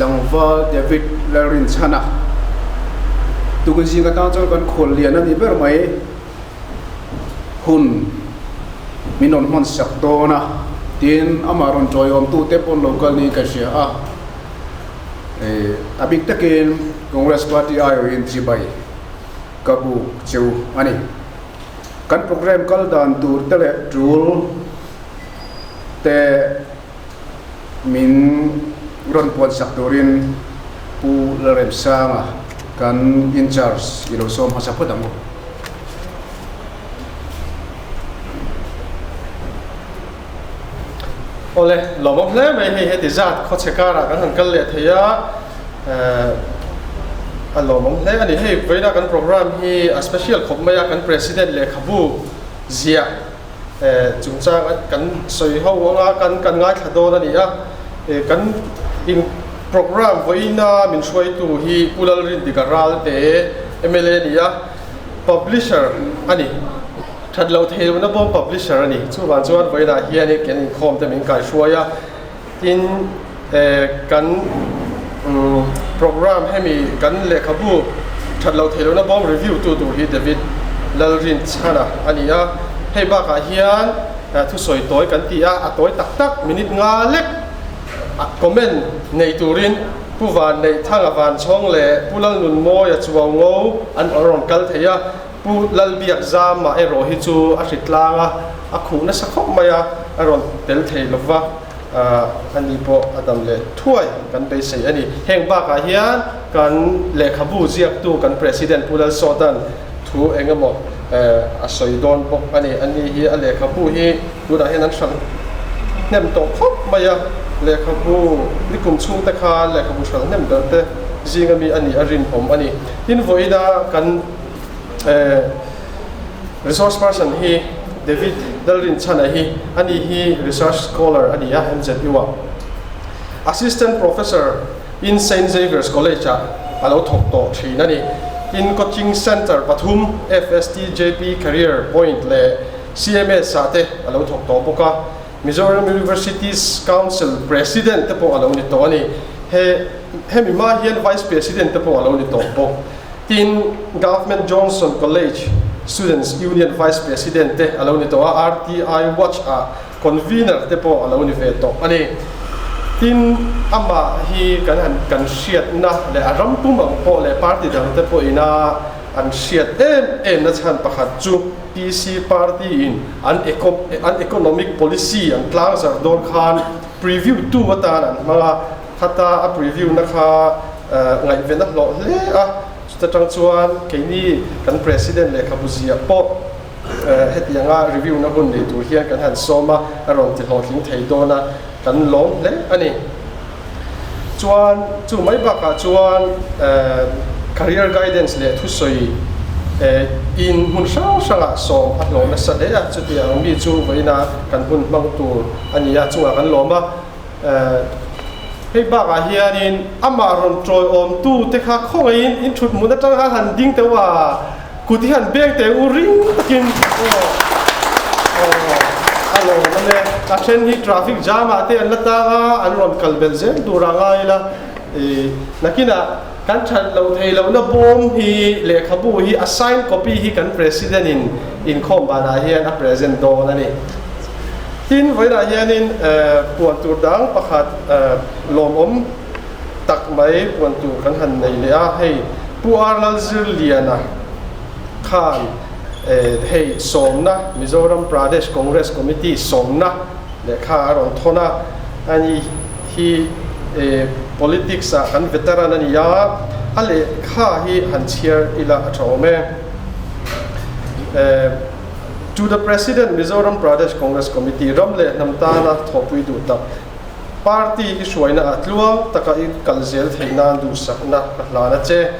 Tlangval David Lalrinchhana tukin zing atang chuan kan khawl lian a ni ber mai hun min rawn hman sak dawn a tin amah rawn tawiawm tute pawh an lo kal niin ka hria a a bik takin Congress party aiawhin chibai ka buk cheu a ni. Kan program kal dan tur te leh tul te min rawn puan sak turin Pu Lalremsanga kan in charge i lo sawm hmasa phawt ang u. Awle, lawmawm hle mai hei heti zat khawchhe karah kan han kal leh thei a, a lawmawm hle a ni. Hei vawiina kan program hi a special khawp mai a, kan President lehkhabu ziah chungchang kan sawi ho anga kan kan ngaithla dawn a ni a, kan in program vawiina min hruaitu hi Pu Lalrindika Ralte mla a ni a, publisher a ni. That loh thei lohna bawm publisher a ni. Chuvang chuan vawiinah hian kan inkhawm te min kaihruai a, tin kan program hemi kan lehkhabu that loh thei lohna bawm review tu tur hi David Lalrinchhana a ni a. Hei bakah hian thusawi tawi kan ti a, a tawi tak tak minute nga lek comment nei turin Pu Vanneihthanga Vanchhawng leh Pu Lalnunmawia Chuaungo an rawn kal thei a. Pu Lalbiakzama erawh hi chu a hri tlang a, a khuh nasa khawp mai a, a rawn tel thei lo va, ani pawh a dam leh thuai kan beisei a ni. Heng bakah hian kan lehkhabu ziaktu kan President Pu Lalsawta'n thu eng emaw a sawi dawn bawk a ni. Ani hi a lehkhabu hi tunah hian an hralh hnem tawh khawp mai a, lehkhabu nikum chhungte khan lehkhabu hralh hnem ber te zinga mi a nih a rinawm a ni. Tin, vawiina kan Resource person hi David Lalrinchhana hi ani hi research scholar a ni a MZU ah. Assistant Professor in Saint Xavier's College ah a lo thawk tawh thin a ni. Tin coaching centre pathum FST JP Career Point leh CMS ah te a lo thawk tawh bawk a. Mizoram Universities Council President te pawh a lo ni tawh a ni. He hemi hma hian Vice President te pawh a lo ni tawh bawk. Tin, Government Johnson College Students Union Vice President te a lo ni tawh a, RTI Watch ah Convener te pawh a lo ni ve tawh a ni. Tin, amah hi kan han kan hriatna leh a ram pum ang pawh leh party dang te pawhina an hriat em em na chhan pakhat chu PC party in an an economic policy an tlangzarh dawn khan preview tu atan an hmang a, Khata a preview na kha ngaihven a hlawh hle a, chuta tang chuan keini kan President lehkhabu ziah pawh hetianga review na hun nei tur hian kan han sawm a, a rawn ti hlawhtling thei dawn a, kan lawm hle a ni. Chuan chu mai bakah chuan career guidance leh thusawi in hmun hrang hrangah sawm a hlawh nasa hle a, chutiang mi chu vawiina kan hun hmang tur a ni a, chungah kan lawm a. Hei bakah hianin amah rawn tawiawmtu te kha khawngaihin in thut hmun atang khan han ding teuh a, kut hi han beng teh u ring takin aw aw a lawm a ne. A then hi traffic jam ah te an la tang a, an rawn kal belh zel tur a ngai ila i nakinah kan that loh theih lohna bawm hi lehkhabu hi a sign copy hi kan president in inkhawm banah hian a present dawn a ni. Tin, vawiinah hianin puan tur dang pakhat lawmawm tak mai puan tur kan han nei leh a, hei Pu R Lalzirliana khan hei sawmna Mizoram Pradesh Congress Committee sawmna lehkha a rawn thawn a, ani hi Politics ah kan veteran a ni a, a lehkha hi han chhiar ila a tha awm e. To the President, Mizoram Pradesh Congress Committee, ram leh hnam tana thawhpui duh tak, party i hruaina ah tluang taka i kal zel theih nan duhsakna ka hlan a che.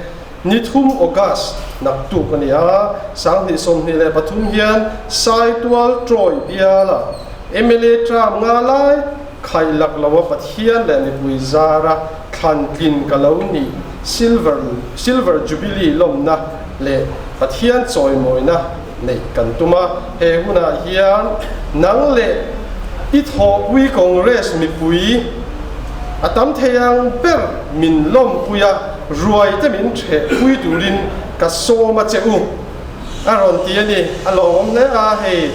Ni thum August naktuk a ni a, 2023 hian Saitual Troy biala mla term nga lai khaih lak loa Pathian leh mipui zara thlan tlin ka lo nih Silver Silver Jubilee lawmna leh Pathian chawimawina neih kan tum a, he hunah hian nang leh i thawhpui Congress mipui a tam thei ang ber min lawmpui a, ruai te min ṭhehpui turin ka sawm a che u a rawn ti a ni. A lawmawm hle a, hei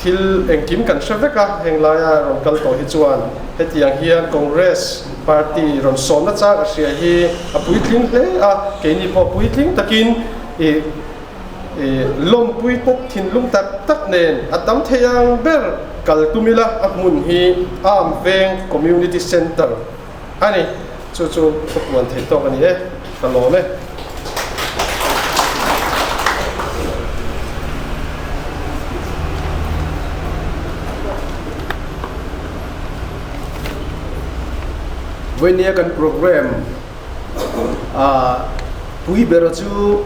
thil engkim kan hre vek a, heng laia rawn kal tawh hi chuan hetiang hian Congress party rawn sawmna chang a hria hi a puitling hle a, keini pawh puitling takin i lawmpui tak thinlung tak tak nen a tam thei ang ber kal tum ila a hmun hi Arm Veng Community Centre a ni. Chu chu ka puan theih tawk a ni e, ka lawm e. Vawinia kan program a pui ber chu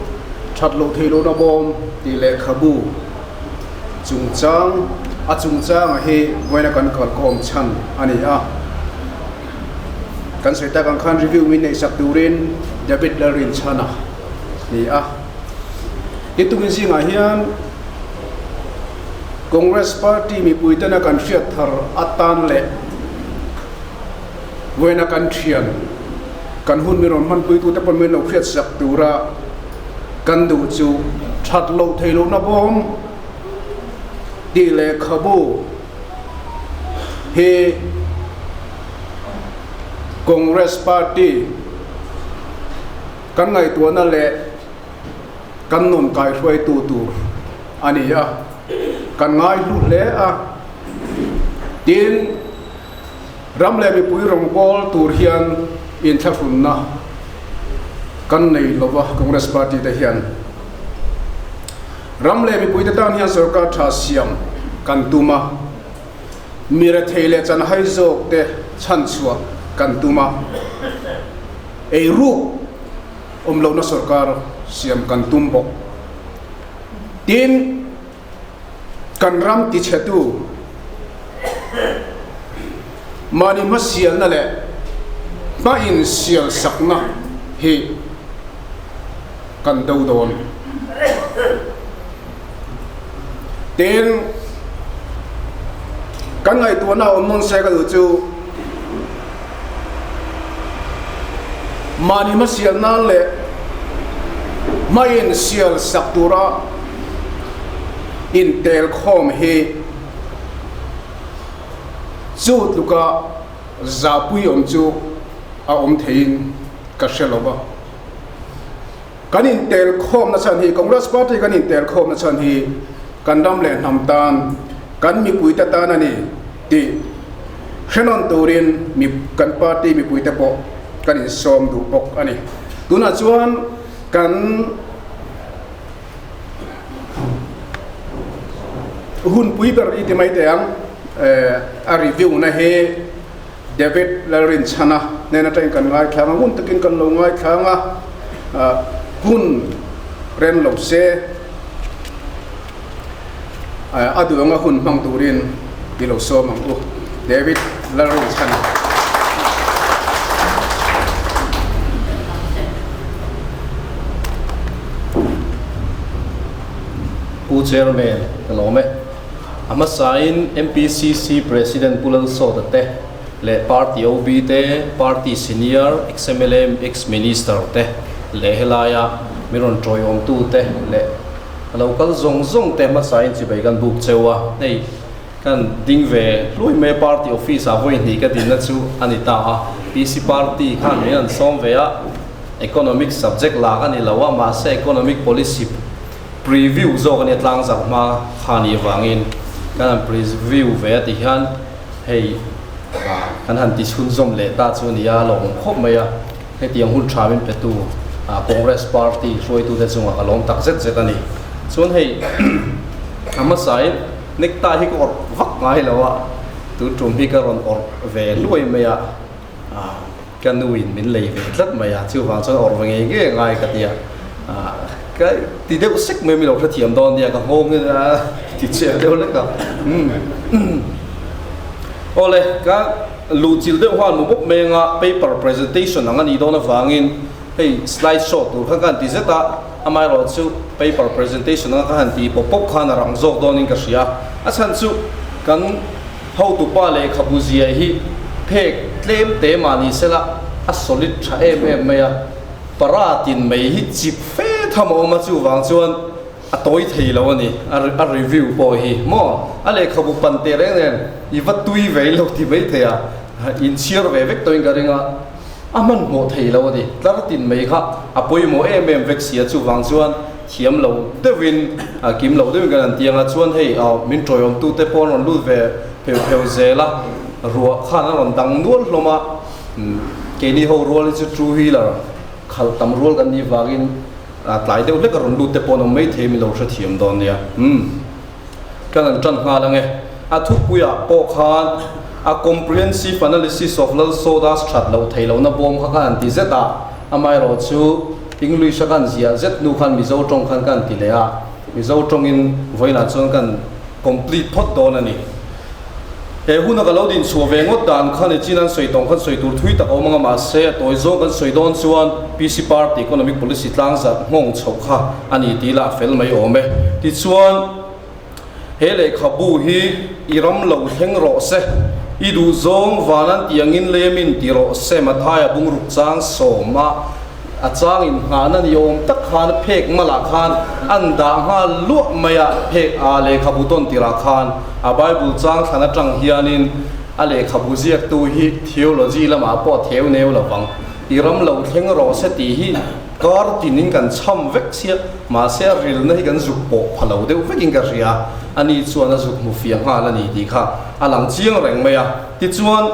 that loh theih lohna bawm tih lehkhabu chungchang a chungchanga hi vawiina kan kalkhawm chhan a ni a. Kan sawi tak ang khan review min neihsak turin David Lalrinchhana ni a. Tin tukin zingah hian Congress party mipui tena kan hriat thar atan leh vawiina kan thian kan hun min rawn hmanpuitute pawn min lo hriatsak tura kan duh chu that loh theih lohna bawm tih lehkhabu hi Congress party kan ngaihtuahna leh kan nun kaihruaitu tur a ni a, kan ngaihlu hle a. Tin, ram leh mipui rawngbâwl tur hian inthlahrunna kan nei lo va Congress party te hian. Ram leh mipuite tan hian sorkar tha siam kan tum a, mi rethei leh chanhai zawk te chhanchhuah kan tum a, eiruk awm lohna sorkar siam kan tum bawk. Tin, kan ram tichhetu mahni hmasialna leh hma insialsakna hi kan do dawn. Tin, kan ngaihtuahna awm nawn se ka duh chu mahni hmasial nan leh hma insial sak tura intel khawm hi chu tluka zahpui awm chu a awm theiin ka hre lo va. Kan intel khawmna chhan hi, Congress Party kan intel khawmna chhan hi kan ram leh hnam tan, kan mipuite tan a ni tih hrenawn turin mi kan party mipuite pawh kan insawm duh bawk a ni. Tunah chuan kan hunpui ber i ti mai teh ang, a review na hi David Lalrinchhana hnen atangin kan ngaithlang a, ngun takin kan lo ngaithlang a, hun rem lo se a duh anga hun hmang turin i lo sawm ang u. David Lalrinchhana. Pu Chairman, ka lawm e. A hmasain MPCC President Pu Lalsawta te leh Party OB te, Party Senior, Ex-MLA, Ex-Minister te leh helaia min rawn tawiawmtu te leh a lo kal zawng zawng te hmasain chibai kan buk cheu a. Hei kan ding ve hluai mai a, Party Office ah vawi hnih ka dinna chu a ni ta a. PC Party khan min an sawm ve a, Economic subject lak a ni lo a, mahse Economic Policy Preview zawk a nia tlang zarh hma kha nih avangin kan han preview ve a ti hian hei Kan han ti chhunzawm leh ta chu a ni a, lawmawm khawp mai a. Hetiang hun tha min petu Congress party hruaitute chungah ka lawm tak zet zet a ni. Chuan hei a hmasain necktie hi ka awrh vak ngai lo a, tun tum hi ka rawn awrh ve hluai mai a, ka nuin min lei ve tlat mai a, chuvang chuan awrh ve ngei ngei ngai ka ti a, ka ti deuh sek mai mi lo hrethiam dawn nia ka nghawng hi a ti chiah deuh lek a. Awle, ka luhchilh deuh huan mu bawk mai anga paper presentation ang a nih dawn avangin hei slide show tur khan ka han ti zet a, amaherawhchu paper presentation anga ka han tih pawp pawp khan a rang zawk dawnin ka hria. A chhan chu kan hotupa lehkhabu zia hi phek tlem te mah ni sela a solid tha em em mai a, para tin mai hi chip fe tham a awm a, chuvang chuan A tawi thei lo a ni, a review pawh hi maw? A lehkhabu pan teh reng nen i va tui ve lo ti mai thei a, inchhiar ve vek tawhin ka ring a, a hmanhmawh thei lo a ni. Tlar tin mai kha a pawimawh em em vek si a, chuvang chuan thiam lo deuhin, kim lo deuhin kan han ti ang a, chuan hei min tawiawmtute pawh an rawn lut ve pheuh pheuh zel a, ruah khan a rawn dang nual hlawm a, keini ho rual hi chu two wheeler khalh tam rual kan nih vangin, A tlai deuh hlek a rawn lut te pawh an awm maithei min lo hrethiam dawn nia. Umm. Kan han tan nghal ange. A thupuiah pawh khan a comprehensive analysis of Lalsawda's that loh theih lohna bawm kha khan an ti zet a, amaherawh chu English a kan ziah zet hnu khan Mizo tawng khan kan ti leh a, Mizo tawngin vawiinah chuan kan complete phawt dawn a ni. He huna ka lo din chhuah ve ngawt dan khan i chin an sawi tawng khan sawi tur thui tak a awm anga mahse a tawi zawng kan sawi dawn chuan PC Party economic policy tlang zat nghawng chhoh kha a ni tih lah a fel mai awm e. Tichuan he lehkhabu hi i ram lo thleng rawh se, i duh zawng van an tih angin lemin ti rawh se Mathaia bungruk chang sawm a A changin nghahna ni awm tak khan phek malah khan an dah nghal luah mai a, phek a lehkhabu tawn tirah khan a Bible chang thlan atang hianin a lehkhabu ziaktu hi theology lamah pawh a theu neu lo vang. I ram lo thleng rawh se tih hi kar tinin kan chham vek sia, mahse a rilna hi kan zuk pawh pha lo deuh vekin ka hria, ani chuan a zuk hmu fiah nghal a ni tih kha a lang chiang reng mai a. Tichuan,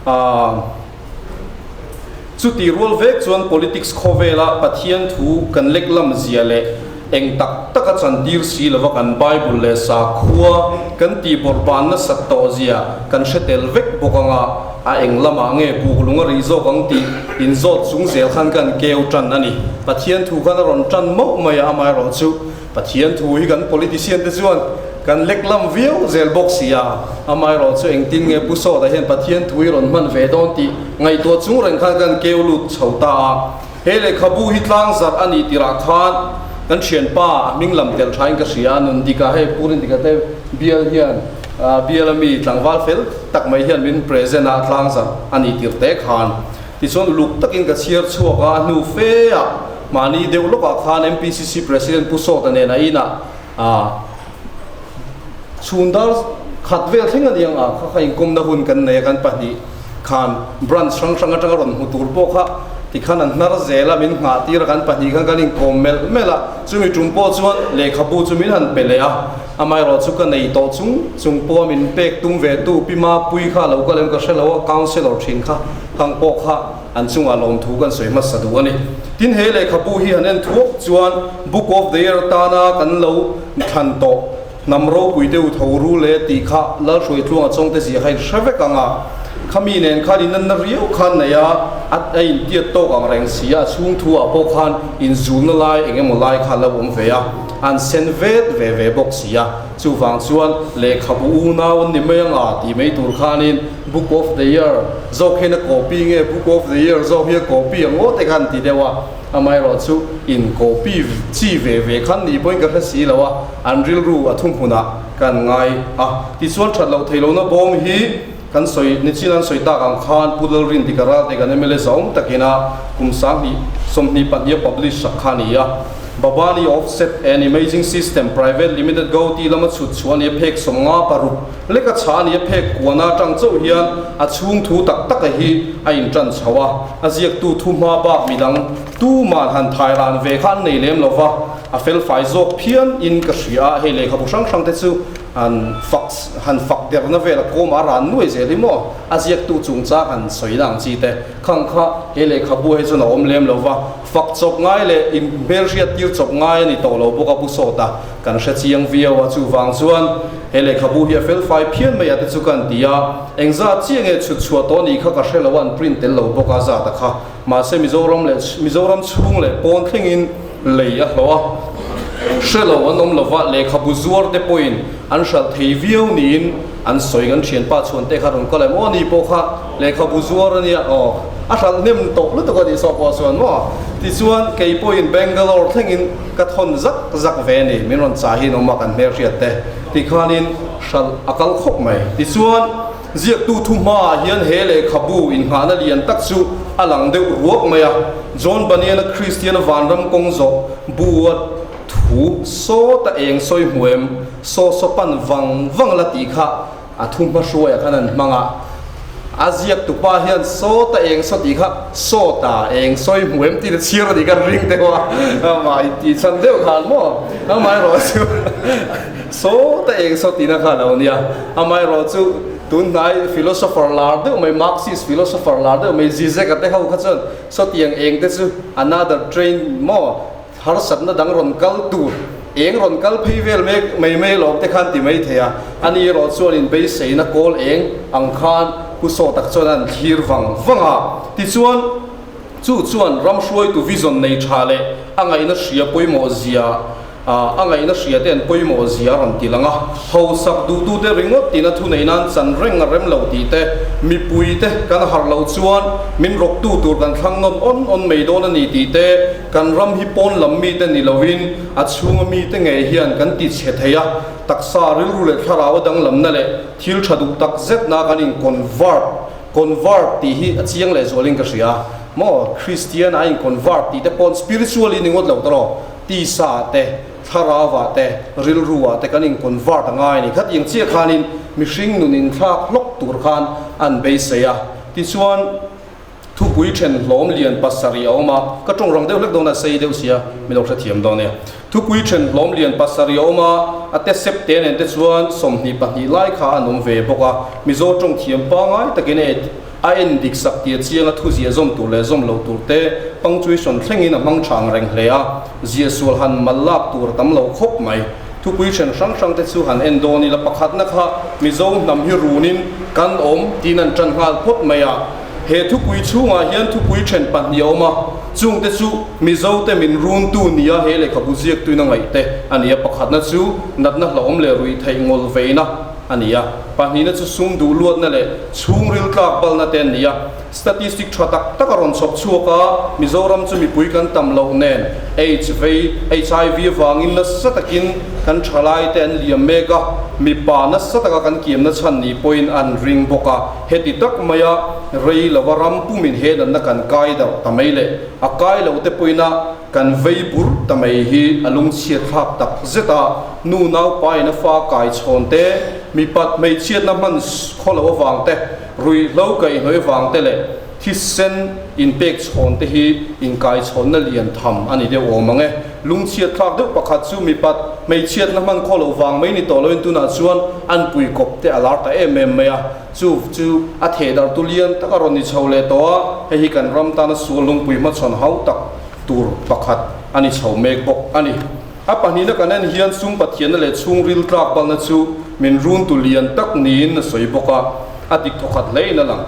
aah. Chuti rual vek chuan politics khawvela Pathian thu kan lek lam zia leh eng tak taka chantir si lova kan Bible leh sakhua kan tih bawrhban nasat tawh zia kan hre tel vek bawk anga a eng lamah nge buk lung a rih zawk ang tih inzawt chung zel khan kan keu tan a ni. Pathian thu khan a rawn tan mauh mai a, amaherawhchu Pathian thu hi kan politician te chuan kan lek lam viau zel bawk si a, amaherawh chu engtin nge Pu Sawta hian Pathian thu hi rawn hman ve dawn tih ngaihtuah chung reng khan kan keu lut chho ta a. He lehkhabu hi tlang zarh a nih tirah khan kan thianpa a hming lam tel thain ka hria a, Nundika hei Pu Rindika te bial hian bial ami tlangval fel tak mai hian min present a tlang zarh a nih tir te khan tichuan uluk takin ka chhiar chhuak a, a hnu fe ah Mahni deuh lawkah khan MPCC President Pu Sawta nen a inah chhun dar khat vel thleng a ni ang a, kha kha inkawmna hun kan nei a, kan pahnih khan branch hrang hrang atanga rawn hmu tur pawh kha tikhan an hnar zel a, min nghah tir a, kan pahnih khan kan inkawm melh melh a, chumi tum pawh chuan lehkhabu chu min han pe leh a, amaherawh chu ka nei tawh chung chung pawha min pek tum ve tu Pi Mapui kha lo kal em ka hre lo a, councillor thin kha khang pawh kha An chungah lawmthu kan sawi hmasa duh a ni. Tin, he lehkhabu hi han en thuak chuan Book of the Year atana kan lo thlan tawh hnam ropui deuh tho ru le tih kha Lalhruaitluanga chawngte zia kha in hre vek ang a. Khami nen khan inanna riau khan nei a, a intiat tawk ang reng si a, a chhung thu ah pawh khan inzulna lai eng emaw lai kha a lo awm ve a, an sen vet ve ve bawk si a. Chuvang chuan lehkhabu unau an ni mai ang a tih mai tur khanin Book of the Year zawk hian a copy nge Book of the Year zawk hi a copy ang aw te khan ti deuh a, amaherawh chu in copy chi ve ve khan nih pawhin ka hre si lo a, an rilru a thuhmunah kan ngai a. Tichuan that loh theih lohna bawm hi kan sawi nichin an sawi tak ang khan Pu Lalrin Dika Ralte kan mla zawng takina kum 20 22 a publish sak kha a ni a. Babani Offset and Imaging System Private Limited Gauti lama chhut chhuah a ni a, phek 56 leka chha a ni a, phek kuana atang chauh hian a chhung thu tak taka hi a intan chho a, a ziaktu thu hma bak midang tuman han thai ran ve kha an nei lem lo va, a fel fai zawk phian in ka hria a, hei lehkhabu hrang hrang te chu. Han fak han fak derna vel a kawm a ran nuai zel hi maw? A ziaktu chungchang han sawi na ang chi te khang kha he lehkhabu hi chuan a awm lem lo va, fak chawp ngai leh in hmelhriat tir chawp ngai a ni tawh lo bawk a pu sawt a, kan hre chiang viau a, chuvang chuan he lehkhabu hi a fel fai phian mai a te chu ka an ti a, engzat chiah nge chhut chhuah tawh a nih kha ka hre lo a, an print tel lo bawk a zat a kha. Mahse Mizoram leh Mizoram chhung leh pawn thlengin lei a hlawh a, hre lo an awm lova, lehkhabu zuar te pawhin an hralh thei viau niin an sawi. Kan thianpa chhuan te kha rawn kal em aw ni pawh kha lehkhabu zuar a nia aw a hralh hnem tawh lutuk a nih saw pawh chuan maw tichuan kei pawhin Bangalore thlengin ka thawn zak zak ve a ni min rawn chahin awm a kan hmelhriat te tikhanin hralh a kal khawp mai tichuan Ziaktu thu hmaah hian he lehkhabu inngahna lian tak chu a lang deuh ruak mai a. John Bunyan-a Kristiana vanram kawng zawh bu a thu sawta eng sawi hmu em, saw saw pan vang vang la tih kha a thu hmahruaiah khan an hmang a. A ziaktupa hian sawta eng saw tih kha sawta eng sawi hmu em tih na chhiar a nih kha ring deuh a, amah intihchhan deuh khan maw amaherawhchu. Saw ta eng saw tihna kha a lo nia. Amaherawh chu tunhnai philosopher lar deuh mai, Marxist philosopher lar deuh mai Zizek-a te ho kha chuan sawtiang eng te chu another train maw harsatna dang rawn kal tur, eng rawn kal phei vel mek mai mai alawm te khan ti mai thei a. Ani erawh chuan inbeiseina kawl eng ang khan pu saw tak chuan an thlir vang vang a. Tichuan chu chuan ram hruaitu vision nei tha leh a ngaihna hria pawimawh zia A ngaihna hria te an pawimawh zia a rawn ti lang a, hausak duhtute ringawt tina thunei nan chan reng a rem lo tih te, mipui te kan harh loh chuan min rawktu tur kan thlang nawn awn awn mai dawn a ni tih te, kan ram hi pawn lam mite ni lovin a chhunga mite ngei hian kan ti chhe thei a, taksa rilru leh thlarau a danglamna leh thil tha duh tak zetna kan in convert, convert tih hi a chiang leh zualin ka hria maw, Kristian a in convert tih te pawn spiritually ni ngawt lo tawh. Tisa te, thlarauah te, rilruah te kan in convert a ngai a ni. Khatiang chiah khanin mihring nun inthlak hlawk tur khan an beisei a. Tichuan, thupui then hlawm lian pasarih a awm a, ka tawng rang deuh hlek dawn a, sei deuh sia, mi lo hrethiam dawn nia. Thupui then hlawm lian pasarih a awm a, a te sep te nen te chuan 22 lai kha an awm ve bawk a. Mizo tawng thiam pangai takin e. A en dik sak tia chianga thu ziah zawm tur leh zawm lo tur te punctuation thlengin a hmang chang reng hle a, ziah sual han mal lak tur a tam lo khawp mai. Thupui then hrang hrang te chu han en dawn ila pakhatna kha Mizo hnam hi runin kan awm tiin an tan nghal phawt mai a. He thupui chhungah hian thupui then pahnih a awm a, chung te chu Mizo te min runtu nia he lehkhabu ziaktuin a ngaih te a ni a, pakhatna chu natna hlauhawm leh ruih theih ngawl veina, a ni a, pahnihna chu sum duh luatna leh chhungril tlak balna te an ni a. Statistic tha tak tak a rawn chhawp chhuak a, Mizoram chu mipui kan tam loh nen HIV, HIV avangin nasa takin kan thalai te an liam mek a, mipa nasa taka kan kiamna chhan ni pawhin an ring bawk a, heti tak maia rei lova ram pumin he natna kan kai darh ta mai leh a kai lo te pawhin a Kan vei bur ta mai hi a lungchhiat thlak tak zet a, nu naupain a fa kai chhawn te, mipat hmeichhiatna hman khaw lo avang te, ruihhlo kaihhnawih avang te leh thisen inpek chhawn te hi inkaichhawnna lian tham a ni deuh awm ang e. Lungchhiat thlak deuh pakhat chu mipat hmeichhiatna hman khaw lo vang mai ni tawh loin tunah chuan an puikawp te a lar ta em em mai a, chu chu a thehdarh tu lian tak a rawn ni chho leh tawh a, hei hi kan ram tana sual lungpui hmachhawn hau tak tur pakhat a ni chho mek bawk a ni. A pahnihna kan en hian sum Pathianna leh chhungril tlak balna chu min runtu lian tak niin a sawi bawk a, a dik thawkhat hlein a lang.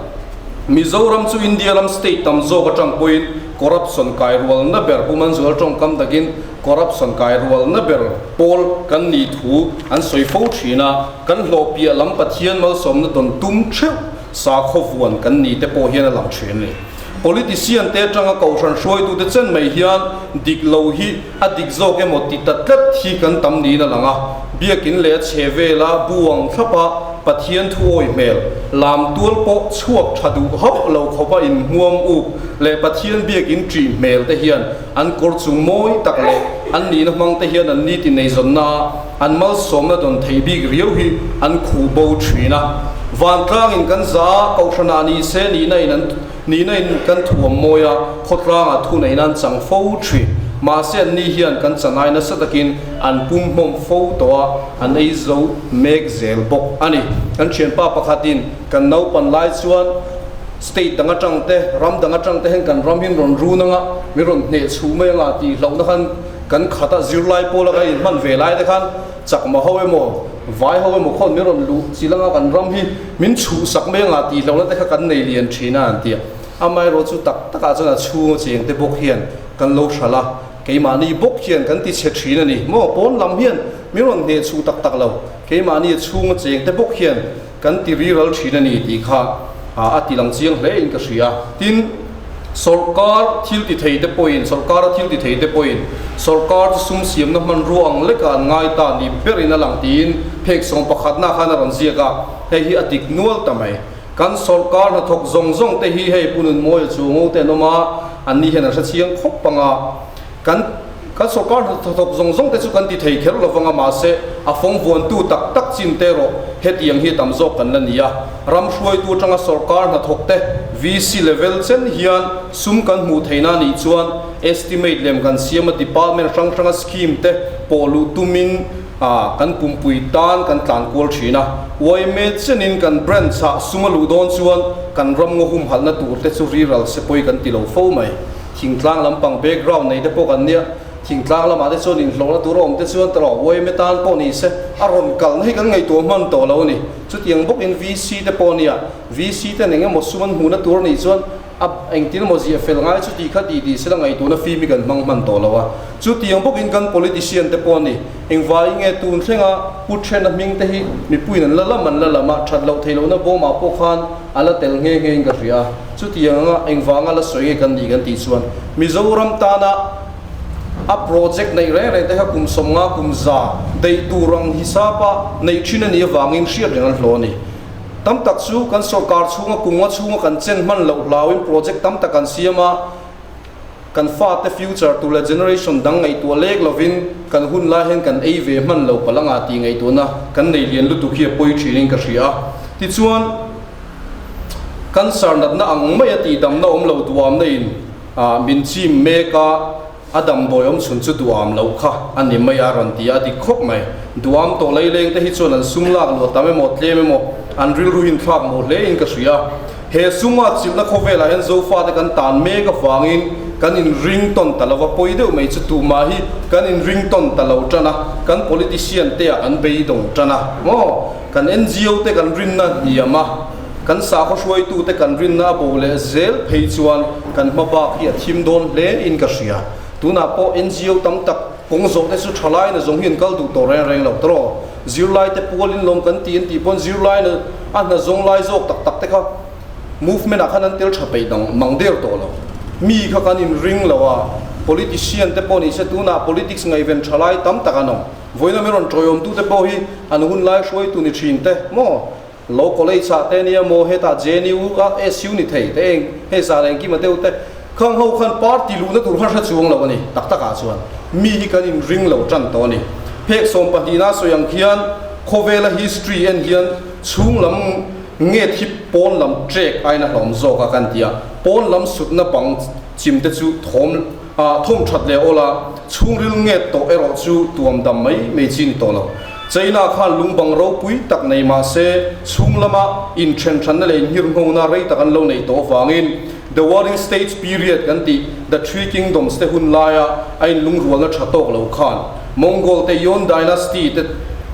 Mizoram chu India ram state tam zawk atang pawhin corruption kai rualna ber Pu Manzual tawngkam takin corruption kai rualna ber pawl kan nih thu an sawi fo thin a, kan hlawh piah lam Pathian malsawmna dawn tum theuh sakhaw vuan kan ni te pawh hian a lang thin a ni. Politician te atanga kohhran hruaitute chen mai hian dik lo hi a dik zawk emaw ti ta tlat hi kan tam niin a lang a. Biakin leh a chhe vela buang thlapa Pathian thu awi hmel, lam tual pawh chhuak tha duh hauh lo khawpa inhmuam up leh Pathian biakin ṭih hmel te hian an kawr chung mawi tak leh an nihna hmang te hian an ni ti nei zawnna a an malsawmna dawn thei bik riau hi an khuh bo thin a. Vantlangin kan za a, kohhranah ni se nihna in an nihna in kan thuam mawi a, khawtlangah thu neihna an chang fo thin. Mahse anni hian kan chanai nasa takin an pum hmawm fo tawh a, an ei zo mek zel bawk a ni. Kan thianpa pakhatin kan naupan lai chuan state dang atang te, ram dang atang te hian kan ram hi an rawn run anga, min rawn hneh chhuh mai anga tih hlauhna khan kan khat a, zirlai pawla kan inhman ve lai te khan chakma ho emaw, vai ho emaw khawn min rawn luh chilh anga kan ram hi min chhuhsak mai anga tih hlauhna te kha kan nei lian thin a an ti a. Amaherawh chu tak takah chuan a chhunga cheng te bawk hian kan lo hralh a, keimahni bawk hian kan ti chhe thin a ni. Maw pawn lam hian min rawn hneh chhuh tak tak lo, keimahni a chhunga cheng te bawk hian kan ti riral thin a ni tih kha a ti lang chiang hle in ka hria. Tin, sawrkar thil ti thei te pawhin, sawrkara thil ti thei te pawhin sawrkar chu sum siamna hmanrua ang lekah an ngai ta ni berin a lang tiin phek 11na khan a rawn ziak a, hei hi a dik nual ta mai. Kan sawrkar hnathawk zawng zawng te hi hei Pu Nunmawia chu ngo te an awm a, anni hian an hre chiang khawp ang a. Kan kan sawrkar hnathawk zawng zawng te chu kan ti thei kher lo vang a, mahse a fawng vuantu tak tak chin te erawh hetiang hi tam zawk kan la ni a. Ram hruaitu atanga sawrkar hnathawk te VC level chen hian sum kan hmuh theihna a nih chuan estimate lem kan siam a, department hrang hranga scheme te pawh luh tumin A, kan pumpui tan kan tlan kual thin a, yma chenin kan branch ah sum a luh dawn chuan kan ram ngaw humhalhna tur te chu riral se pawi kan ti lo fo mai. Thingtlang lampang background nei te pawh kan nia, thingtlang lamah te chuan inhlawhna tur a awm te chuan tawrh yma tan pawh ni se a rawn kalna hi kan ngaihtuah hman tawh lo a ni. Chutiang bawkin VC te pawh nia, VC ten eng emaw sum an hmuhna tur a nih chuan A engtin emaw ziah fel ngai chu tih kha tih tih sela ngaihtuahna fim hi kan hmang hman tawh lo a. Chutiang bawkin kan politician te pawh a ni. Engvai nge tun thlenga pu thena hming te hi mipuiin an la lam an la lam a, that loh theih lohna bawmah pawh khan a la tel nghe nghe in ka hria a. Chutiang anga engvanga la sawi nge kan nih kan tih chuan Mizoram tana a project neih reng reng te kha kum 50 kum 100 daih tur ang hisapa neih thin a nih avangin hriat reng an hlawh a ni. Tam tak chu kan sawrkar chhunga kumnga chhunga kan chen hman loh hlauin project tam tak kan siam a, kan fate future tur leh generation dang ngaihtuah lek lovin kan hun lai hian kan ei ve hman lo palh anga tih ngaihtuahna kan nei lian lutuk hi a pawi thinin ka hria a. Tichuan, cancer natna ang maia tihdamna awm lo duamna in min chim mek a, A damdawi awm chhun chu duham loh kha a ni mai a rawn ti a, a dik khawp mai. Duham tawh leileng te hi chuan an sum lak luah tam emaw tlem emaw an rilru hin thlak mawh hle in ka hria. He suma chilhna khawvelah hian Zofate kan tan mek avangin kan inring tawn ta lo va, pawi deuh mai chu tumah hi kan inring tawn ta lo tan a, kan politician te ah kan beidawng tan a maw? Kan NGO te kan rinna hniam a. Kan sakhaw hruaitute kan rinna a bo leh zel phei chuan kan hma bak hi a thim dawn hle in ka hria. Tunah pawh NGO tam tak kawng zawh te chu thalai na zawng hi an kal duh tawh reng reng lo tawh. Zirlai te pualin lawm kan ti an tih pawn zirlai na a hna zawng lai zawk tak tak te kha movement ah khan an tel tha peih dang mang der tawh lo. Mi kha kan in ring lo a, politician te pawh ni se tunah politics ngaihven thalai tam tak an awm. Vawiina min rawn tawiawmtute pawh hi an hun lai hruaitu ni thin te maw? Law College ah te nia maw hetah JNU a SU ni thei te eng hei zan engkim a deuh te khang ho khan party luhna tur khan hre chuang lo a ni tak tak ah chuan mi hi kan in ring lo tan tawh a ni. Phek 12 a sawi ang khian khawvela history en hian chhung lam nge thi pawn lam trek ain a hlawm zawk a kan ti a, pawn lam sutna bang chim te chu thawm ah thawm that leh awl a, chhungril nge tawh erawh chu tuam dam mai mai chi ni tawh lo. China khan lungbang ropui tak nei mah se, chhung lama inthenhranna leh inhirhnghona rei tak an lo neih tawh avangin The Warring States Period kan tih The Three Kingdoms te hun laia a inlungrualna tha tawk lo khan Mongol te Yuan Dynasty te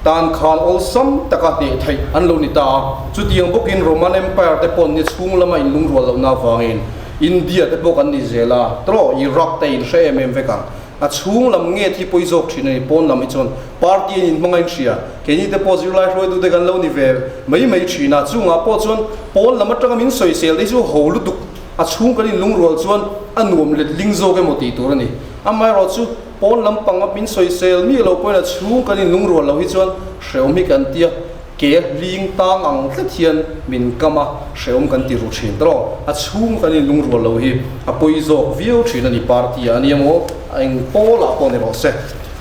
tan khan awlsam taka hneh theih an lo ni ta a. Chutiang bawkin Roman Empire te paw'n ni chhung lama inlungrual lohna avangin India te pawh kan ni zel a, tawh Iraq te inhre em em vek ang. A chhung lam nge thi pawi zawk thin a ni, pawn lam hi chuan party an inhmang a inhria. Keini te pawh zirlai hruaitute kan lo ni ve mai mai thin a, chungah pawh chuan pawn lam atanga min sawisel te hi chu ho lutuk, a chhung kan inlungrual chuan a nuam let ling zawk emaw tih tur a ni. Amaherawh chu pawn lam panga min sawisel miah lo pawhin a chhung kan inlungrual loh hi chuan hrehawm hi kan tia. Ke hling tang ang tlat hian min kam a, hrehawm kan ti ru thin tawh. A chhung kan inlungrual lo hi a pawi zawk viau thin a ni party ah a nia maw, a eng pawlah pawh ni rawh se.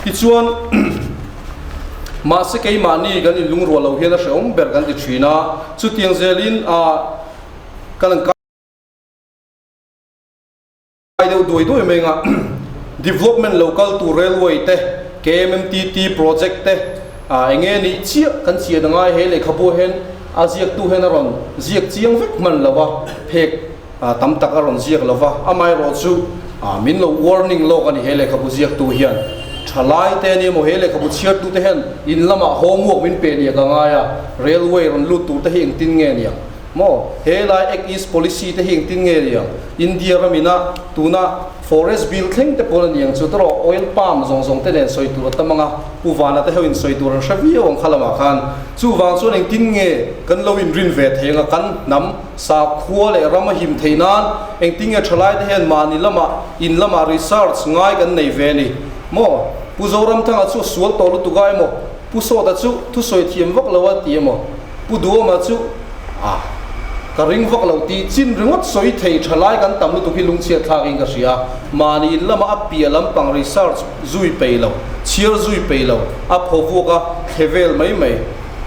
Tichuan, mahse keimahni kan inlungrual lo hian a hrehawm ber kan ti thin a, chutiang zelin a kan. Kai deuh duai duai mai anga. Development lo kal tur railway te, KMMTT project te, ah enge nih chiah kan chian a ngai he lehkhabu hian a ziaktu hian a rawn ziak chiang vek hman lo a, phek tam tak a rawn ziak lo va, amaherawh chu min lo warning lawk a ni he lehkhabu ziaktu hian. Thalai te ania maw he lehkhabu chhiartu te hian in lamah homework min pe nia ka ngai a, railway rawn lut tur te hi engtin nge niang maw? He lai Act East policy te hi engtin nge niang? India ramina tuna Forest bill thleng te pawn a niang chu tawrh oil palm zawng zawng te nen sawi tur a tam ang a, Pu Vana te ho in sawi tur an hre viau ang kha lamah khan. Chuvang chuan engtin nge kan lo inrin ve thei ang a, kan hnam sakhua leh ram a him thei nan engtin nge thalai te hian mahni lamah in lamah research ngai kan nei ve a ni maw? Pu Zoramthanga chu a sual tawh lutuk a emaw, Pu Sawta chu thusawi thiam vak lo a ti emaw, Pu Duhawma chu a ka ring vak lo tih chin ringawt sawi thei tha lai kan tam lutuk hi lungchhiat thlak in ka hria. Mahni in lama a piah lampang research zui pei lo, chhiar zui pei lo, a phaw vuak a thle vel mai mai.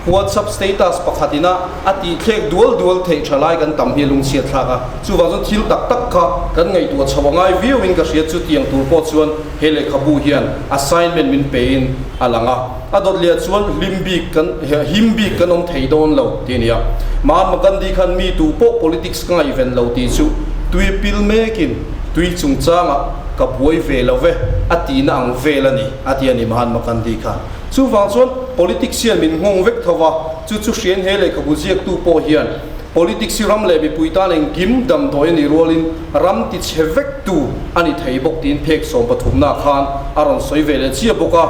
WhatsApp status pakhat ina a tih thlek dual dual theih tha lai kan tam hi a lungchhiat thlak a. Chuvang chuan thil tak tak kha kan ngaihtuah chho a ngai viau in ka hria. Chutiang tur pawh chuan he lehkhabu hian assignment min pe in a lang a. A dawt leh chuan hlim bik kan him bik kan awm thei dawn lo tih a ni a. Mahatma Gandhi khan mi tu pawh politics ka ngaihven lo tih chu tui pil mekin tui chungchangah ka buai ve lo ve a tihna ang vel a ni a ti a ni Mahatma Gandhi khan. Chuvang chuan politics hian min nghawng vek tho va, chu chu hriain he lehkhabu ziaktu pawh hian politics hi ram leh mipui tan engkim damdawi a nih rualin ram tichhe vektu a ni thei bawk tiin phek 13na khan a rawn sawi ve leh chiah bawk a.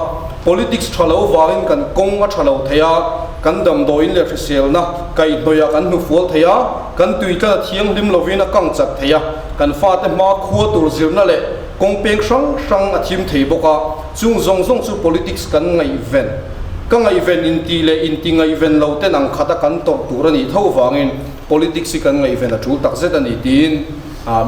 Politics tha lo vangin kan kawng a tha lo thei a, kan damdawiin leh hriselna kaihhnawihah kan hnufual thei a, kan tuitlan a thianghlim lovin a kang chat thei a, kan fate hma khua tur zirna leh kawng peng hrang hrang a thim thei bawk a, chung zawng zawng chu politics kan ngaihven, ka ngaihven inti leh inti ngaihven lo ten ang khata kan tawrh tur a nih tho vangin politics hi kan ngaihven a tul takzet a ni tiin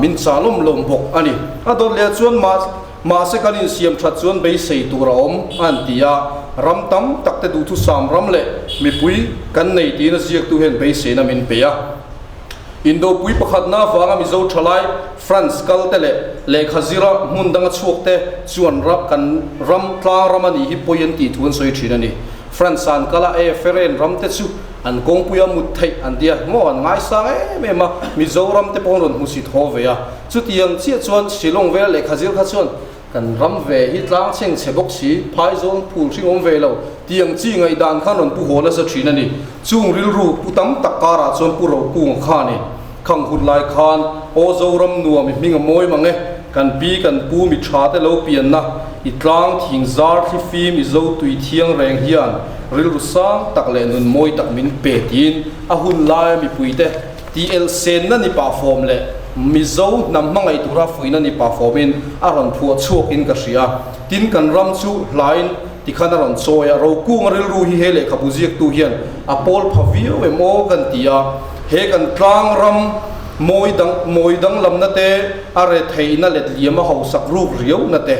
min chalawm lawm bawk a ni. A dawt leh chuan mah. Mahse kan insiam that chuan beisei tur a awm a an ti a, ram tam tak te duhthusam ram leh mipui kan nei tiin a ziaktu hian beiseina min pe a. Indopui pakhatna avanga Mizo thalai France kal te leh lehkha zira hmun danga chhuak te chuan kan ram tlang ram a nih hi pawi an tih thu an sawi thin a ni. France an kal a, e Feren ram te chu an kawngpuia mut theih an ti a, maw an ngaisang em em a, Mizoram te pawh an rawn hmusit haw ve a. Chutiang chiah chuan Shillong vela lehkha zir kha chuan kan ram ve hi tlang chheng chhe bawk si, phaizawn phul hring awm ve lo tiang chi ngaihdan khan rawn pu haw nasa thin a ni. Chung rilru pu tam tak karah chuan Pu Rokunga kha a ni. Khang hun lai khan Aw Zoram nuam i hming a mawi mang e, kan pi kan pu mi tha te lo pianna i tlang thing zar thli fim i zo tui thiang reng hian rilru sang tak leh nun mawi tak min pe tiin a hun laia mipuite TL senna ni pah fawm leh Mizo hnam hmangaih tura fuihna ni pah fawmin a rawn phuah chhuakin ka hria. Tin, kan ram chu hlain tikhan a rawn chawi a, Rokunga rilru hi he lehkhabu ziaktu hian a pawl pha viau em aw kan ti a. He kan tlang ram mawi dang mawi danglamna te, a retheihna let liam a hausak ruk riauna te,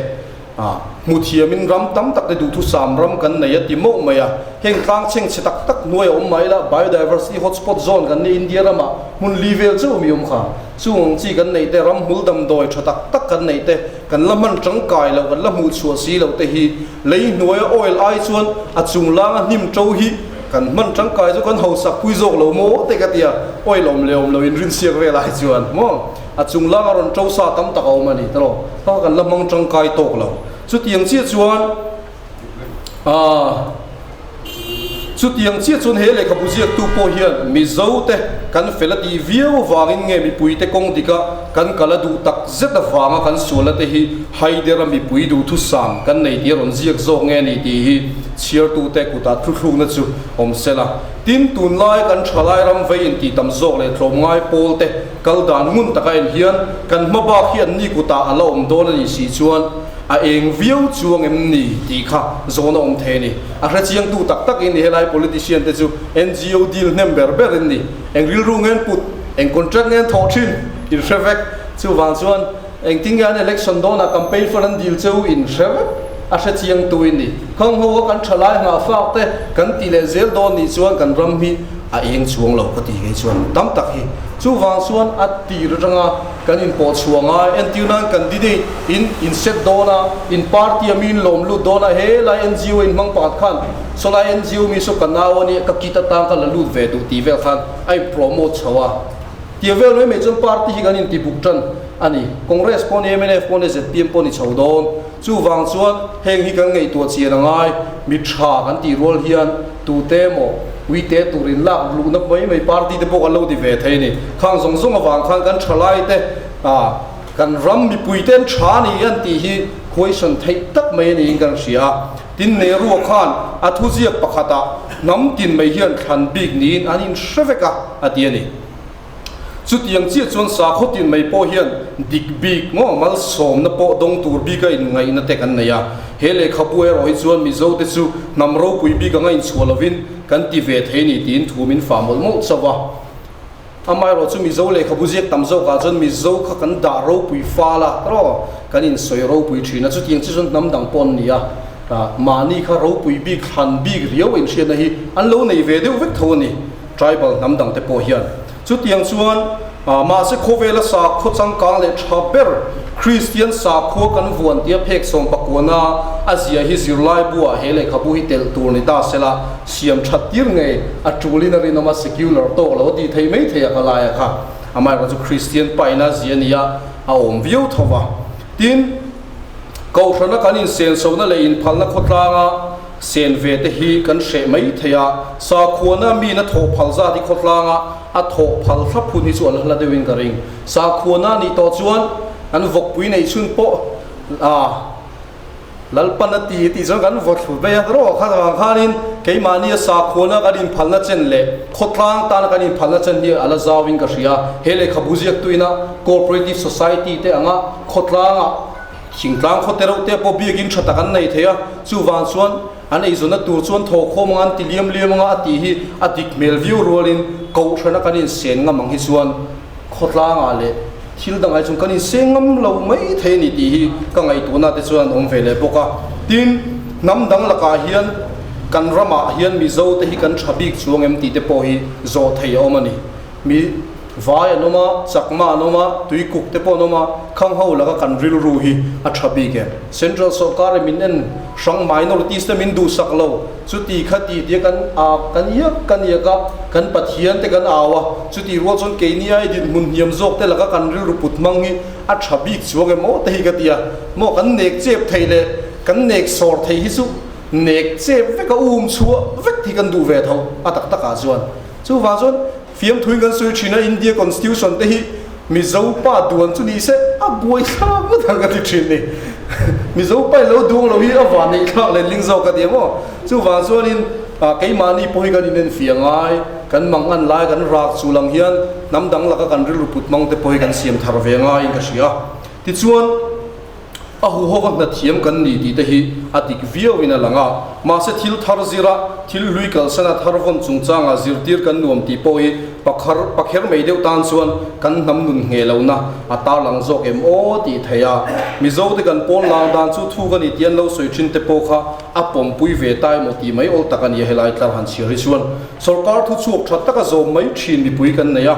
A, hmu thiamin ram tam tak te duhthusam ram kan nei a ti mauh mai a, heng tlang chheng chhe tak tak hnuai a awm mai la, biodiversity hotspot zone kan nia India ramah hmun li vel chauh mi awm kha, chung ang chi kan neih te, ram hmul damdawi tha tak tak kan neih te, kan la hman tangkai loh, kan la hmuh chhuah si loh te hi lei hnuaia oil ai chuan a chung langa hnim to hi kan hman tangkai chu kan hausak pui zawk lo maw te ka ti a, oil awm leh awm loh inrinsiak vel ai chuan maw. A chung langa rawn to sa tam tak a awm a ni tawh. Kha kan la hmang tangkai tawk lo. Chutiang chiah chuan aah chutiang chiah chuan he lehkhabu ziaktu pawh hian Mizo te kan fel a tih viau avangin nge mipui te kawng dika kan kal a duh tak zet avanga kan sualna te hi haidera mipui duhthusam kan nei tih a rawn ziak zawk nge ni tih hi chhiartute kutah thuthlukna chu awm sela. Tin, tunlai kan thalai ram vei intih tam zawk leh tlawmngai pawl te Kal dan ngun taka en hian kan hma bak hi an ni kutah a la awm dawn a nih si chuan a eng viau chuang em ni tih kha zawn a awm thei a ni. A hre chiangtu tak tak in ni helai politician te chu NGO deal hnem ber ber in ni. Eng rilru ngen put, eng contract ngen thawh thin in hre vek. Chuvang chuan engtin nge an election dawnah campaign fund an deal cheu in hre vek a hre chiangtu in ni. Khang ho a kan thalai nghahfak te kan ti leh zel dawn nih chuan kan ram hi a eng chuang lo ka ti kei chuan tam tak hi. Chuvang chuan a tir atanga kan inpawh chhuah ngai. Entir nan candidate in in set dawn a, in party a mi in lawm lut dawn a, he lai NGO in hmang pakhat khan saw lai NGO mi saw ka nau a nia, ka kit atang ka la lut ve duh tih vel khan a in promote chho a. Tia vel mai mai chuan party hi kan inti buk tan a ni. Congress pawh ni, mnf pawh ni, zpm pawh ni chho dawn. Chuvang chuan heng hi kan ngaihtuah chian a ngai. Mi tha kan tih rual hian tute emaw uite tur in lak luhna mai mai party te pawh kan lo ti ve thei a ni. Khang zawng zawng avang khan kan thalai te ah kan ram mipui te an tha a ni an tih hi question theih tak mai a niin kan hria a. Tin Nehru khan a thuziak pakhatah hnam tin mai hian thlan bik niin an inhre vek a, a ti a ni. Chutiang chiah chuan sakhaw tin mai pawh hian dik bik maw malsawmna pawh dawng tur bika inngaihna te kan nei a. He lehkhabu erawh hi chuan Mizote chu hnam ropui bik anga inchhuah lovin kan ti ve thei ni tiin thu min fah mawlh mawlh chauh a. Amaherawh chu Mizo lehkhabu ziak tam zawkah chuan Mizo kha kan dah ropui fal a, tawh kan insawi ropui thin a. Chutiang chiah chuan hnam dang pawh an ni a, mahni kha ropui bik thlan bik riau inhriatna hi an lo nei ve deuh vek tho a ni. Tribal hnam dangte pawh hian chutiang chuan mahse khawvela sakhaw changkang leh tha ber Kristian sakhua kan vuan tia phek sawm pakuana a zia hi zirlai buah he lehkhabu hi telh tur ni ta sela siam that tir ngei a tulin a rinawm a secular tawk lo a tih theih mai thei a ka laia kha amaherawhchu Kristian paina zia nia a awm viau tho va. Tin, Kohhrana kan insensohna leh inphalna khawtlanga Sen ve te hi kan hreh mai thei a, sakhuana miin a thawh phal zat hi khawtlanga a thawh phal thlap hun hi chu a la hla deuhin ka ring. Sakhuana nih tawh chuan an vawkpui neih chhun pawh a Lalpan a ti tih chuan kan vaw thlu mai a, rawh khat avang khanin keimahnia sakhuana kan inphalna chen leh khawtlang tana kan inphalna chen hi a la zauin ka hria. He lehkhabu ziaktuina Cooperative Society te anga khawtlanga Thingtlang khaw te reuh te pawh biakin tha tak an nei thei a, chuvang chuan an eizawnna tur chuan thawhkhawm anga an ti liam liam anga a tih hi a dik hmel viau rualin kohhrana kan insen ngam ang hi chuan khawtlangah leh thil dangah hi chuan kan inseng ngam lo mai thei a ni tih hi ka ngaihtuahna te chuan an awm ve leh bawk a. Tin, hnam dang lakah hian kan ramah hian Mizo te hi kan tha bik chuang em tih te pawh hi zawh thei a awm a ni. Mi vai an awm a, chakma an awm a, tuikuk te pawh an awm a, khang ho laka kan rilru hi a tha bik em? Central sawrkar in min en hrang minorities te min duhsak lo, chuti kha ti tia kan a kan iak kan iak a, kan Pathian te kan au a, chuti rual chuan keini ai dinhmun hniam zawk te laka kan rilru put hmang hi a tha bik chuang em aw te hi ka ti a, maw kan nek chep thei leh kan nek sawr thei hi chu nek chep vek a um chhuah vek hi kan duh ve tho a tak takah chuan. Chuvang chuan fiamthuin kan sawi thin a, India Constitution te hi Mizo pa duan chu ni se a buai thlak ngawt ang ka ti thin ni. Mizo pa in lo duang lo hi a van neih thlak leh ling zawk ka ti maw. Chuvang chuanin keimahni pawh hi kan inenfiah ngai, kan mangan lai kan rak chul ang hian hnam dang laka kan rilru put mang te pawh hi kan siam thar ve ngaiin ka hria. Tichuan. A huhawka hnathiam kan ni tih te hi a dik viauin a lang a, mahse thil thar zira thil hlui kalsana thar vawn chungchanga zirtir kan nuam tih pawh hi pakhar pakher mai deuh tan chuan kan hnam nun ngheh lohna a tarlang zawk em aw tih theih a. Mizo te kan pawn lang dan chu thuk a ni tih an lo sawi thin te pawh kha a pawmpui ve ta emaw tih mai awl tak a ni a helai tlar han chhiar hi chuan sawrkar thuchhuak tha taka zawm mai thin mipui kan nei a.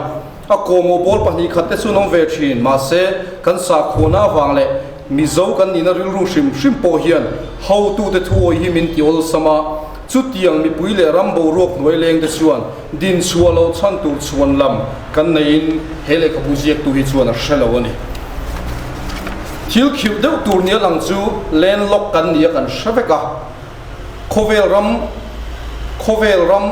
A kawhmawh pawl 2 khat te chu an awm ve thin, mahse kan sakhuana avang leh Mizo kan nihna rilru hrim hrim pawh hian hotute thuawi hi min ti awlsam a, chutiang mipui leh ram boruak hnuai leng te chuan dinchhuah loh chhan tur chhuan lam kan neihin he lehkhabu ziaktu hi chuan a hre lo a ni. Thil khirh deuh tur nia lang chu landlock kan nia kan hre vek a. Khawvel ram Khawvel ram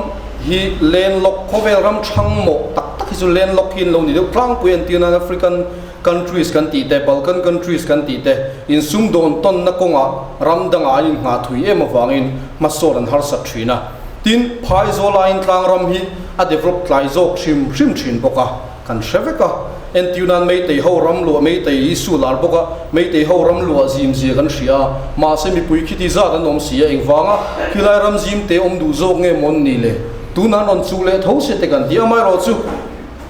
hi landlock Khawvel ram thang mawh tak tak hi chu landlock hi an lo ni deuh tlangpui a entir nan African countries kan tih te Balkan countries kan tih te insum dawn tawnna kawngah ram dangah an inngah thui em avangin hmasawn an harsat thin a. Tin, phaizawl aiin tlang ram hi a develop tlai zawk hrim hrim thin bawk a. Kan hre vek a, entir nan Meitei ho ram luah Meitei Isu lar bawk a, Meitei ho ram luah zim zia kan hria a, mahse mipui khiti zat an awm si a, engvanga khilai ram zim te awm duh zawk nge mawn ni le? Tunah an rawn chuh leh tho se te kan ti a, amaherawh chu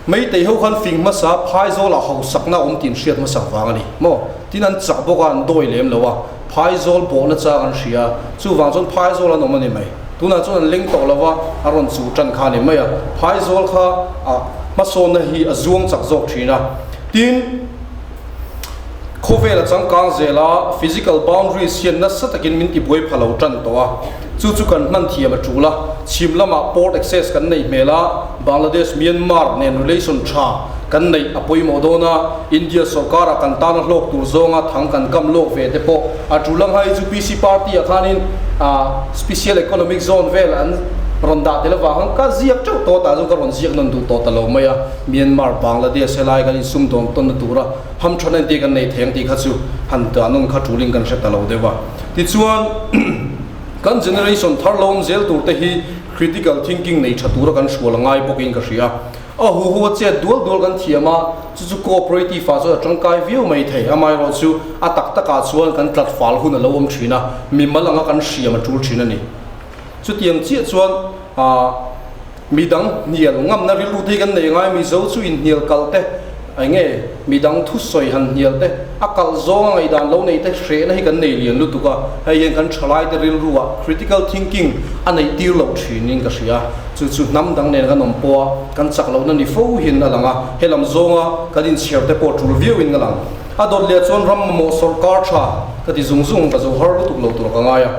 Meitei ho khan fing hmasa Phaizawl ah hausakna awm tih an hriat hmasak vang a ni maw? Tin an chak bawk a, an dawi lem lo a, Phaizawl bawhna chang an hria a, chuvang chuan Phaizawl an awm a ni mai. Tunah chuan an leng tawh lo va, a rawn chuh tan kha a ni mai a. Phaizawl kha ah Hmasawnna hi a zuang chak zawk thin a. Tin, khawvel a changkang zel a, physical boundaries hian nasa takin min tibuai pha lo tan tawh a. Chu chu kan hman thiam a tul a. Chhim lamah port access kan neih hmel a, Bangladesh, Myanmar nen relation tha kan neih a pawimawh dawn a, India sorkara kan tana hlawk tur zawnga thang kan kam lawk ve te pawh a tul ang. Hei chu PC party ah khanin Special Economic Zone vel an rawn dah tel avang khan ka ziak teuh tawh tah chuan ka rawn ziak nawn duh tawh ta lo mai a, Myanmar, Bangladesh helai kan insumdawn tawnna tura hamthan entir kan nei thei ang tih kha chu han dah nawn kha tulin kan hre ta lo deuh a. Tichuan kan generation thar lo awm zel tur te hi critical thinking nei tha tura kan hrual a ngai bawkin ka hria. A huho a chet dual dual kan thiam a, chu chu cooperative ah chuan a tangkai viau mai thei. Amaherawhchu a tak takah chuan kan tlat fal hun a lo awm thin a, mimal anga kan hriam a tul thin a ni. Chutiang chiah chuan ah midang hnial ngamna rilru te hi kan nei ngai, Mizo chu inhnial kal te eng nge midang thusawi han hnial te, a kalh zawnga ngaihdan lo neih te hrehna hi kan nei lian lutuk a, hei hian kan thalai te rilruah critical thinking a neih tir loh thinin ka hria. Chu chu hnam dang nen kan awm pawh a, kan chak lohna ni fo hian a lang a, helam zawnga kan inchhiar te pawh tul viauin a lang. A dawt leh chuan ram mamawh sawrkar tha ka ti zung zung, ka zo har lutuk lo tur ka ngai a.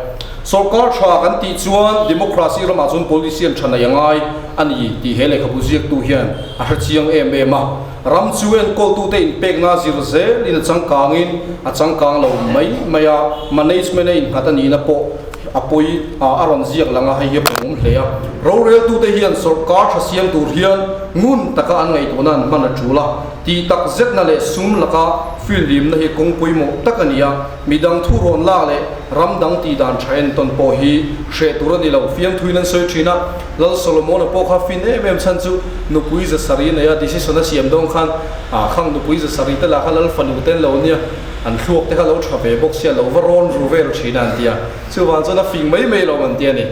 Sawrkar tha kan tih chuan democracy ramah chuan politician tha nei a ngai a ni tih he lehkhabu ziaktu hian a hre chiang em em a. Ram chu enkawltute inpekna zir zelin a changkangin a changkang lo mai mai a, management a innghat a nihna pawh a pawi a rawn ziak lang a, hei hi a pawmawm hle a. Roreltute hian sawrkar tha siam tur hian ngun taka an ngaihtuahna an hman a tul a, tih tak zetna leh sum laka filhlimna hi kawng pawimawh tak a ni a, midang thu rawn lak leh ram dang tih dan tha entawn pawh hi hreh tur a ni lo. Fiamthuin an sawi thin a, Lal Solomon-a pawh kha fin em em chhan chu nupui za sarih nei a, decision a siam dawn khan khang nupui za sarih te lah kha Lal fanu te an lo nia, An thluak te kha lo tha ve bawk sia, lo va rawn ru vel thin a an ti a. Chuvang chuan a fing mai mai lo an ti a ni.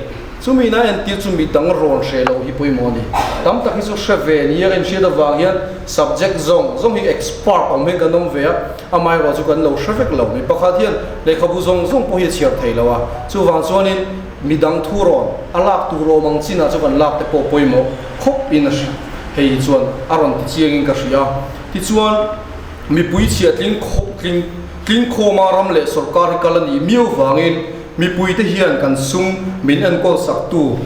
Chumi na entir chu mi dang rawn hre loh hi pawimawh a ni. Tam tak hi chu hre ve nia ka inhriat avang hian subject zawng zawng hi expert awm hian kan awm ve a, amaherawh chu kan lo hre vek lo. Mi pakhat hian lehkhabu zawng zawng pawh hi a chhiar thei lo a, chuvang chuanin mi dang thu rawn a lak tur awm ang chinah chu kan lak te pawh pawimawh khawp in a hria. Hei hi chuan a rawn ti chiangin ka hria. Tichuan. Mipui chhia tling tling tlingkhawma ram leh sorkar hi kal a nih miau vangin mipuite hian kan sum min enkawl saktu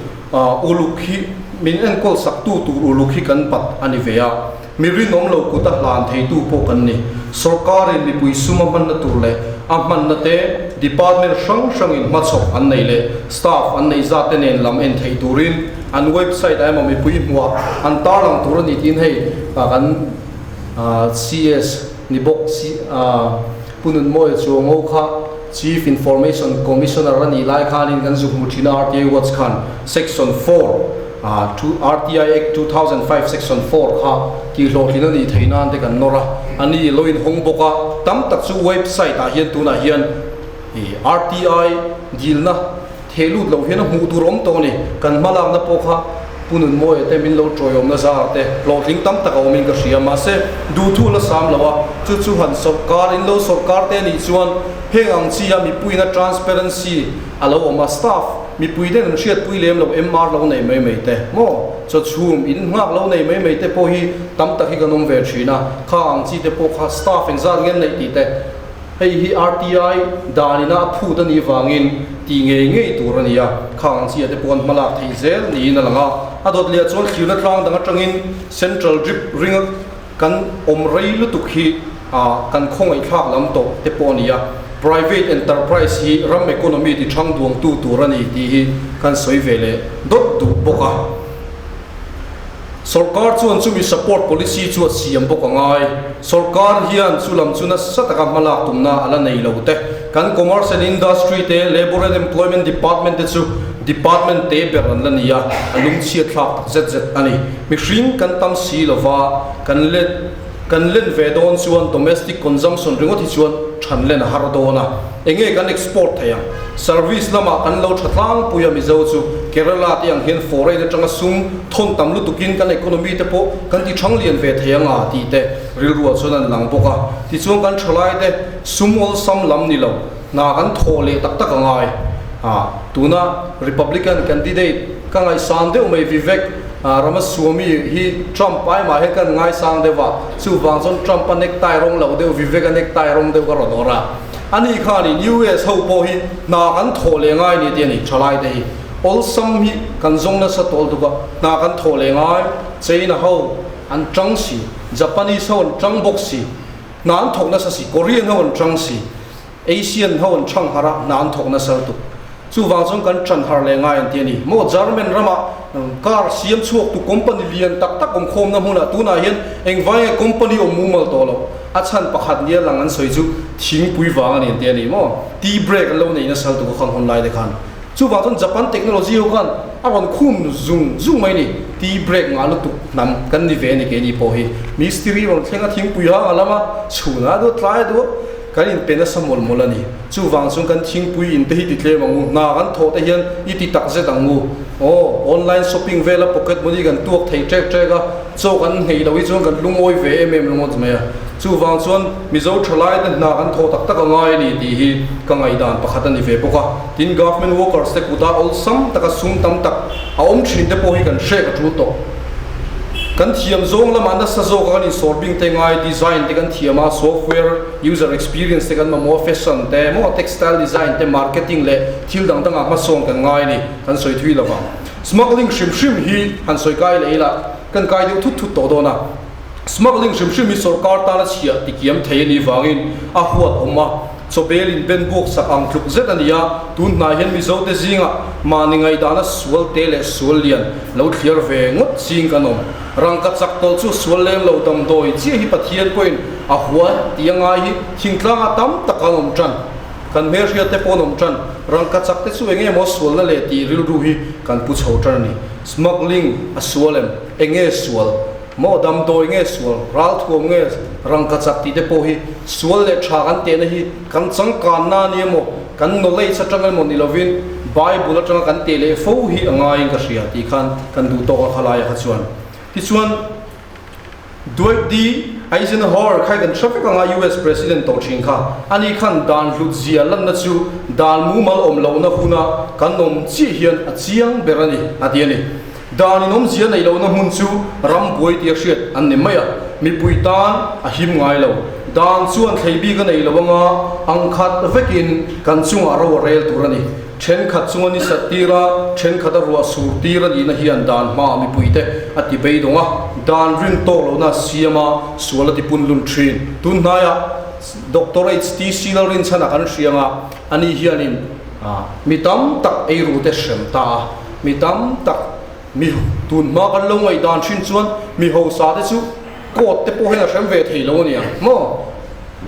uluk hi min enkawl saktu tur uluk hi kan bat a ni ve a, mi rinawm lo kut a hlan theitu pawh kan ni. Sorkarin mipui sum a hmanna tur leh a hmanna te department hrang hrangin hmachhawp an neih leh staff an neih zat te nen lam en theih turin an website ah emaw mipui hmuah an tarlang tur a ni tiin hei kan CS ni bawk si Pu Nunmawia Chuango kha Chief Information Commissioner a nih lai khanin kan zuk hmu thin a RTI Watch khan Section 4 RTI Act 2005 Section 4 kha tihhlawhtlin a nih theih nan te kan nawr a, a ni lo inhawng bawk a, tam tak chu website ah hian tunah hian RTI dilna Theh lut loh hian a hmuh tur awm tawh a ni. Kan hmalakna pawh kha Pu Nunmawia te min lo tawiawmna zar te hlawhtling tam tak a awmin ka hria. Mahse, duhthu la sam lo a, chu chu han sawrkar in lo sawrkar te anih chuan heng ang chi a mipuiin a transparency a lo awm a, staff mipui ten an hriatpui lem lo MR lo nei mai mai te maw chawchhum in nghak lo nei mai mai te pawh hi tam tak hi kan awm ve thin a, kha ang chi te pawh kha staff engzat nge an neih tih te. Hei hi RTI danina a phut a nih vangin tih ngei ngei tur a ni a, khang ang chiah te pawh an hmalak theih zel niin a lang a. A dawt leh chuan thlirna tlang dang atangin Central Drip ringa kan awm rei lutuk hi kan khawngaihthlak lam tawh te pawh a ni a. Private enterprise hi ram economy ti thang duangtu tur a ni tih hi kan sawi ve leh dawt duh bawk a. Sorkar chuan chumi support policy chu a siam bawk a ngai. Sorkar hian chu lam chu nasa taka hmalak tumna a la nei lo te. Kan Commerce and Industry te, Labour and Employment Department te chu department te ber an la ni a, a lungchhiat thlak tak zet zet a ni. Mihring kan tam si lova, kan let kan len ve dawn chuan domestic consumption ringawt hi chuan than len a har dawn a. Enge kan export thei ang? Service lamah kan lo tha tlangpui a Mizo chu Kerala te ang hian foreign atanga sum thawn tam lutukin kan economy te pawh kan ti thang lian ve thei anga tih te rilruah chuan an lang bawk a. Tichuan kan thalai te sum awlsam lam ni lo hna kan thawh leh tak tak a ngai. Tuna Republican candidate ka ngaihsan deuh mai Vivek. Ramaswamy hi Trump ai mah hian kan ngaisang deuh a, chuvang chuan Trump a necktie rawng lo deuh, Vivek a necktie rawng deuh ka rawn awrh a. Ani khanin US ho pawh hi hna kan thawh leh ngai ni tih a ni, thalai te hi awlsam hi kan zawng nasa tawl tuk a, hna kan thawh leh ngai, China ho an tang si, Japanese ho an tang bawk si, hna an thawk nasa si, Korean ho an tang si. Asian ho an chhang har a, hna an thawk nasa lutuk. Chuvang chuan kan ṭan har leh ngai an ti a ni. Maw German rama car siam chhuaktu company lian tak tak awm khawmna hmunah tunah hian engvai nge company awm mumal tawh loh? A chhan pakhat nia lang an sawi chu thingpui vang a ni an ti a ni maw? Tea break an lo nei nasa lutuk a khang hun lai te khan. Chuvang chuan Japan technology ho khan a rawn khum zung zung mai a ni. Tea break ngah lutuk hnam kan ni ve a ni keini pawh hi. Mistiri rawn thleng a thingpui hang a lam a, chhunah a duat tlai a duat. Kan inpe nasa mawlh mawlh a ni. Chuvang chuan kan thingpui in te hi ti tlem ang u, hna kan thawh te hian i ti tak zet ang u. Aw, online shopping vela pocket money kan tuak thei ṭek ṭek a, chaw kan hneih loh hi chuan kan lungawi ve em em ringawt mai a. Chuvang chuan Mizo ṭhalai te hna kan thawh tak tak a ngai a ni tih hi ka ngaihdan pakhat a ni ve bawk a. Tin, government workers te kuta awlsam taka sum tam tak a awm ṭhin te pawh hi kan hrek a ṭul tawh. Kan thiam zawng lamah nasa zawka kan insawr bing te ngai, design te kan thiam a, software, user experience te kan mamawh a, fashion te, maw textile design te, marketing leh thil dang dangah hmasawn kan ngai a ni, kan sawi thui lo vang. Smuggling hrim hrim hi han sawi kai leh ila, kan kai deuh thut thut tawh dawn a. Smuggling hrim hrim hi sorkar tana chhiah tikiam thei a nih vangin a huat awm a. Chawbel in ben buak sak ang tluk zet a ni a, tun hnai hian Mizote zingah mahni ngaihdana sual te leh sual lian lo thliar ve ngawt ching kan awm. Rangka chak tawlh chu sual lem lo damdawi chiah hi Pathian pawhin a hua tih a ngai hi thingtlangah tam tak an awm tan. Kan hmelhriat te pawh an awm tan. Rangka chak te chu eng emaw sualna leh tih rilru hi kan pu chho tan a ni. Smuggling a sual em? Enge sual? Maw damdawi nge sual, ralthuam nge rangkachak tih te pawh hi sual leh tha kan tehna hi kan changkanna a ni emaw, kan knowledge atang emaw ni lovin Bible atanga kan teh leh fo hi a ngaiin ka hria tih khan kan duh tawk a khalai kha chuan. Tichuan Dwight D. Eisenhower khai kan hre vek anga US President tawh thin kha, ani khan dan hlut zia lanna chu dan mumal awm lohna huna kan awm chiah hian a chiang ber a ni a ti a ni. Dan in awmzia neih lohna hmun chu ram buai tia hriat an ni mai a, mipui tan a him ngai lo. Dan chuan thlei bik a nei lo anga ang khat vekin kan chungah ro a rel tur a ni. Thenkhat chunga ni sat tir a, thenkhat a ruah sur tir a nihna hian dan hmaah mipuite a ti beidawng a, dan rin tawk lohna a siam a, sual a ti pun lun thin. Tun hnaiah Doctor HTC Lalrinchhana kan hria anga ani hianin mi tam tak eirute hrem ta a. Mi tam tak mi tun hma kan lo ngaihdan thin chuan mi hausa te chu court te pawh hian a hrem ve thei lo a nia maw?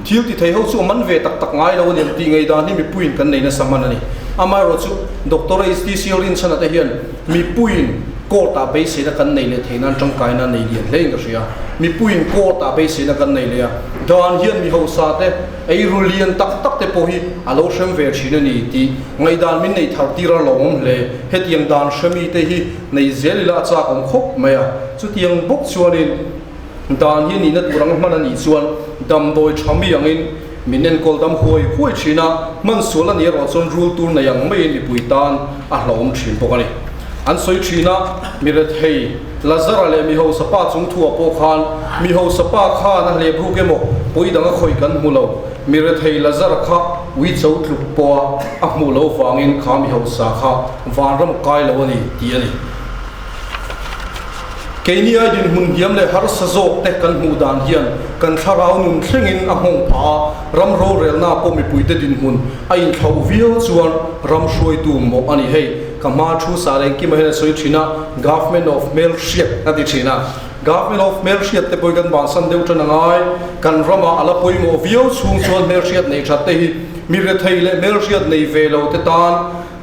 Thil ti thei ho chu a man ve tak tak ngai lo a nia tih ngaihdan hi mipuiin kan nei nasa hman a ni. Amaherawh chu Doctor HTC Rinchhana te hian mipuiin court ah beiseina kan nei leh thei nan tangkaina nei lian hle in ka hria. Mipuiin court ah beiseina kan nei leh a, dan hian mi hausa te Eiru lian tak tak te pawh hi a lo hrem ve thin a ni tih ngaihdan min neih thar tir a lawmawm hle. Hetiang dan hremi te hi nei zel ila a chak awm khawp mai a. Chutiang bawk chuanin dan hi nihna tur anga hman a nih chuan damdawi tha mi angin min enkawl dam huai huai thin a, hman sual a nih erawh chuan rul tur nei ang maiin mipui tan a hlauhawm thin bawk a ni. An sawi thin a, mi rethei Lazara leh mi hausa pa chung thuah pawh khan mi hausa pa khan a hlep ruk emaw pawi dang a khawih kan hmu lo. Mi rethei Lazara kha ui cho tluk pawha a hmuh loh vangin kha mi hausa kha vanram kai lo a ni tih a ni. Keini ai dinhmun hniam leh harsa zawk te kan hmuh dan hian kan thlarau nun thlengin a nghawng phah a, ram rorelna pawh mipuite dinhmun a inthlauh viau chuan ram hruaitu mawh a ni hei. Ka hma thu sa leh engkim ah hian a sawi thin a, Government of hmelhriat a ti thin a. Government of hmelhriat te pawh hi kan bansan deuh tan a ngai. Kan ramah a la pawimawh viau chhung chuan hmelhriat nei that te hi mi rethei leh hmelhriat nei ve lo te tan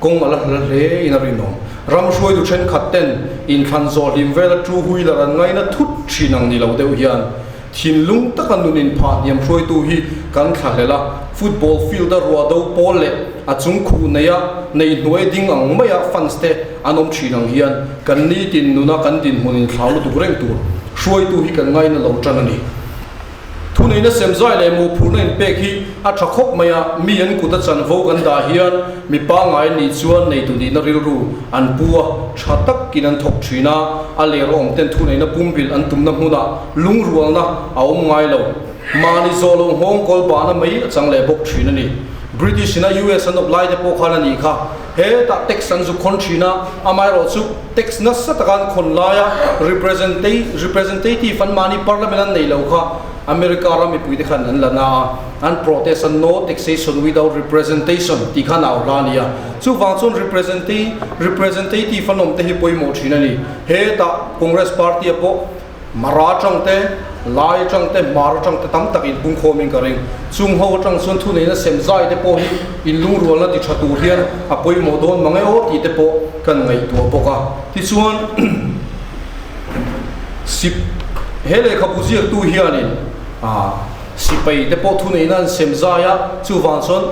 kawng a la hla hle in a rinawm. Ram hruaitu thenkhat ten inthlan zawh hlim vela two wheeler an ngaina thut thin ang ni lo deuh hian Thinlung taka nun inphah hniam hruaitu hi kan thlahlel a, football field a ruah do pawl leh a chung khuh neia nei hnuai ding ang maia fans te an awm thin ang hian kan nitin nuna kan dinhmun inthlau lutuk reng tur hruaitu hi kan ngaina lo tan a ni. Thuneihna semzai leh mawhphurhna inpek hi a tha khawp mai a, mi an kut a chanvo kan dah hian mi pangngai nih chuan neitu nihna rilru an pu a, tha takin an thawk thin a, a ler awm ten thuneihna pumbilh an tumna hmunah lungrualna a awm ngai lo. Mahni zawh loh nghawng kawl bahna mai a chang leh bawk thin a ni. British ina US an awp lai te pawh khan a nih kha. Hetah tax an zuk khawn thin a, amaherawh chu tax nasa taka an khawn laia representative an mahni parliament an nei lo kha America ram mipuite khan an la na a, an protest a no taxation without representation tih khan a au hla a ni a. Chuvang chuan representative an awm te hi pawimawh thin a ni. Hetah Congress party-a pawh Mara atang te, Lai atang te, Hmar atang te tam tak inpungkhawmin ka ring. Chung ho atang chuan thuneihna sem zai te pawh hi inlungrualna ti tha tur hian a pawimawh dawn mang e aw tih te pawh kan ngaihtuah bawk a. Tichuan, sip he lehkhabu ziaktu hianin sipai te pawh thuneihna an sem zai a, chuvang chuan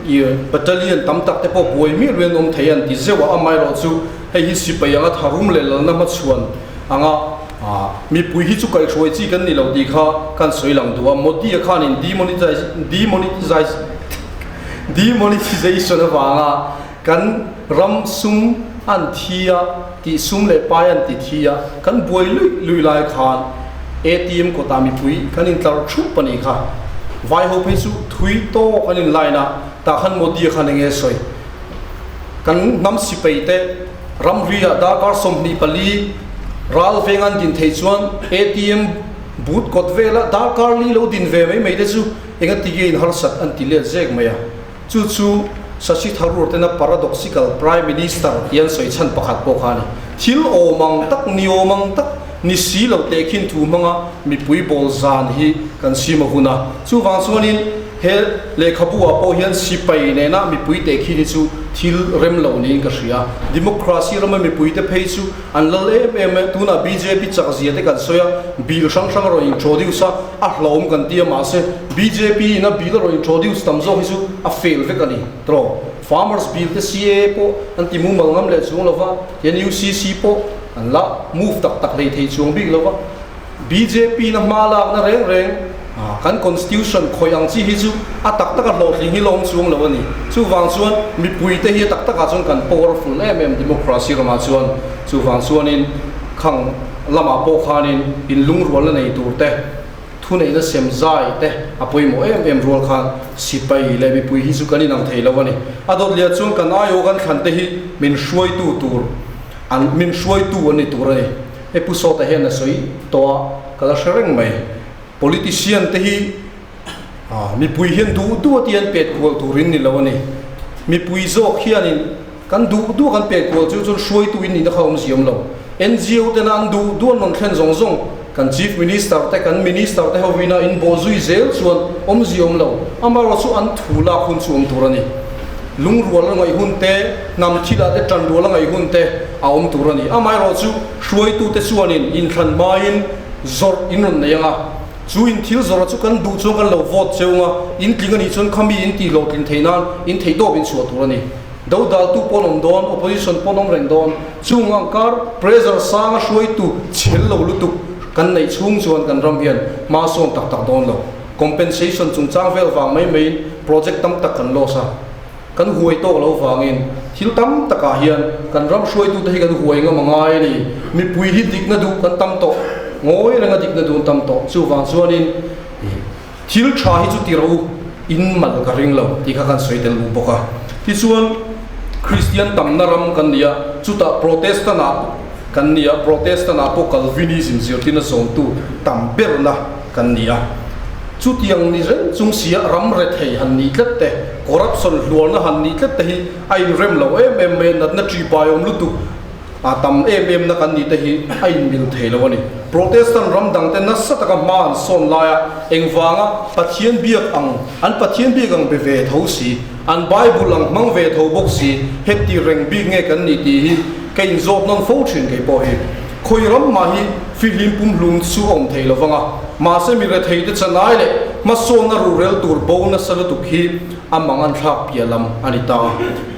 i battalion tam tak te pawh buai miah luiin an awm thei an ti zeuh a, amaherawh chu hei hi sipai anga tharum leh lalna hmachhuan anga mipui hi chu kaihhruai chi kan ni lo tih kha kan sawi lang duh a, Modi-a khanin demonetization avanga kan ram sum an thi a tih sum leh pai an ti thi a, kan buai luih luih lai khan ATM kawtah mipui kan intlar thup a nih kha. Vai ho phei chu thui tawk an in line a, tah khan Modi-a khan enge sawi? Kan hnam sipai te Ramri-ah darkar 24 ral veng an din theih chuan ATM booth kawt vela darkar li lo din ve mai mai te chu engati nge in harsat an ti let zek mai a. Chu chu Shashi Tharoor tena paradoxical Prime Minister tih an sawi chhan pakhat pawh kha a ni. Thil awm ang tak, ni awm ang tak ni si lo tehkhin thu hmanga mipui bawl zan hi kan sim a hun a. Chuvang chuanin He lehkhabu ah pawh hian sipai nena mipui te khi hi chu thil rem lo niin ka hria. Democracy rama mipui te phei chu an lal em em e. Tunah bjp chak zia te kan sawi a, bill hrang hrang a rawn introduce a, a hlauhawm kan ti a mahse bjp in a bill a rawn introduce tam zawk hi chu a fail vek a ni tawh. Farmers bill te CAA pawh an ti mumal ngam leh chuang lova, tian UCC pawh an la move tak tak hlei thei chuang bik lova. Bjp na hma lakna reng reng kan constitution khawih ang chi hi chu a tak taka hlawhtling hi lawm chuang lo a ni. Chuvang chuan mipui te hi a tak takah chuan kan powerful em em democracy ramah chuan. Chuvang chuanin khang lamah pawh khanin inlungrualna nei tur te, thuneihna sem zai te a pawimawh em em rual khan sipai leh mipui hi chu kan inang thei lo a ni. A dawt liah chuan kan aiawh kan thlan te hi min hruaitu tur an min hruaitu an ni tur a ni. He Pu Sawta hian a sawi tawh a, ka la hre reng mai. Politician te hi mipui hian duh duh a ti an pet kual turin ni lo a ni. Mipui zawk hianin kan duh duh a kan pet kual chu chuan hruaitu in nihna kha awm ziam lo. NGO tena an duh duh an rawn thlen zawng zawng kan Chief Minister te kan Minister te hovina in bawh zui zel chuan awm ziam lo. Amaherawhchu chu an thu lak hun chu awm tur a ni. Lungrual a ngaih hun te, hnam thilah te tanrual a ngaih hun te a awm tur a ni. Amaherawhchu hruaitute chuanin inthlan hmain zawrh in rawn nei ang a, chu in thil zawrha chu kan duh chuan kan lo vote cheu ang a, in tling a nih chuan khami in tih hlawhtlin theih nan in theihtawp in chhuah tur a ni. Dodaltu pawh an awm dawn, opposition pawh an awm reng dawn. Chung ang kar pressure sanga hruaitu chhel lo lutuk kan neih chhung chuan kan ram hian hma sawn tak tak dawn lo. Compensation chungchang vel vang mai maiin project tam tak kan loss a, kan huai tawk lo vangin thil tam takah hian kan ram hruaitute hi kan huai ngam a ngai a ni. Mipui hi dikna duh kan tam tawh, ngawi renga dikna duh an tam tawh. Chuvang chuanin thil tha hi chu ti rawh u, in mal ka ring lo tih kha kan sawi tel u bawk a. Tichuan Kristian tamna ram kan ni a, chutah Protestant ah kan ni a, Protestant ah pawh Calvinism zirtirna zawmtu tam berna kan ni a. Chutiang ni reng chung sia ram rethei han nih tlat te, corruption hluarna han nih tlat te hi a inrem lo em em mai a, natna ṭi baiawm lutuk a tam em em na kan nih te hi a inmil thei lo a ni. Protestant ram dang te nasa taka hma an sawn laia engvanga Pathian biak ang, an Pathian biak ang be ve tho si, an Bible ang hmang ve tho bawk si, heti reng bik nge kan nih tih hi ka inzawt nawn fo thin kei pawh hi. Khawi ram mah hi fihlim pumhlum chu a awm thei lo vang a, mahse mi rethei te chanai leh hmasawnna ruhrel tur bo nasa lutuk hi a mang an thlak piah lam a ni ta.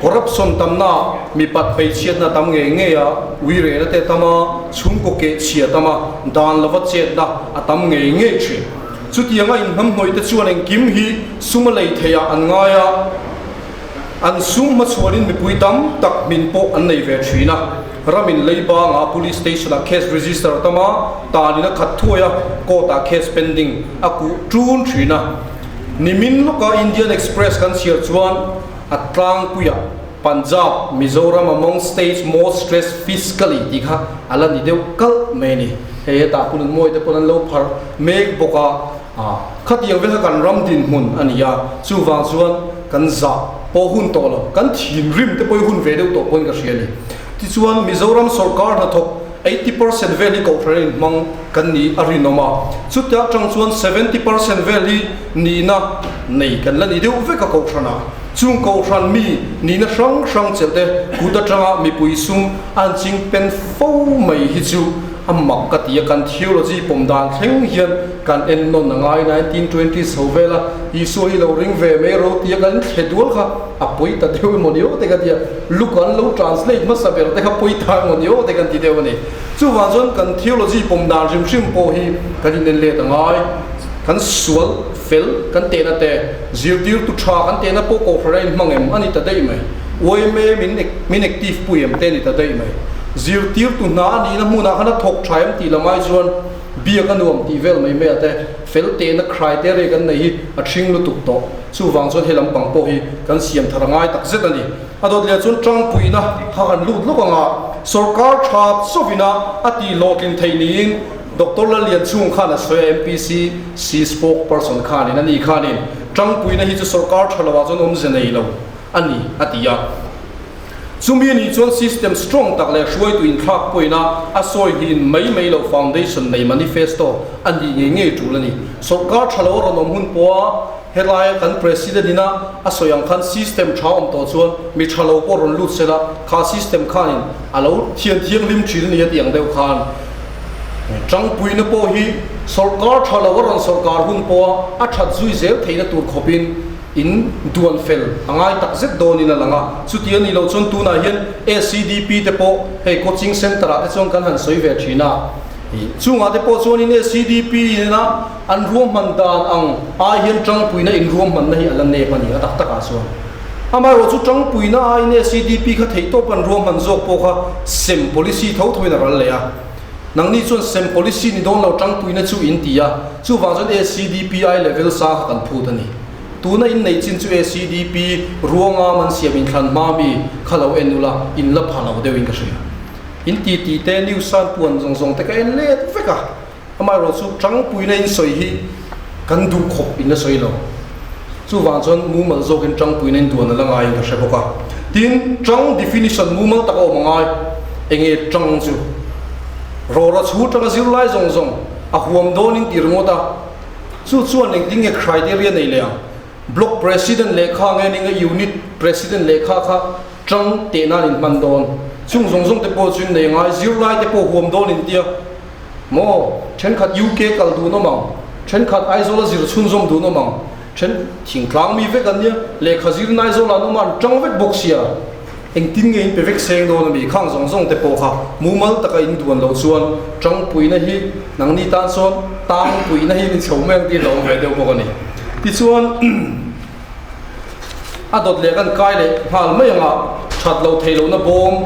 Corruption tamna ah mipat hmeichhiatna tam ngei ngei a, uirehna te tam a, chhungkaw keh chhia tam a, dan lova chetna a tam ngei ngei thin. Chutianga inhnamhnawih te chuan engkim hi sum a lei theihah an ngai a, an sum hmachhuanin mipui tam tak hmin pawh an nei ve thin a. Ramin leibanga Police Station ah case register a tam a, tanin a khat thuai a, court ah case pending a kuh ṭun thin a. Nimin lawka Indian Express kan chhiar chuan a tlangpuiah Punjab, Mizoram among states most stressed fiscally tih kha a la ni deuh kalh mai a ni. Hei hetah pawh nunmawi te pawn an lo pharh mek bawk a, khatiang vel kha kan ram dinhmun a ni a, chuvang chuan kan zah pawh hun tawh lo, kan thinrim te pawh hi hun ve deuh tawh pawhin ka hria a ni. Tichuan Mizoram sawrkar hnathawk 80% vel hi kohhran a inhmang kan ni a rinawm a, chutia atang chuan 70% vel hi nihna nei kan la ni deuh vek a kohhranah. Chung kohhran mi nihna hrang hrang chelh te kut atanga mipui sum an ching pen fo mai hi chu a mak ka ti a, kan theology pawm dan thleng hian kan en nawn a ngai 1920 chho vela Isua hi lo ring ve mai ro tia kan thle dual kha a pawi ta deuh emaw ni aw te ka ti a, Luke an lo translate hmasa ber te kha pawi ta emaw ni aw te kan ti deuh a ni. Chuvang chuan kan theology pawm dan hrim hrim pawh hi kan inen let a ngai, kan sual fel kan tehna te, zirtirtu tha kan tehna pawh kohhran a inhmang em a ni ta daih mai, yma min min active pui em te a ni ta daih mai. Zirtirtu hna a nihna hmunah khan a thawk tha em tih lamai chuan biak a nuam tih vel mai mai a te fel tehna criteria kan nei hi a ṭhing lutuk tawh. Chuvang chuan he lampang pawh hi kan siam thar a ngai tak zet a ni. A dawt leh chuan tangpuina kha kan lut lawk ang a, sawrkar tha chauhin a a tih hlawhtlin theih niin Doctor Lallianchhung khan a sawi a, MPCC spokesperson khanin a ni khanin tangpuina hi chu sawrkar tha loah chuan awmze nei lo a ni a ti a. Chumi anih chuan system strong tak leh hruaitu inthlak pawhin a a sawi hnin mai mai loh foundation nei manifesto a nih ngei ngei tul a ni. Sawrkar tha lo a rawn awm hun pawha helaia kan President ina a sawi ang khan system tha awm tawh chuan mi tha lo pawh rawn lut sela kha system khanin a lo thian thianghlim thin a ni a tih ang deuh khan tangpuina pawh hi sawrkar tha lo a rawn sawrkar hun pawha a that zui zel theihna tur khawpin In duan fel a ngai tak zet dawnin a lang a, chuti a nih loh chuan tunah hian ACDP te pawh hei coaching centre ah te chuan kan han sawi ve thin a, chungah te pawh chuanin ACDP ina an ruahman dan ang ai hian tangpuina in ruahmanna hi a la nep a ni a tak takah chuan. Amaherawh chu tangpuina aiin ACDP kha theihtawp an ruahman zawk pawh kha sem policy tho thoin a ral leh a. Nangni chuan sem policy ni dawn lo tangpuina chu in ti a, chuvang chuan ACDPI level sang kha kan phut a ni. Tuna in neih chin chu ACDP ruanga man siam inthlan hma mi kha lo en ula, in la pha lo deuhin ka hria. In ti tih te news san puan zawng zawng te ka en let vek a, amaherawh chu tangpuina in sawi hi kan duh khawp in la sawi lo. Chuvang chuan mumal zawkin tangpuina in duan a la ngaiin ka hre bawk a. Tin, tang definition mumal tak a awm a ngai. Enge tang chu? Rawra chhu tanga zirlai zawng zawng a huam dawnin ti ringawt a. Chu chuan engtin nge criteria nei leh ang? Block President lehkha nge ni nge Unit President lehkha kha tang teh nan in hman dawn? Chung zawng zawng te pawh chu in nei ngai, zirlai te pawh huam dawn in tia maw? Thenkhat UK kal dun awm ang, thenkhat Aizawl a zir chhunzawm dun awm ang, then thingtlang mi vek an nia, lehkha zir in Aizawl ah an awm a an tang vek bawk sia. Engtin nge in pe vek seng dawn a mi? Khang zawng zawng te pawh kha mumal taka in duan loh chuan tangpuina hi nangni tan chuan tangpuina hi ni chho mai ang tih a hlauhawm ve deuh bawk a ni. Tichuan a dawt leh kan kai leh nghal mai anga that loh theih lohna bawm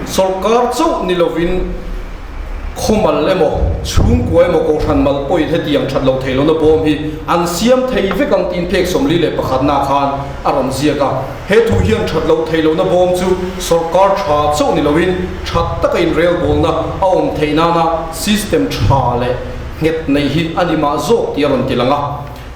sawrkar chauh ni lovin Khawmal emaw, chhungkua emaw kohhran mal pawhin hetiang that loh theih lohna bawm hi an siam thei vek ang tiin phek 41 na khan a rawn ziak a. He thu hian that loh theih lohna bawm chu sawrkar tha chauh ni loin that taka inrelbawlna a awm theih nana system tha leh nghet neih hi a ni mah zawk tih a rawn ti lang a.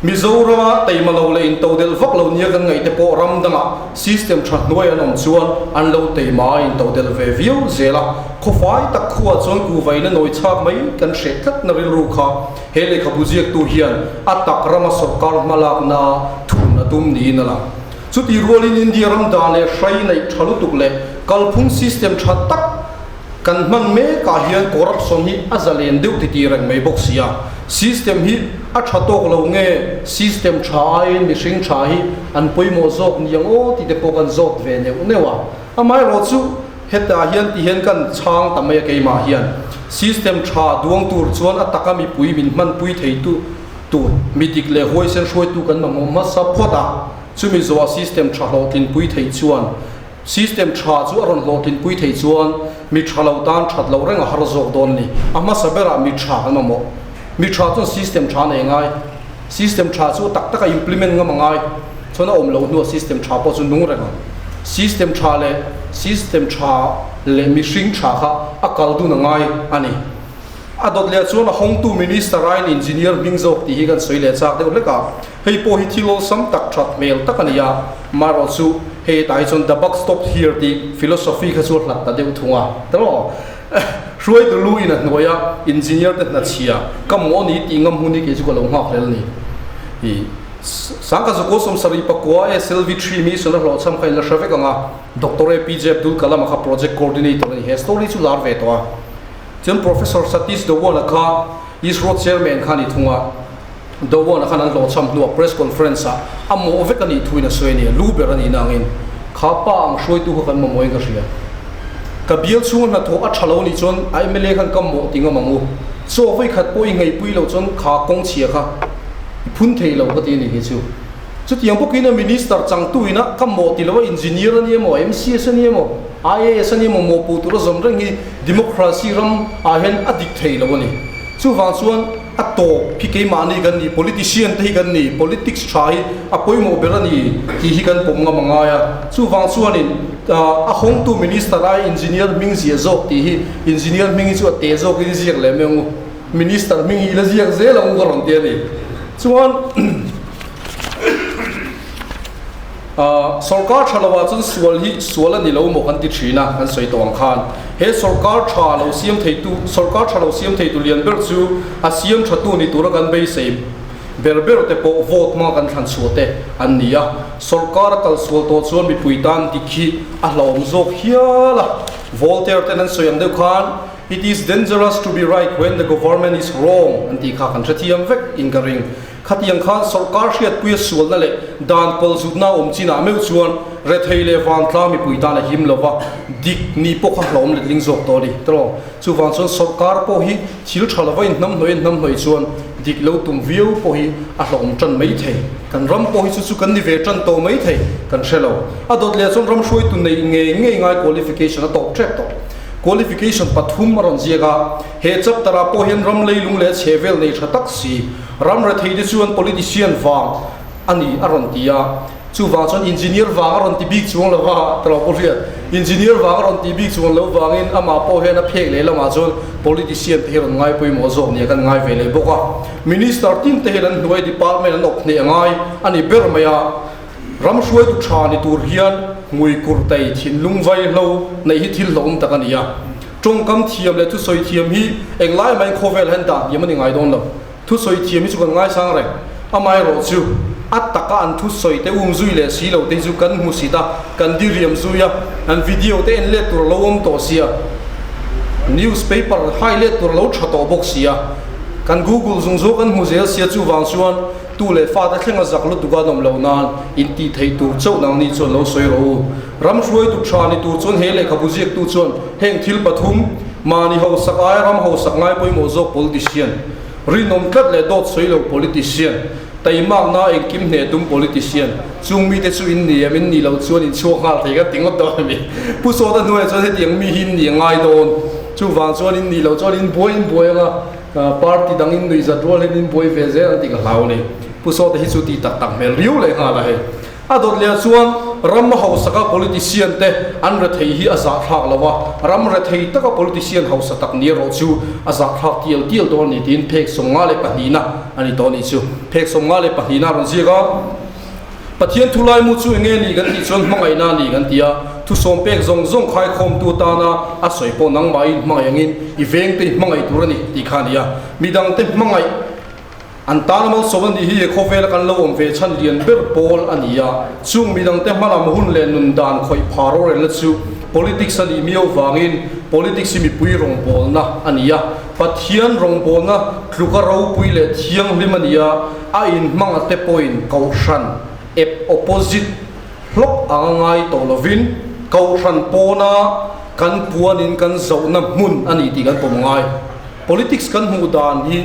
Mizorama teima lo leh intodelh vak lo nia kan ngaih te pawh ram dangah system tha hnuai an awm chuan an lo teima a intodelh ve viau zel a. Khawfai tak khuaah chuan kuvaina nawi chhak mai kan hreh tlatna rilru kha he lehkhabu ziaktu hian a tak rama sawrkar hmalakna thun a tum niin a lang. Chutih rualin India ram dan leh hrai neih tha lutuk leh kalphung system tha tak kan hman mekah hian corruption hi a zalen deuh ti tih reng mai bawk si a. System hi a tha tawk lo nge system tha aiin mihring tha hi an pawimawh zawk ni ang aw tih te pawh kan zawt ve neuh neuh a. Amaherawh chu hetah hian ti hian kan chhang ta mai a keimah hian system tha duang tur chuan a taka mipui min hmanpui thei tu. tur mi dik leh huaisen hruaitu kan mamawh hmasa phawt a, chumi zawhah system tha hlawhtlinpui theih chuan system tha chu a rawn hlawhtlinpui theih chuan mi tha lo tan that loh reng a har zawk dawn a ni. A hmasa berah mi tha kan mamawh. Mi tha chuan system tha nei ngai. System tha chu tak taka implement ngam a ngai. Chuan a awm loh hnuah system tha pawh chu nung reng ang. System tha leh system tha leh mihring tha kha a kal dun a ngai a ni. A dawt leh chuan a hawngtu Minister aiin Engineer hming zawk tih hi kan sawi leh chak deuh hlek a, hei pawh hi thil awlsam tak that hmel tak a ni a, amaherawh chu hei hetah hi chuan the buck stop here tih philosophy kha chu a hlat ta deuh thung a, tawh hruaitu lu in a hnuai a Engineer te hna chhia ka maw ni tih ngam hun hi kei chu ka lo nghak hlel a ni. Ih Sangka Zukaw 79 SLV3 mission a hlawhchham kha in la hre vek ang a, Doctor APJ Abdul Kalam a kha project coordinator a ni, he story chu lar ve tawh a. Chuan Professor Satish Dhawan-a kha ISRO Chairman kha a ni thung a, Dhawan-a khan an hlawhchham hnuah press conference-ah a mawh vek a nih thuin a sawi a ni, lu ber a nih nangin kha pa ang hruaitu kha kan mamawhin ka hria. Ka bial chhunga hnathawh a tha lo nih chuan a mla khan ka mawh ti ngam ang u. Chaw vawikhat pawh i ngaihpui loh chuan kha kawng chhia kha i phun thei lo ka ti a ni hi chu. Chutiang bawkin a Minister changtu ina ka mawh ti lo a, Engineer a ni emaw, MCS a ni emaw, IAS a ni emaw mawhpuh tura zawm reng hi Democracy ram ah hian a dik thei lo a ni. Chuvang chuan a tawp hi keimahni kan ni, politician te hi kan ni, politics tha hi a pawimawh ber a ni tih hi kan pawm ngam a ngai a. Chuvang chuanin a hawngtu Minister ai Engineer hming ziah zawk tih hi Engineer hming hi chu a te zawkin ziak leh mai ang u. Minister hming hi i la ziak zel ang u ka rawn ti a ni. Chuan Sawrkar tha lo ah chuan sual hi sual a ni lo maw kan ti thin a, kan sawi tawh ang khan he sawrkar tha lo siam thei tu, sawrkar tha lo siam thei tu lian ber chu a siam tha tu ni tura kan beisei ber ber te pawh vote hmanga kan thlan chhuah te an ni a, sawrkar a kal sual tawh chuan mipui tan dik hi a hlauhawm zawk hial a, Voltaire ten an sawi ang deuh khan it is dangerous to be right when the government is wrong an tih kha kan hrethiam vek in ka ring. Khatiang khan sawrkar hriatpuia sualna leh dan pawlzutna awm chinah meuh chuan rethei leh vantlang mipui tan a him lo va, dik nih pawh kha hlawm letling zawk tawh a ni tawh. Chuvang chuan sawrkar pawh hi thil tha lova inhnamhnawih a inhnamhnawih chuan dik lo tum viau pawh hi a hlawm tan mai thei. Kan ram pawh hi chu chu kan ni ve tan tawh mai thei kan hre lo. A dawt leh chuan ram hruaitu neih ngei ngei ngai qualification a tawp tep tawh. Qualification pathum a rawn ziak a, he chapter ah pawh hian ram leilung leh chhehvel nei tha tak si, Ram rethei te chuan politician vang a ni a rawn ti a, chuvang chuan engineer vang a rawn ti bik chuang lo va, ka lo pawh hriat. Engineer vang a rawn ti bik chuang lo vangin amah pawh hian a phek leh lamah chuan politician te hi rawn ngai pawimawh zawk nia kan ngai ve leh bawk a. Minister tin te hian an hnuai department an awp hneh a ngai a ni ber mai a. Ram hruaitu tha ni tur hian hmui kur tei thinlung vaihlo neih hi thil hlauhawm tak a ni a. Tawngkam thiam leh thusawi thiam hi englai maiin khawvel hian dah hniam a ni ngai dawn lo. Thusawi thiam hi chu kan ngaisang reng. Amaherawh chu a taka an thusawi te um zui leh si lo te hi chu kan hmu sit a, kan diriam zui a, an video te en let tur a lo awm tawh sia, news paper hai let tur a lo tha tawh bawk sia, kan google zung zawk kan hmu zel sia chuvang chuan tu leh fate thlenga zak lutuk a an awm loh nan intih theih tur chauh nangni chuan lo sawi rawh u. Ram hruaitu tha ni tur chuan he lehkhabu ziaktu chuan heng thil pathum, mahni hausak aia ram hausak ngai pawimawh zawk politician, rinawm tlat leh dawt sawi lo politician, taimakna engkim hneh tum politician, chung mite chu in ni em, in nih loh chuan in chhuak nghal thei ka ti ngawt dawn a ni. Pu Sawta hnuaiah chuan hetiang mi hi in nih a ngai dawn, chuvang chuan in nih loh chuan in buai in buai anga party dang in nuihzat rual hian in buai ve zel ang tih ka hlau a ni. Pu Sawta hi chu tih tak tak hmel riau leh nghal a hei. A dawt leh chuan ram hausaka politician te an rethei hi a zahthlak lo a, ram rethei taka politician hausa tak ni erawh chu a zahthlak tial tial dawn a ni tiin phek 52na a ni tawh a nih chu. Phek 52na a rawn ziak a, Pathian thu laimu chu enge ni kan tih chuan hmangaihna a ni kan ti a, thusawm pek zawng zawng khaikhawmtu atana a sawi pawh nangmahin hmangaih angin i vengte i hmangaih tur a ni tih kha a ni a, midangte hmangaih An tan malsawm a nih hi khawvela kan lo awm ve chhan lian ber pawl a ni a, chung midangte hmalam hun leh nun dan khawih pha rorelna chu politics a nih miau vangin politics hi mipui rawngbawlna a ni a, Pathian rawngbawlna tluka ropui leh thianghlim a ni a, a inhmanga te pawhin kohhran ep opposite hlawk anga ngai tawh lovin kohhran pawna kan puanin kan zohna hmun a ni tih kan pawm ngai. Politics kan hmuh dan hi.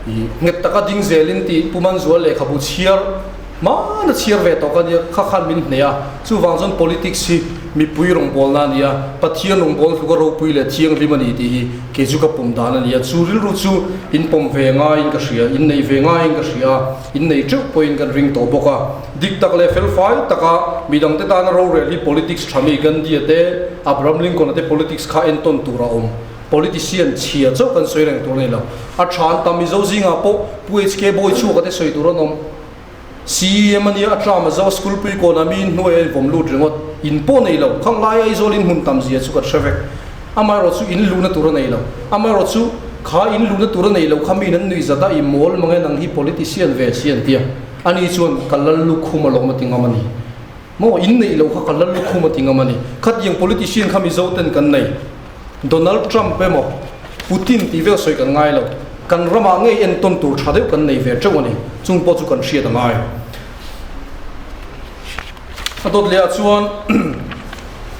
Nghet taka ding zelin tih Pu Manzual lehkhabu chhiar hmana chhiar ve tawh ka nia, kha khan min hneh a. Chuvang chuan politics hi mipui rawngbawlna a ni a, Pathian rawngbawlna tluka ropui leh thianghlim a ni tih hi kei chu ka pawm dan a ni a. Chu rilru chu in pawm ve ngaiin ka hria, in nei ve ngaiin ka hria a, in nei teuh pawhin kan ring tawh bawk a. Dik tak leh felfai taka midangte tana rorel hi politics tha mi Gandhi-a te, Abraham Lincoln-a te politics kha entawn tur a awm. Politician chhia chauh kan sawi reng tur a ni lo. A tha an tam Mizo zingah pawh Pu HK Bawi chhuak a te sawi tur an awm. CEM a nia a tram a zo a school pui kawn a mi in hnuai a invawm lut ringawt. In pawh nei lo. Khang lai Aizawl in hmun tam zia chu kan hre vek. Amaherawh chu in luhna tur a nei lo. Amaherawh chu kha in luhna tur a nei lo kha mi in an nuih zat a i mawl mange nang hi politician ve si an tia. Ani chuan ka lal lukhum alawm a ti ngam a ni. Maw in neih lo kha ka lal lukhum a ti ngam a ni. Khatiang politician kha Mizo ten kan nei. Donald Trump emaw Putin tih vel sawi kan ngai lo. Kan ramah ngei entawn tur tha deuh kan nei ve teuh a ni. Chung pawh chu kan hriat a ngai. A dawt leh ah chuan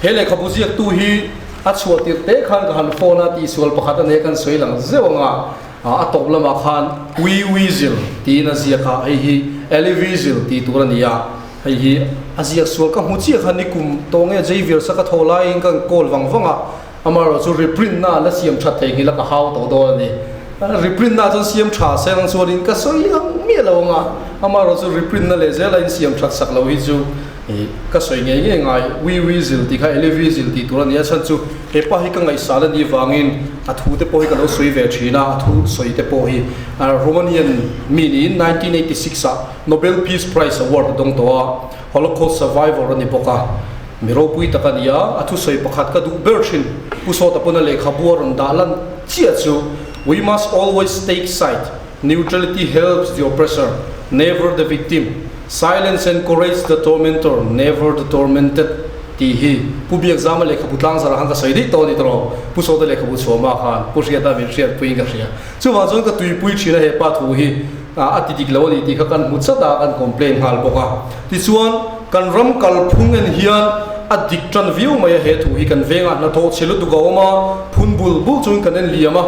he lehkhabu ziaktu hi a chhuah tirh te khan ka han phone a tihsual pakhat a nei a kan sawi lang zeuh ang a. A tawp lamah khan Wee Weasel tiin a ziak a, hei hi Ellie Weasel tih tur a ni a. Hei hi a ziak sual ka hmu chiah kha nikum tawh nge Xavier sa ka thaw laiin ka call vang vang a, amaherawh chu reprint na la siam that thei nghilh a ka hau tawh dawn a ni. Reprint na chuan siam tha se ang chuanin ka sawi ang miah lo ang a, amaherawh chu reprint na leh zela in siam that sak lo hi chu ka sawi ngei ngei ngai. Wee Weasel tih kha Ellie Weasel tih tur a ni a, chhan chu he pa hi ka ngaihsal a nih vangin a thu te pawh hi ka lo sawi ve thin a, a thu sawi te pawh hi Romanian mi niin 1986 ah Nobel Peace Prize Award a dawng tawh a, Holocaust survivor a ni bawk a, mi ropui tak a ni a, a thusawi pakhat ka duh ber thin, Pu Sawta pawn a lehkhabu a rawn dah lan chiah chu, We must always take side, neutrality helps the oppressor, never the victim, silence encourages the tormentor, never the tormented tih hi Pu Biakzama lehkhabu tlangzarah khan ka sawi daih tawh a ni tawh, Pu Sawta lehkhabu chhuahma khan Pu Hriata min hriatpuiin ka hria. Chuvang chuan ka tuipui thin a hepa thu hi a ti dik lo a ni tih kha kan hmu chat a, kan complain nghal bawk a. Tichuan kan ram kalphung en hian a dik tan viau mai a, he thu hi kan vengah hnathawh chhe lutuk a awm a, phun bul bul chungin kan en liam a,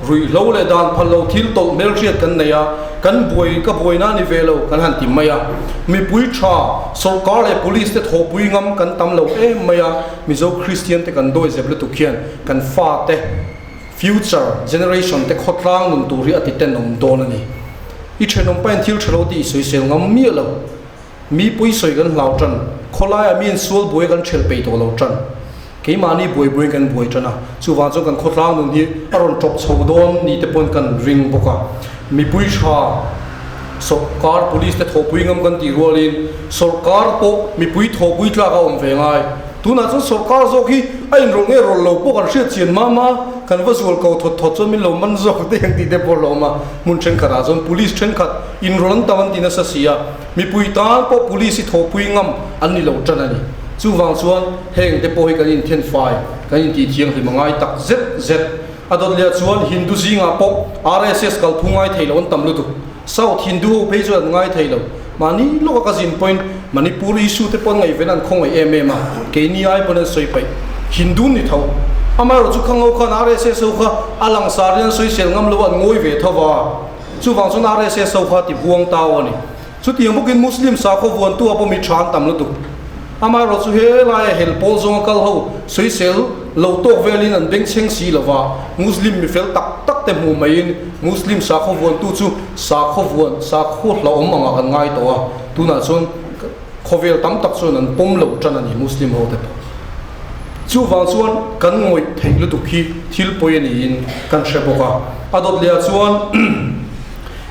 ruihhlo leh dan phal lo thil tawlh hmelhriat kan nei a, kan buai ka buaina a ni ve lo kan han ti mai a. Mipui tha, sawrkar leh police te thawhpui ngam kan tam lo em mai a, Mizo Kristian te kan dawi zep lutuk hian kan fate, Future generation te khawtlang nun tur hi a ti tenawm dawn a ni. I thenawm pain thil tha lo tih i sawisel ngam miah lo. Mi pui sawi kan hlau tan, khawlaiah mi insual buai kan thelh peih tawh lo tan. Keimahni buai buaiin kan buai tan a, chuvang chuan kan khawtlang nun hi a rawn tawp chho dawn ni te pawn kan ring bawk a. Mipui tha sawrkar police te thawhpui ngam kan tih rualin sawrkar pawh mipui thawhpui tlak a awm ve ngai. Tunah chuan sawrkar zawk hi a inrawlh nge rawlh lo pawh kan hriat chian mam a, kan va zual ko thawt thawt chuan min lo man zawk te ang tih te pawh a lo awm a. Hmun thenkhatah chuan police thenkhat inrawlh an tam an ti nasa si a, mipui tan pawh police hi thawhpui ngam an ni lo tan a ni. Chuvang chuan heng te pawh hi kan inthenfai, kan intihthianghlim a ngai tak zet zet. A dawt leh chuan Hindu zingah pawh RSS kalphung ngai thei lo an tam lutuk. South Hindu ho phei chuan an ngai thei lo. Mahni lawka ka zin pawhin Manipur issue te pawh an ngaihven an khawngaih em em a, keini ai pawn an sawi paih. Hindu ni tho. Amaherawh chu khang ho khan RSS ho kha a langsar in an sawisel ngam lo a, an ngawi ve tho va. Chuvang chuan RSS ho kha ti buang tau a ni. Chutiang bawkin Muslim sakhaw vuantu ah pawh mi tha an tam lutuk. Amaherawh chu he laia hel pawl zawnga kal ho sawisel lo tawk velin an bengchheng si lova, Muslim mi fel tak tak te hmuh maiin Muslim sakhaw vuantu chu sakhaw vuan sakhaw hlauhawm angah kan ngai tawh a, tunah chuan khawvel tam tak chuan an pawm lo tan a ni Muslim ho te pawh. Chuvang chuan kan ngawih theih lutuk hi thil pawi a niin kan hre bawk a. A dawt leh ah chuan.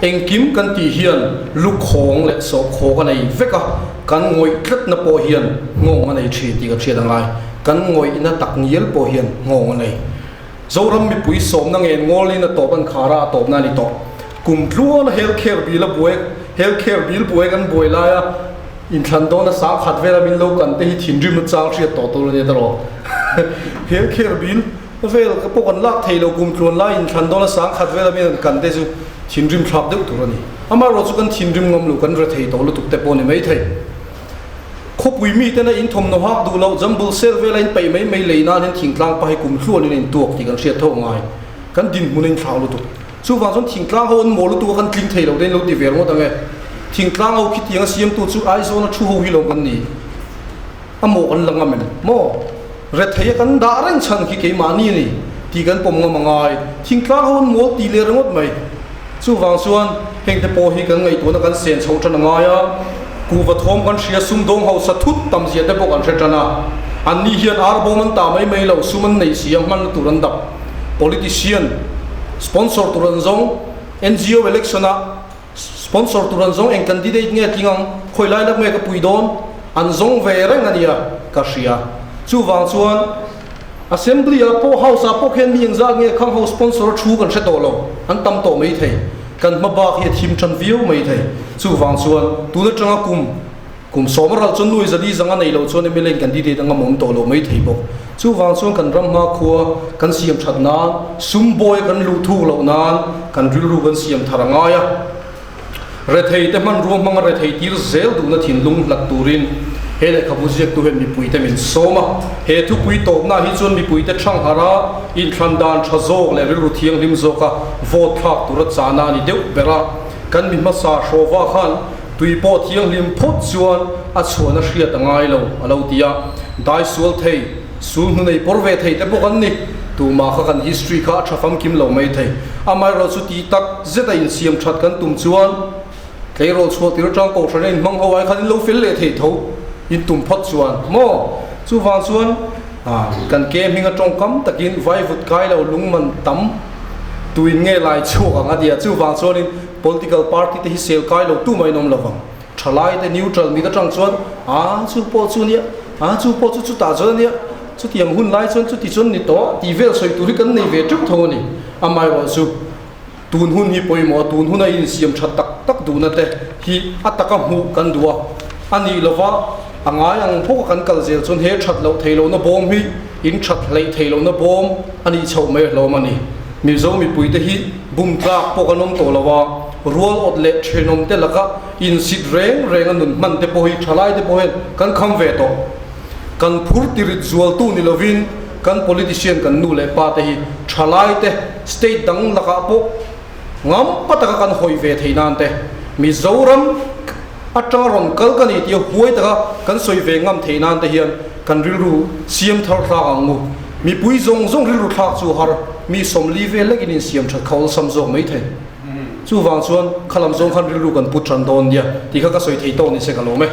Engkim kan tih hian lukhawng leh sawhkhawk a nei vek a, kan ngawih tlatna pawh hian nghawng a nei thin tih ka hriat a ngai. Kan ngawihna tak ngial pawh hian nghawng a nei. Zoram mipui sawmna ngen ngawlin a tawp an khar a, a tawpna a ni tawh. Kum tluana health care bill a buai, health care bill buai kan buai laia inthlan dawna sangkhat vela min lo kan te hi thinrim a chang hriat tawh tur a nia tawh. Health care bill. Vel ka pawh kan lak thei lo kum tluan lai in thlan dawn a sangkhat vel a mi an kan te chu thinrim thlak deuh tur a ni. Amaherawh chu kan thinrim ngam lo kan re thei tawh lutuk te pawh a ni mai thei. Khawpui mi tena in thawmhnaw hak duh loh jambul sel vela in peih mai mai lei nan hian thingtlang pa hi kum tluan in a in tuak tih kan hriat tho ngai. Kan dinhmun a in thlau lutuk. Chuvang chuan thingtlang ho an mawl lutuk a kan tling thei lo te in lo ti ve ringawt ang e. Thingtlang ho khitiang a siamtu chu Aizawl a thu ho hi lo kan ni. A maw kan la ngam em maw? Rethei a kan dah reng chhan khi keimahni a ni tih kan pawm ngam a ngai. Thingtlang ho an mawl ti leh ringawt mai. Chuvang chuan hengte pawh hi kan ngaihtuahna kan sen chhoh tan a ngai a, kuhva thawm kan hria sumdawng hausa thut tam zia te pawh kan hre tan a. Anni hian ar bawm an ta mai mai lo, sum an nei si a, hmanna tur an dap. Politician sponsor tur an zawng, NGO election ah sponsor tur an zawng, eng candidate nge tling ang, khawi lai lak nge ka pui dawn, an zawng ve reng a nia ka hria. Chuvang chuan Assembly ah pawh House ah pawh khian mi engzat nge khang ho sponsor a thu kan hre tawh lo, an tam tawh mai thei. Kan hma bak hi a thim tan viau mai thei. Chuvang chuan tun atanga kum kum sawma ral chuan nuai zali zanga nei lo chuan mla in candidate anga mawm tawh lo mai thei bawk. Chuvang chuan kan ram hma khua kan siam that nan, sum bawi a kan luh thuk loh nan kan rilru kan siam thar a ngai a. Rethei te hmanrua hmanga rethei tir zel duhna thinlung hlat turin he lehkhabu ziaktu hian mipuite min sawm a. He thupui tawpnaah hi chuan mipuite thangharh a, inthlan dan tha zawk leh rilru thianghlim zawka vote thlak tura chahna a ni deuh ber a. Kan mi hmasa Hrawva khan tui pawh thianghlim phawt chuan a chhuahna hriat a ngai lo, a lo ti a. Dai sual thei, sul hnu nei pawr ve thei te bawk an ni. Tumah kha kan history kha a tha famkim lo mai thei. Amaherawhchu chu tih tak zet a insiam that kan tum chuan tleirawl chhuah tir atang kohhran a inhmang ho ai khan in lo fel leh thei tho in tum phawt chuan maw? Chuvang chuan kan ke hming a tawngkam takin vaivut kai lo lungman tam tuin nge lai chhuak ang a ti a, chuvang chuanin political party te hi sel kai lo tumah in awm lo vang. Thalai te neutral mit atang chuan a chu pawh chu nia, a chu pawh chu chutah chuan a nia, chutiang hun lai chuan chuti chuan ni tawh tih vel sawi tur hi kan nei ve teuh tho a ni. Amaherawh chu tun hun hi pawimawh a, tun huna insiam tha tak tak duhna te hi a taka hmuh kan duh a, a nih lova a ngai ang bawka kan kal zel chuan he that loh theih lohna bawm hi in that hleih theih lohna bawm a nih chhoh mai hlawm a ni. Mizo mipuite hi bum tlak pawh kan awm tawh lo a, rual awt leh thenawm te laka insit reng reng a nun hman te pawh hi thalai te pawh hian kan kham ve tawh. Kan phur tirit zualtu ni lovin kan politician kan nu leh pa te hi thalai te state dang lakah pawh ngam pataka kan hawi ve thei nan te Mizoram atanga rawn kal ka ni tia huai taka kan sawi ve ngam thei nan te hian kan rilru siam thar thlak ang u. Mipui zawng zawng rilru thlak chu har mi sawmli vel lekin insiam that kha awlsam zawk mai thei. Chuvang chuan khalam zawng khan rilru kan put ran dawn nia tih kha ka sawi thei tawk ni se ka lawm e.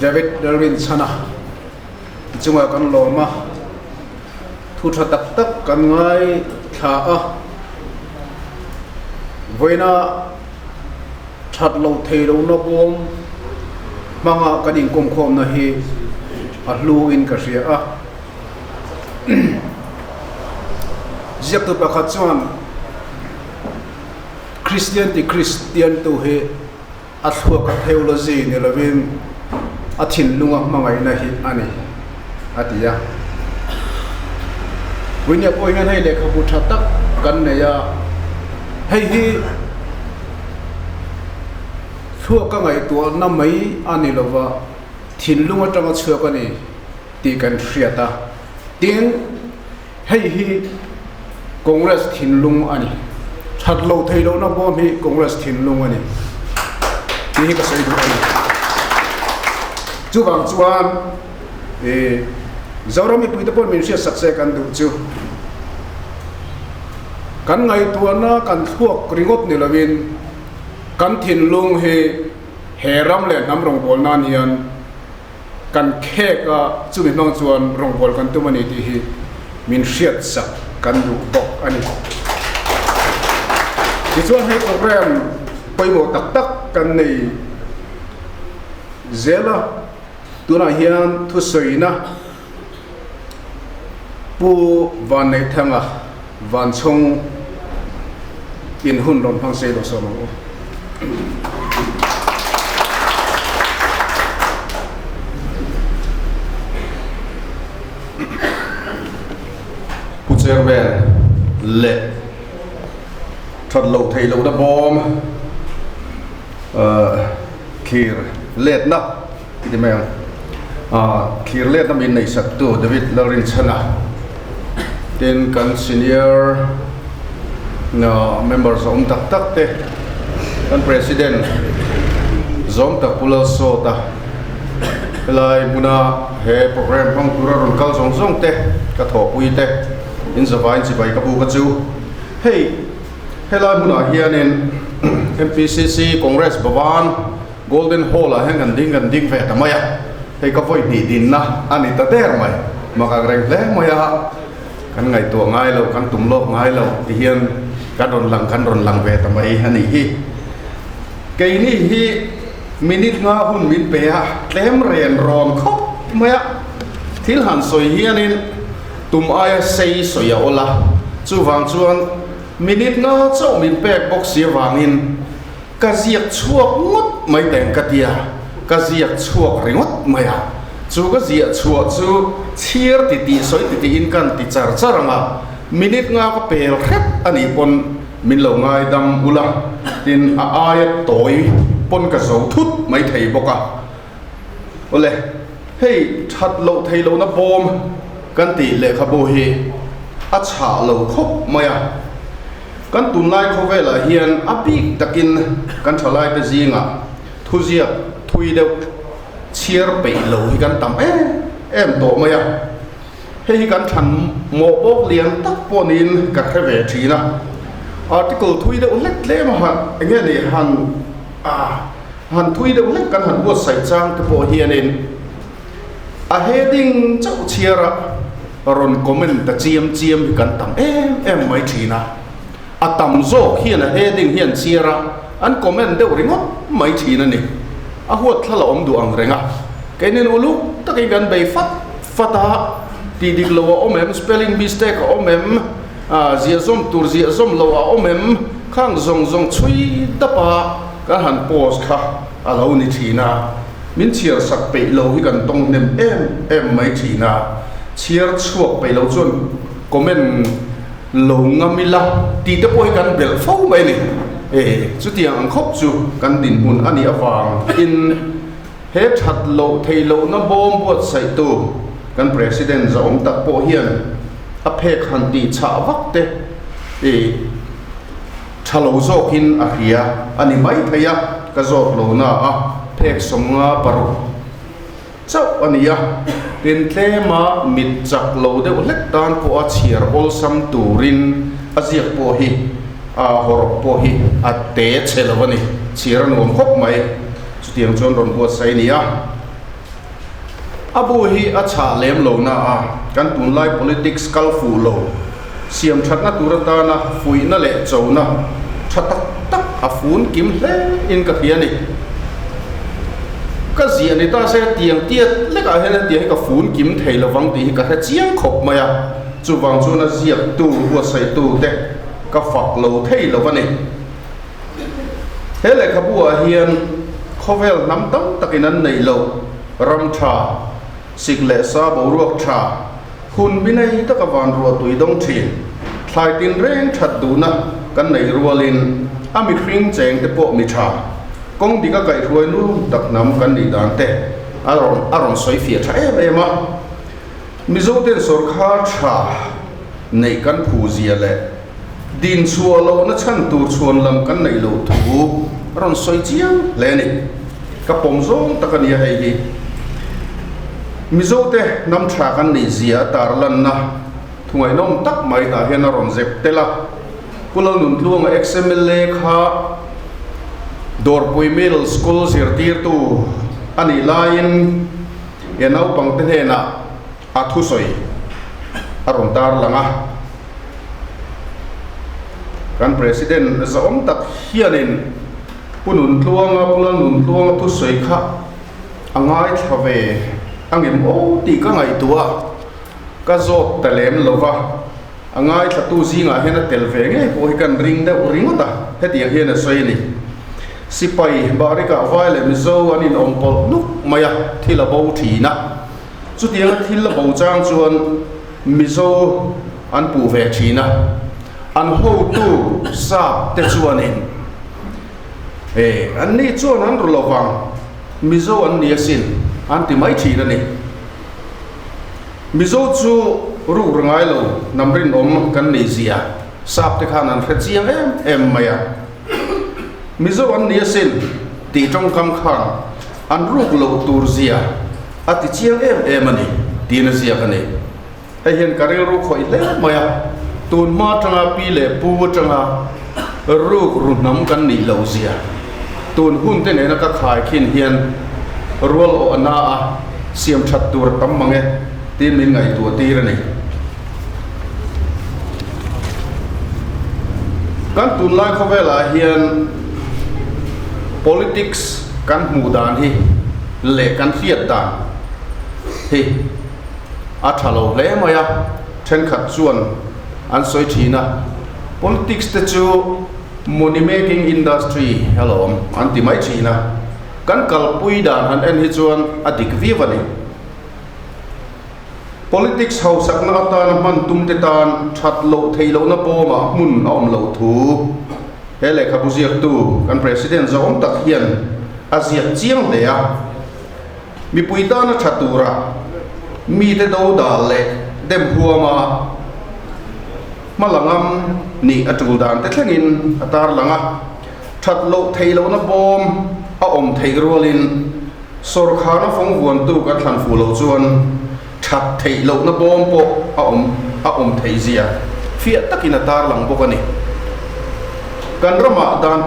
David Lalrinchhana chungah kan lawm a, thu tha tak tak kan ngaithla a, vawiina that loh thei lohna bawm hmanga kan inkawmkhawmna hi a hlu in ka hria a. Ziaktu pakhat chuan Kristian ti Kristian tu hi a thluak a theology ni lovin a thinlunga hmangaihna hi a ni a ti a. Puinia pawh hian hei lehkhabu tha tak kan nei a, hei hi thluak a ngaihtuahna mai a ni lova, thinlung atanga chhuak a ni tih kan hriat a. Tin, hei hi Congress thinlung a ni. That lo thei lohna bawm hi Congress thinlung a ni tih hi ka sawi duh a ni. Chuvang chuan i Zoram mipuite pawhin min hriatsak se kan duh chu kan ngaihtuahna kan thluak ringawt ni lovin kan thinlung hi he ram leh hnam rawngbawlna an hian kan khek a, chumi hmang chuan rawngbâwl kan tum a ni tih hi min hriatsak kan duh bawk a ni. Tichuan hei program pawimawh tak tak kan nei zel a, tunah hian thusawina Pu Vanneihthanga Vanchhawng in hun rawn hmang sei lo sawm ang u. Pu Chairman leh that loh theih lohna bawm. Thlir letna i ti mai ang. Thlir letna min neihsaktu David Lalrinchhana tin kan senior members a awm tak tak te kan president zawm tak Pu Lalsawta helai hmuna he program hmang tura rawn kal zawng zawng te ka thawhpui te in zavain chibai ka buk a chu hei Helai hmunah hianin MPCC Congress Bhavan Golden Hall ah hian kan ding kan ding ve ta mai a, hei ka vawi hnih dinna a ni ta der mai, mak ang reng hle mai a, kan ngaihtuah ngai lo, kan tum lawk ngai lo ti hian kan rawn lang kan rawn lang ve ta mai a nih hi. Keini hi minute nga hun min pe a, tlem ren rawn khawp mai a, thil han sawi hianin tum aia sei sawi a awl a, chuvang chuan minute nga chauh min pek bawk si avangin ka ziak chhuak ngawt mai teng ka tia, ka ziak chhuak ringawt mai a, chu ka ziah chhuah chu chhiar ti tih sawi ti tiin kan ti char char ang a, minute nga ka pel hret a nih pawn min lo ngaidam ula, tin a aia tawi pawn ka zo thut mai thei bawk a. Awle, hei that loh thei lohna bawm kan tih lehkhabu hi a chhah lo khawp mai a. Kan tunlai khawvelah hian a bik takin kan thalaite zingah thuziak thui deuh chhiar peih lo hi kan tam em em tawh mai a. Hei hi kan thlan mawh bawk lian tak pawh niin ka hre ve thin a. Article thui deuh hlek tlem a han eng nge ni han ah. Han thui deuh hlek kan han buatsaih chang te pawh hianin a heading chauh chhiara rawn comment ta chiam chiam hi kan tam em em mai thin a, a tam zawk hian a heading hian chhiara an comment deuh ringawt mai thin a ni. A huat thla la awm duh ang reng a, keinin uluk takin kan bei fat fat a, tih dik lo a awm em, spelling mistake a awm em, ziahzawm tur ziahzawm lo a awm em, khang zawng zawng chhui dap a, Kan han post kha a lo ni thin a, min chhiar sak peih lo hi kan tawng hnem em em mai thin a, chhiar chhuak peih lo chuan comment lo ngam ila tih te pawh hi kan belh fo mai a ni. E, chutiang ang khawp chu kan dinhmun a nih avangin he that loh theih lohna bawm buatsaihtu kan President zahawm tak pawh hian a phek han tih chhah vak te e, Tha lo zawkin a hria a ni mai thei a, ka zawt lo na a, phek 56 chauh a ni a, tin tlema mit chak lo deuh hlek tan pawha chhiar awlsam turin a ziak pawh hi a hawrawp pawh hi a te chhe lo a ni, chhiar a nuam khawp mai, chutiang chuan rawn buatsaih a ni a. A bu hi a chhah lem lo na a, kan tunlai politics kal fuh lo, siam thatna tur atana fuihna leh chona tha tak tak a fun kim hle in ka hria a ni. Ka ziah ni ta se tiang tiat lekah hian hetiang hi ka fun kim thei lovang tih hi ka hre chiang khawp mai a, chuvang chuan a ziaktu, buatsaihtu te ka fak lo thei lo a ni. He lehkhabu ah hian khawvel hnam tam takin an neih loh ram tha, sik leh sa boruak tha, hun bi nei taka van ruah tui dawng thin, thlai tinreng that duhna kan neih rualin a mihring cheng te pawh mi tha, kawng dik a kaihhruai nu tak hnam kan nih dan te a rawn a rawn sawi fiah tha em em a. Mizo ten sawrkhar tha neih kan phu zia leh din chhuah lohna chhan tur chhuan lam kan neih loh thu a rawn sawi chiang hle a ni. Ka pawm zawng tak a nia hei hi. Mizo te hnam tha kan nih zia a tar lanna thu ngaihnawm tak mai tah hian a rawn zep tel a. Pu Lalnuntluanga ex-MLA kha Dawrpui Middle School zirtirtu a nih laiin he naupangte hnenah a thusawi a rawn tar lang a. Kan President zahawm tak hianin Pu Nuntluanga, Pu Lalnuntluanga thusawi kha a ngaithla ve a ngem aw tih ka ngaihtuah a, ka zawt ta lem lo va, a ngaithlatu zingah hian a tel ve ngei pawh hi kan ring deuh ringawt a, hetiang hian a sawi a ni. Sipai Barikah vai leh Mizo an inawm pawlh nuk mai a, thil a bo thin a. Chutianga thil a bo chang chuan Mizo an puh ve thin a, an hotu sap te chuanin. E, anni chuan an ru lo vang, Mizo an ni asin, an ti mai thin a ni. Mizo chu ruk ru ngai lo, hnam rinawm kan nei zia sap te khan an hre chiang em em mai a. Mizo an ni asin tih tawngkam khan an ruk loh tur zia a ti chiang em em a ni tiin a ziak a ni. Hei hian ka rilru khawih hle mai a, tun hma atanga pi leh pu atanga ruk ru hnam kan nih loh zia tun hun te nena ka khai khin hian rual awh a na a, siam that tur a tam mang e tiin min ngaihtuah tir a ni. Kan tunlai khawvelah hian politics kan hmuh dan hi leh kan hriat dan hi a tha lo hle mai a, thenkhat chuan an sawi thin a, politics te chu money making industry alawm an ti mai thin a, kan kalpui dan han en hi chuan a dik viau a ni. Politics hausakna atana hman tum te tan that loh theih lohna bawmah hmun a awm loh thu he lehkhabu ziaktu kan President zawng tak hian a ziak chiang hle a. Mipui tana tha tura mite do dal leh dem huama hma la ngam nih a tul dan te thlengin a tarlang a, that loh theih lohna bawm a awm theih rualin sawrkharna fawng vuantu kan thlan fuh loh chuan that theih lohna bawm pawh a awm a awm theih zia fiah takin a tarlang bawk a ni. Kan ramah dan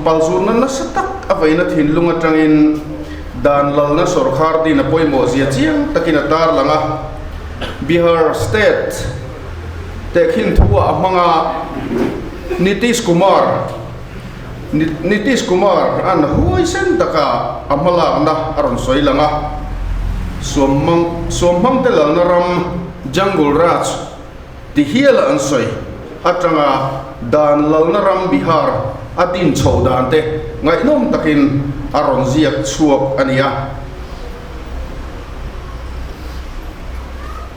palzurna nasa tak a veina thinlung atangin Dan lalna sawrkhar din a pawimawh zia chiang takin a tarlang a, Bihar state tehkhin thu ah a hmang a, Nitish Kumar Nitish Kumar an huaisen taka a hmalakna a rawn sawi lang a, Suamhmang Suamhmangte lalna ram Jungle Raj ti hial an sawi atanga dan lalna ram Bihar a din chhoh dan te ngaihnawm takin a rawn ziak chhuak a ni a.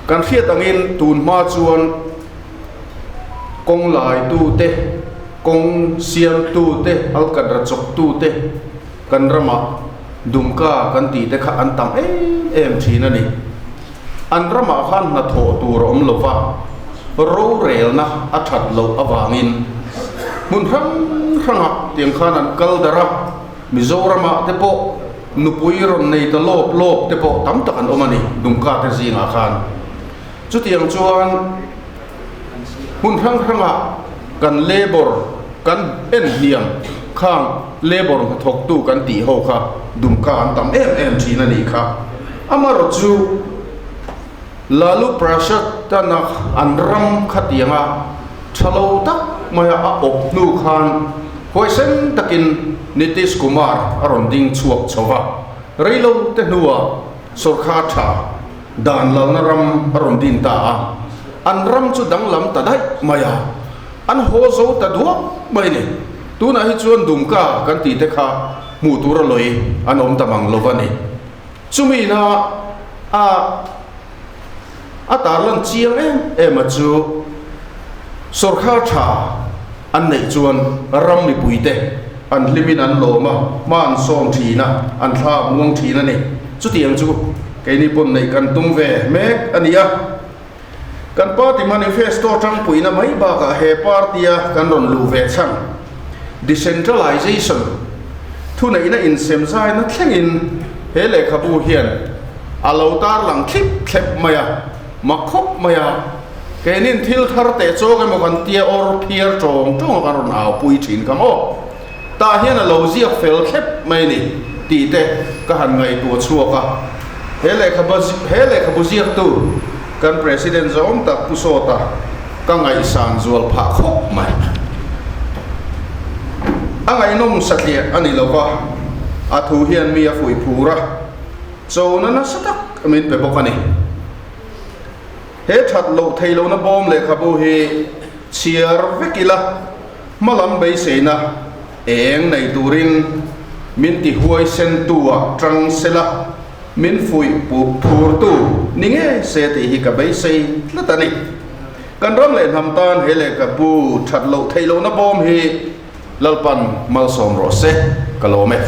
Kan hriat angin tun hma chuan kawng laitu te, kawng siamtu te, alkatra chawktu te kan ramah Dumka kan tih te kha an tam em em thin a ni. An ramah khan hnathawh tur a awm lo va, rorelna a that loh avangin hmun hrang hrangah tiang khan an kal darh a, Mizoramah te pawh nupui rawn nei ta lawp lawp te pawh tam tak an awm a ni, Dumka te zingah khan. Chutiang chuan hmun hrang hrangah kan labour kan en hniam khang labour hnathawktu kan tih ho kha Dumka an tam em em thin a nih kha. Amarawh chu Lalu Prasad tana an ram khatianga tha lo tak maia a awp hnu khan huaisen takin Nitish Kumar a rawn ding chhuak chho va, reilo te hnuah Sawrkhar tha dan lalna ram a rawn din ta a, an ram chu danglam ta daih mai a, an haw zo ta duak mai ni. Tunah hi chuan Dumka kan tih te kha hmuh tur a lawi an awm ta mang lo va ni. Chumi ina a a tarlan chiang em em a chu sawrkhar tha an neih chuan ram mipuite an hlimin an lawm a, hma an sawm thin a, an thla a muang thin a ni. Chutiang chu keini pawn neih kan tum ve mek a ni a. Kan party manifesto tangpuina mai bakah he party-a kan rawn luh ve chhan decentralization thuneihna insemzaina thlengin he lehkhabu hian a lo tarlang thlip thlep mai a, mak khawp mai a. Keinin thil thar teh chawk emaw kan tia awr phiar tawng tawng a kan rawn aupui thin kha maw? Tah hian a lo ziak fel thlep mai ni tih te ka han ngaihtuah chhuak a. He lehkhabu he lehkhabu ziaktu kan President zawng tak Pu Sawta ka ngaihsan zual phah khawp mai. A ngaihnawm satliah a ni lo va, a thu hian mi a fuih phur a, chona nasa tak min pe bawk a ni. He that loh theih lohna bawm lehkhabu hi chhiar vek ila, hmalam beiseina eng nei turin min ti huaisentu ah tang sela, min fuih phurtu ni ngei se tih hi ka beisei tlat a ni. Kan ram leh hnam tan he lehkhabu that loh theih lohna bawm hi Lalpan malsawm rawh se. Ka lawm e.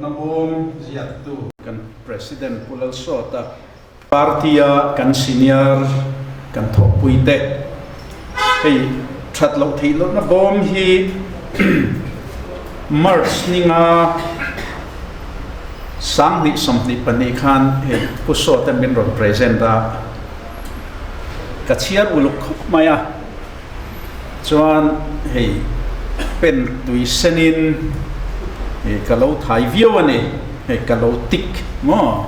Na bawm ziaktu kan President Pu Lalsawta Party-a kan senior kan thawhpui te hei that loh theih lohna bawm hi March ninga 2022 khan hei Pu Sawta min rawn present a, ka chhiar uluk khawp mai a, chuan hei pen tui senin ka lo thai viau a ni, hei ka lo tik maw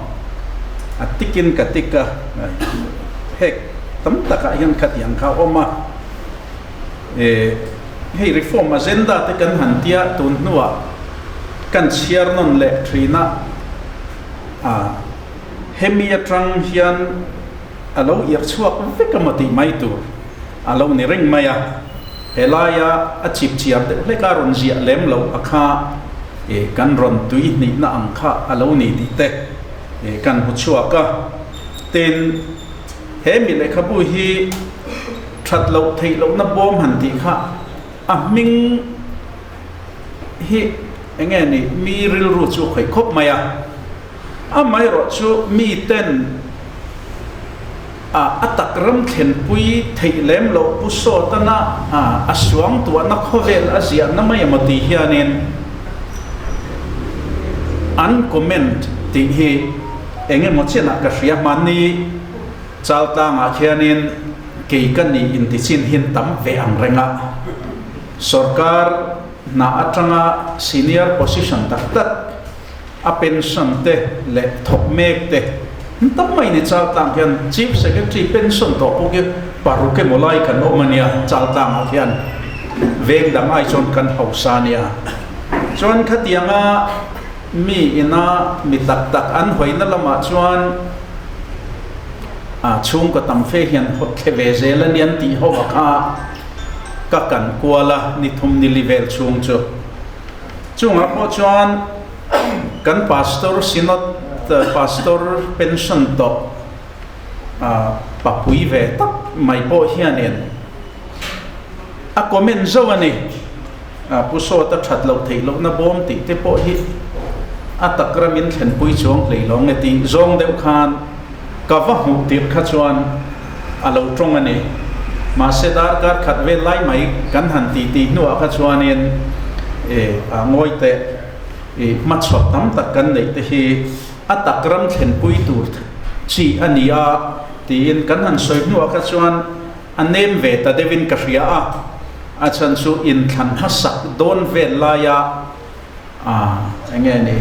a tikin ka tik a, hek tam takah hian khatiang kha a awm a, hei reform agenda te kan han tia tun hnuah kan chhiar nawn leh thin a, hemi atang hian a lo irh chhuak vek emaw tih mai tur a lo ni reng mai a, helaia a chip chiar deuh hlek a rawn ziah lem loh a kha kan rawn tui hnihna ang kha a lo ni tih te kan hmu chhuak a. Tin, he mi lehkhabu hi that loh theih lohna bawm han tih kha a hming hi eng nge ni mi rilru chu a khawih khawp mai a. Amaherawhchu miten a tak ram thlenpui theih lem loh Pu Sawtana a suangtuahna khawvel a ziahna mai emaw tih hianin an comment tih hi eng emaw chenah ka hria. Hmanni Chaltlangah khianin kei ka nih intichin hin tam ve ang reng a, sorkar hna atanga senior position tak tak, A pension te leh thawk mek te tam mai ni Chaltlang hian Chief Secretary pension tawh pawh khi paruk emaw lai kan awm a nia Chaltlangah khian veng dang ai chuan kan hausa a nia. Chuan khatianga mi ina mi tak tak an hawina lamah chuan a chhungkaw tam fe hian hawt thle ve zel a nia an tih ho a kha ka kan kual a ni thum ni li vel chhung chu. Chungah pawh chuan kan Pastor Synod Pastor pension tawh papui ve tak mai pawh hianin a comment zauh a ni. Pu Sawta that loh theih lohna bawm tih te pawh hi a tak ramin thlenpui chuang hlei lo nge tih zawng deuh khan ka va hmuh tirh kha chuan a lo tawng a ni. Mahse darkar khat vel lai mai kan han ti tih hnuah kha chuanin e a ngawi teh i hmachhawp tam tak kan neih te hi a tak ram thlenpui tur chi a ni a tiin kan han sawi hnuah kha chuan a nem ve ta deuhin ka hria a. A chhan chu inthlan hmasak dawn vel laia a eng nge ni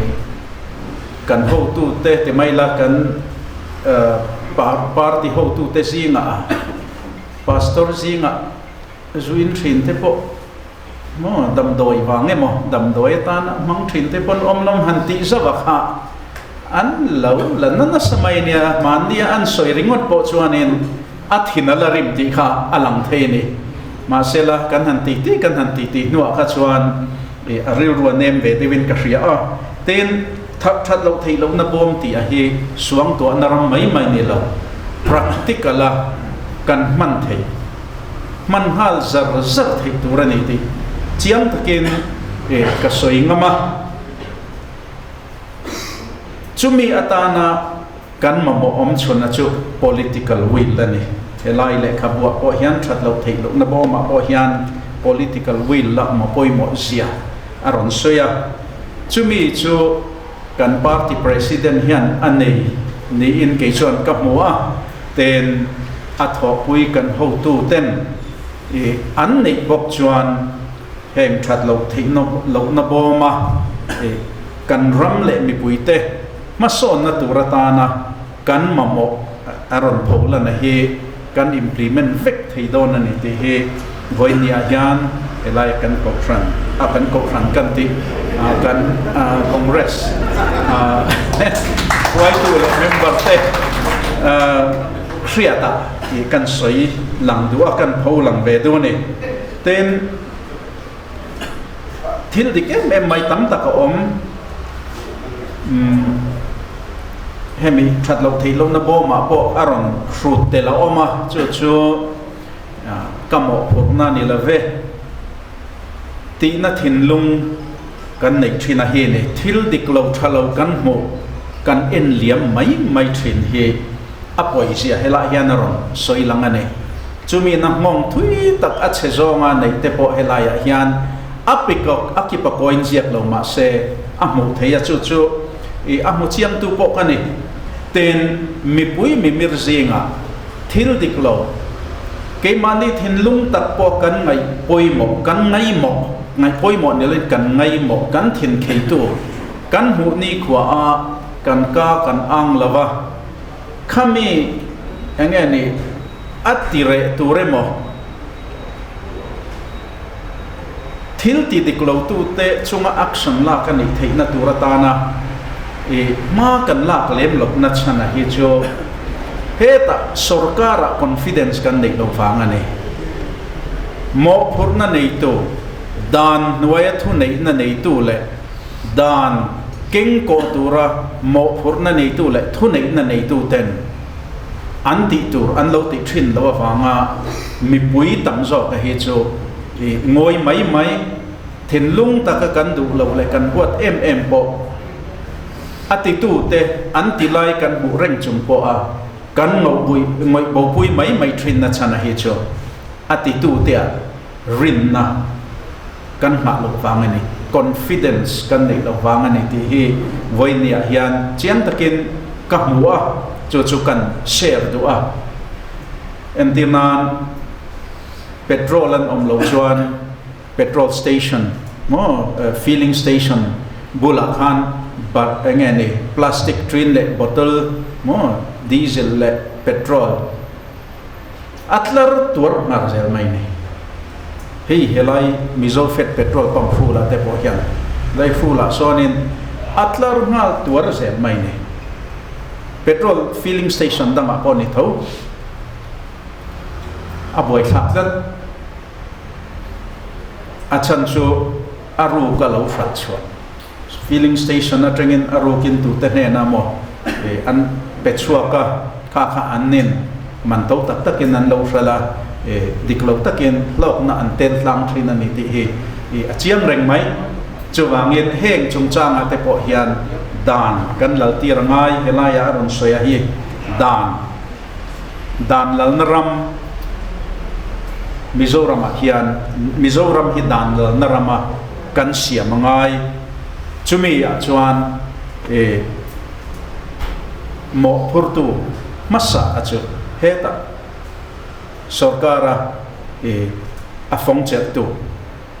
kan hotute ti mai la kan party hotute zingah pastor zingah zu in thin te pawh maw damdawi vang emaw damdawi atana hmang thin te pawn awm lam han tih zauh a kha an lo la na nasa mai nia mahnia an sawi ringawt pawh chuanin a thin a la rim tih kha a lang thei a ni. Mahsela, kan han tih tih kan han tih tih hnuah kha chuan ih a rilru a nem ve deuhin ka hria a. Tin, that that loh theih lohna bawm tih a hi suangtuahna ram mai mai ni lo, practical a kan hman theih, hman nghal zar zar theih tur a ni tih chiang takin ih ka sawi ngam a. Chumi atana. Kan mamawh awm chhunna chu political will a ni. Helai lehkhabuah pawh hian that loh theih lohna bawmah pawh hian political will la awm a pawimawh zia a rawn sawi a. Chumi chu kan party president hian a nei niin kei chuan ka hmu a, ten a thawhpui kan hotu ten i an neih bawk chuan heng that loh theih lohna bawma i kan ram leh mipuite Hmasawnna tur atana kan mamawh a rawn pho lana hi kan implement vek thei dawn a ni tih hi vawinia hian helai kan kohhran a kan kohhran kan tih kan Congress hruaitu leh member te hriatah kan sawi lang duh a kan pho lang ve duh a ni. Tin. Thil dik em em mai tam tak a awm. Umm hemi that loh theih lohna bawmah pawh a rawn hrut tel a awm a, chu chu ka mawhphurhna ni lo ve. Tihna thinlung kan neih thin a hi ni. Thil dik lo tha lo kan hmuh, kan en liam mai mai thin hi a pawizia helaiah hian a rawn sawi lang a ni. Chumi na nghawng thui tak a chhe zawnga neih te pawh helaiah hian a pikawk a kipa kawiin ziak lo mah se a hmuh theih a, chu chu i a hmu chiangtu pawh ka ni. Tin, mipui mimir zingah thil dik lo, keimahni thinlung tak pawh kan ngaih pawimawh, kan ngaihmawh, ngaih pawimawh ni loin kan ngaihmawh, kan thin kheitu, kan hmuh nikhua a kan ka kan ang lo va, khami eng nge ni a ti reh tur emaw, thil ti dik lo tute chunga action lak a nih theihna tur atana i hma kan lak lem lohna chhan a hi chu hetah sorkar-ah confidence kan neih loh vang a ni. Mawhphurhna neitu, dan hnuaia thuneihna neitu leh dan keng kawh tura mawhphurhna neitu leh thuneihna neituten an tih tur an lo tih thin loh avanga mipui tam zawk a hi chu i ngawi mai mai, thinlung taka kan duh loh leh kan huat em em pawh a titute an ti lai kan hmuh reng chung pawh a kan ngawih bopui mai mai thin na chhan a hi chu a titute ah rinna kan nghah loh vang a ni, confidence kan neih loh vang a ni tih hi vawinia hian chiang takin ka hmu a, chu chu kan share duh a. Entir nan petrol an awm loh chuan petrol station maw filling station bulah khan bar eng nge ni plastic tin leh bottle maw diesel leh petrol A tlar tuar nghal zel mai ni. Hei helai Mizo Fed Petrol Pump Hrulah te pawh hian lai hrulah sawnin a tlar nghal tuar zel mai ni. Petrol filling station dangah pawh ni tho. A buaithlak tlat. A chhan chu a ruk a lo hrat chhuah. Filling station atangin a rukin tute hnenah maw an pe chhuak a, kha kha an nin man to tak takin an lo hralh a, dik lo takin hlawkna an tel tlang thin a ni tih hi a chiang reng mai. Chuvangin heng chungchangah te pawh hian dan kan lal tir a ngai, helaiah a rawn sawi a hi dan, dan lalna ram Mizoramah hian Mizoram hi dan lalna rama kan siam a ngai. Chumi ah chuan e mawhphurtu hmasa a chu hetah sorkara e a fawng chelhtu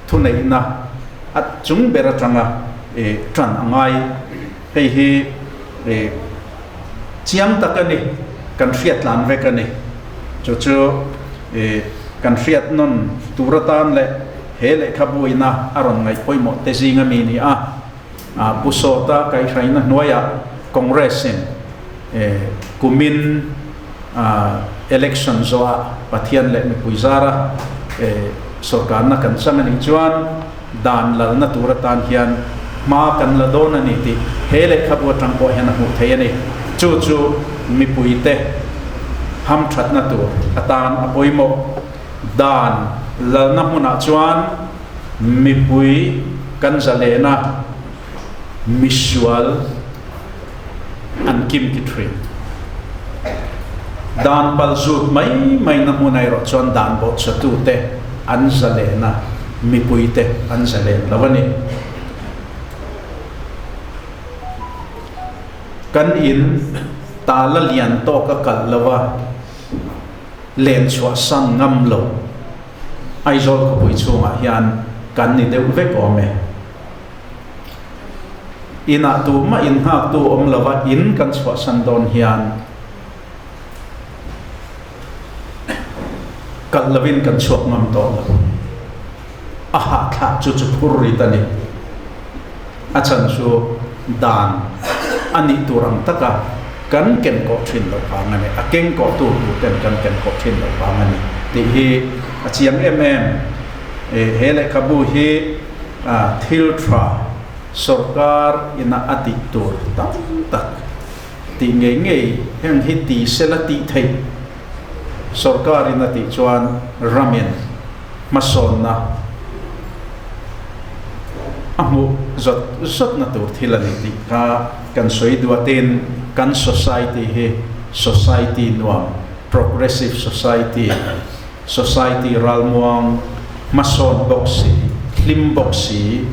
thuneihna a chung ber atanga e tan a ngai. Hei hi e chiang tak a ni, kan hriat tlan vek a ni. Chu chu e kan hriat nawn tur atan leh He lehkhabu ina a rawn ngaih pawimawh te zinga mi ni a, Pu Sawta kaihhraina hnuaiah Congress in kumin election zawhah Pathian leh mipui zara sorkarna kan chang a nih chuan dan lalna tur atan hian hma kan la dawn a ni tih he lehkhabu atang pawh hian a hmuh theih a ni. Chu chu mipuite hamthatna tur atan a pawimawh. Dan lalna hmunah chuan mipui kan zalena misual an kim ti thin. Dan pal zut mai mai na hmun erawh chuan dan bawhchhatute an zalena mipuite an zalen lo a ni. Kan in tala lian tawk a kalh lo a. Len chhuahsan ngam lo Aizawl khawpui chhungah hian kan ni deuh vek awm e. Inah tumah innghaktu awm lova in kan chhuahsan dawn hian kalh lovin kan chhuak ngam tawh lo. A hahthlak chu chu phur rit a ni. A chhan chu dan a nih tur ang taka kan ken kawh thin loh vang a ni, a keng kawh tu tur ten kan ken kawh thin loh vang a ni tih hi a chiang em em. He lehkhabu hi thil tha sorkar ina a tih tur tam tak tih ngei ngei heng hi ti sela tih theih sorkar in a tih chuan ramin hmasawnna. a hmuh zawt zawtna tur thil a ni tih kha kan sawi duatin kan society hi society nuam, progressive society, society ralmuang, hmasawn bawk si, hlim bawk si,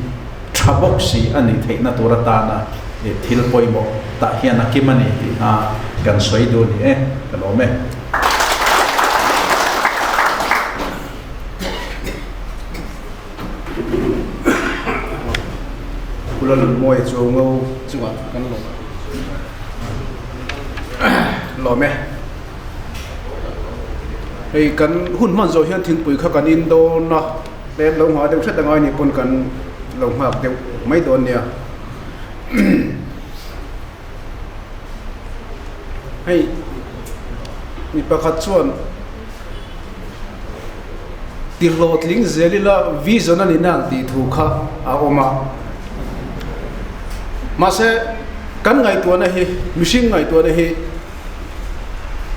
tha bawk si a nih theihna tur atana thil pawimawh tah hian a kim a ni tih kha kan sawi duh a ni e, ka lawm e. Kula Lunmawi chu ngo chungah kan lawm lawm e. Hei kan hun hman zawh hian thingpui kha kan in dawn a, tlem lo nghah deuh hret angai ni pawn kan lo nghak deuh mai dawn nia. Hei mi pakhat chuan ti hlawhtling zel ila vision a ni nan tih thu kha a awm a. Mahse kan ngaihtuahna hi mihring ngaihtuahna hi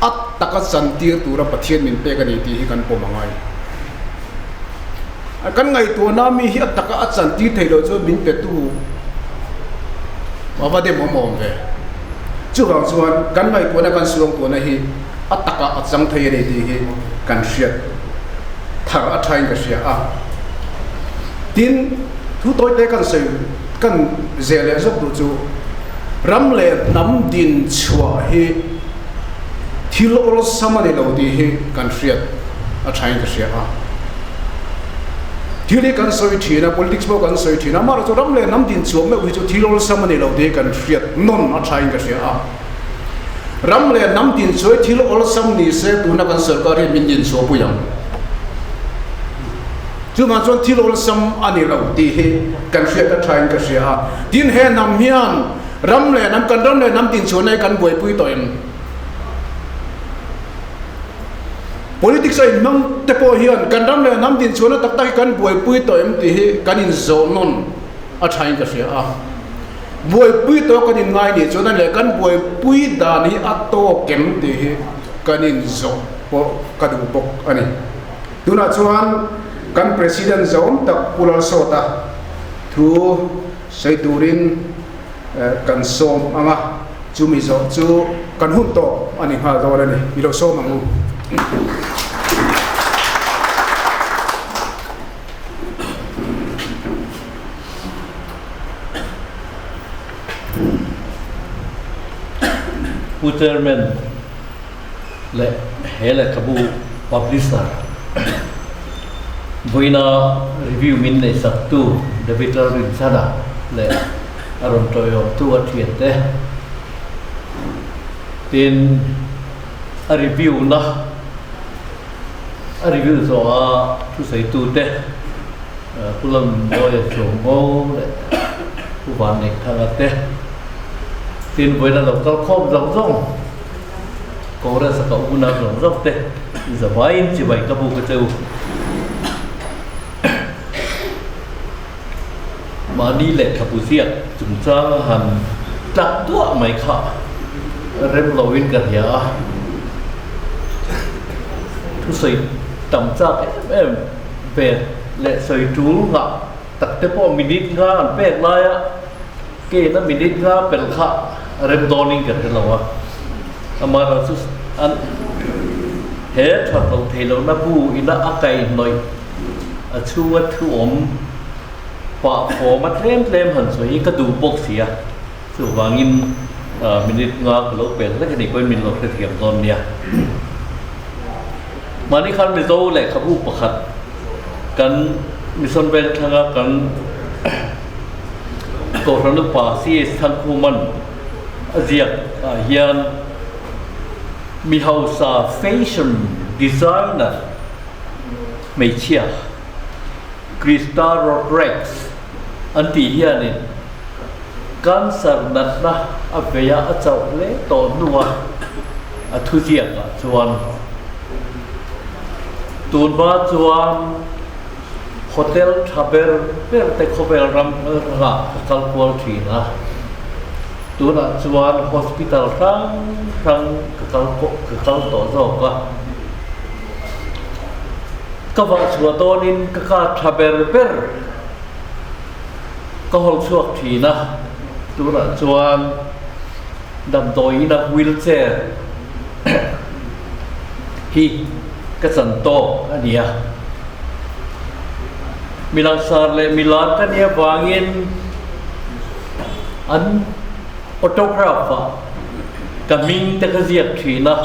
a taka chantir tura Pathian min pek a ni tih hi kan pawm a ngai. Kan ngaihtuahna mi hi a taka a chantir theih loh chuan min petu a va dem awm awm ve. Chuvang chuan kan ngaihtuahna kan suangtuahna hi a taka a chang thei a ni tih hi kan hriat thar a thain ka hria a. Tin, thu tawite kan sawi kan zeh leh zawk duh chu ram leh hnam din chhuah hi thil awlsam a ni lo tih hi kan hriat a thain ka hria a. Thil hi kan sawi thin a, politics pawh kan sawi thin a, amaherawhchu ram leh hnam din chhuah meuh hi chu thil awlsam a ni lo tih hi kan hriat nawn a thain ka hria a. Ram leh hnam din chuai thil awlsam ni se tuna kan sorkar hian min din chhuah pui ang. Chuvang chuan thil awlsam a ni lo tih hi kan hriat a thain ka hria a. Tin, he hnam hian ram leh hnam, kan ram leh hnam din chhuahna hi kan buaipui tawh em? Politics a inhmang te pawh hian kan ram leh hnam din chhuahna tak tak hi kan buaipui tawh em tih hi kan inzawh nawn a thain ka hria a. Buaipui tawh kan inngai nih chuan a leh kan buaipui dan hi a tawk em tih hi kan inzawh pawh ka duh bawk a ni. Tunah chuan kan President zawm tak Pu Lalsawta thu sawi turin kan sawm ang a, chumi zawh chu kan hun tawh a ni nghal dawn a ni. I lo sawm ang u. Pu Chairman leh he lehkhabu Publisher vawiina review min neih saktu David Lalrinchhana leh a rawn tawiawmtu a thiante tin a review na a review zawha thusawitu te Pu Lalmawia Chuango leh Pu Vanneihthanga te tin vawiina lo kal khawm zawng zawng Congress a ka unau zawng zawng te zavaiin chibai ka buk a che u. Mahni lehkhabu ziak chungchang a han tlak duah mai kha rem loin ka hria a, thusawi tam chak em em ve leh sawi tul ngah tak te pawh minute nga an pek laia kena minute nga pel kha rem dawnin ka hre lo a, amaherawhchu an he that loh theih lohna bu ina a kaihhnawih a chhunga thu awm pah fawm a tlem tlem han sawi hi ka duh bawk si a, chuvangin minute nga ka lo pel hlek a nih pawhin min lo hrethiam dawn nia. Mahni khan Mizo lehkhabu pakhat kan Mission Vengthlanga kan Kohhran upa CH Thangkhuman a ziak ah hian mi hausa fashion designer hmeichhia Krista Rodrigues an tih hianin cancer natna a vei a, a chauh hle tawh hnua a thuziakah chuan tunhma chuan hotel tha ber ber te khawvel ram rangah ka kal kual thin a, tunah chuan hospital hrang hrang ka kal ka kal tawh zawk a. Ka vah chhuah dawnin ka kar tha ber ber Ka hawl chhuak thin a, tunah chuan damdawiin a wheelchair hi ka chan tawk a ni a. Mi langsar leh mi lar ka nih avangin an autograph ah ka hming te ka ziak thin a,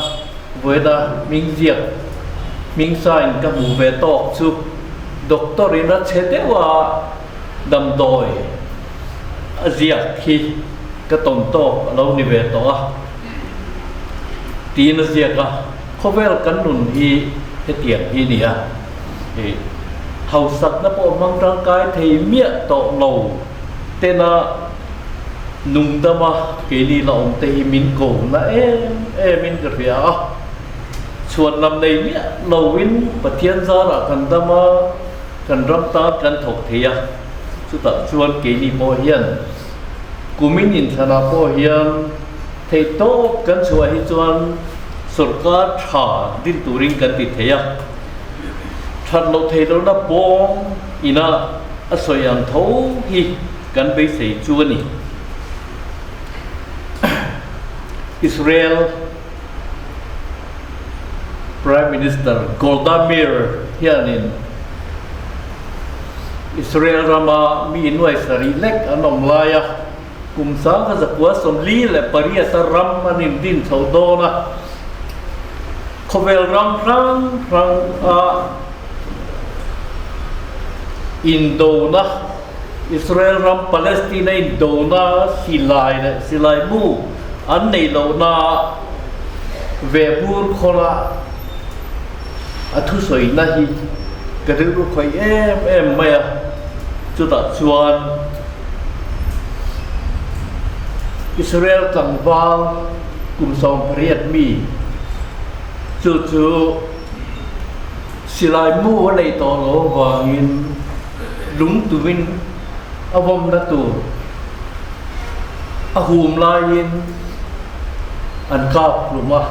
vawiina hming ziak hming sign ka hmuh ve tawk chu doctor in a chhe deuh a damdawi a ziak hi ka tawn tawk a lo ni ve tawh a tiin a ziak a, khawvel kan nun hi hetiang hi a ni a, ih hausakna pawh hmang tangkai thei miah tawh lo tena nungdama keini la awm te hi min ko na em em in ka hria a, chhuan lam nei miah loin Pathian zarah kan dam a. Kan ram tan kan thawk thei a, chutah chuan keini pawh hian kumin inthlanah pawh hian theihtawp kan chhuah hi chuan sorkar tha din turin kan ti thei a, that loh theih lohna bawm ina a sawi ang tho hi kan beisei chu a ni. Israel Prime Minister Golda Meir hianin Israel rama mi nuai sarih lek an awm laia kum 1948 a ram an indin chho dawn a, khawvel ram hrang hrang a indona Israel ram Palestine a indona silai leh silai mu an neih lohna ve bur khawla a thusawina hi ka rilru khawih em em mai a, chutah chuan Israel tlangval kum 18 mi chu chu silai mu a neih tawh loh avangin lung tumin a vawmna tur a hum laiin an kap hlum a.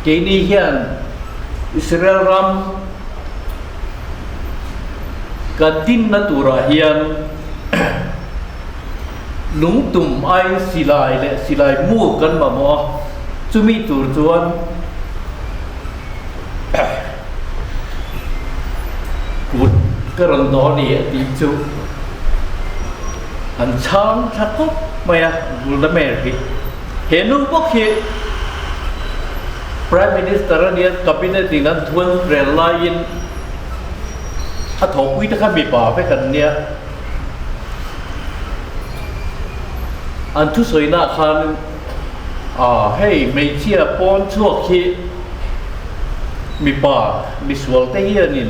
Keini hian Israel ram kan dinna turah hian lungtum aiin silai leh silai mu kan mamawh a, chumi tur chuan Kut ka rawn dawn i a tih chu an chhang thla khawp mai a, Golda Meir hi. He nu bawk hi Prime Minister a nia, Cabinet in an thuan rel laiin a thawhpui te kha mipa vek an nia. An thusawi-naah khan hei hmeichhia pawn chhuak hi Mipa misual te hianin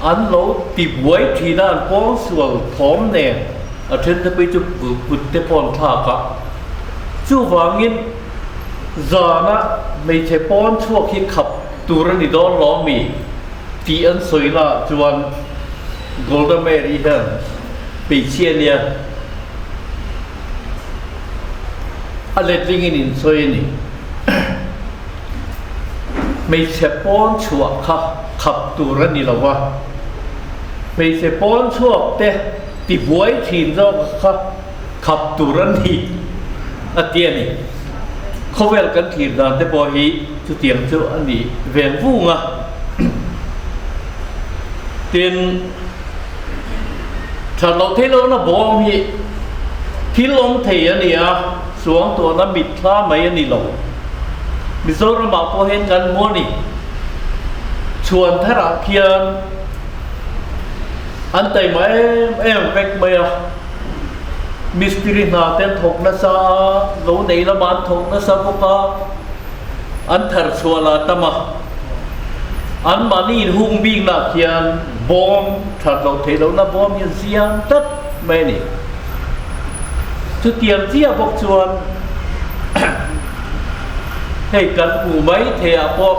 an lo ti buai thin a, an pawngsual thawm nen a then te pawh chu kut te pawh an thlak a. Chuvangin zana hmeichhe pawn chhuak hi khap tur a ni dawn lo mi tih an sawi na ah chuan Golda Meir i hian hmeichhia nia a letlingin insawi a ni. Hmeichhe pawn chhuah kha khap tur a ni lo va, hmeichhe pawn chhuak te tibuai thin zawk kha khap tur a ni a ti a ni. Khawvel kan thlir dan te pawh hi chutiang chu a ni veng vung a. Tin, that loh theih lohna bawm hi thil awm thei a ni a, suangtuahna mitthla mai a ni lo. Mizoramah pawh hian kan hmu a ni. Chhuan tharah khian an taima em em vek mai a, mistiri hna te an thawk nasa a, lo nei lamah an thawk nasa bawk a, an thar chhuah lah tam a. Anmahni inhung biknaah khian bawm that loh theih lohna bawm hi an siam tlat mai a ni. Chutiang chiah bawk chuan hei kan hmuh mai theiah pawh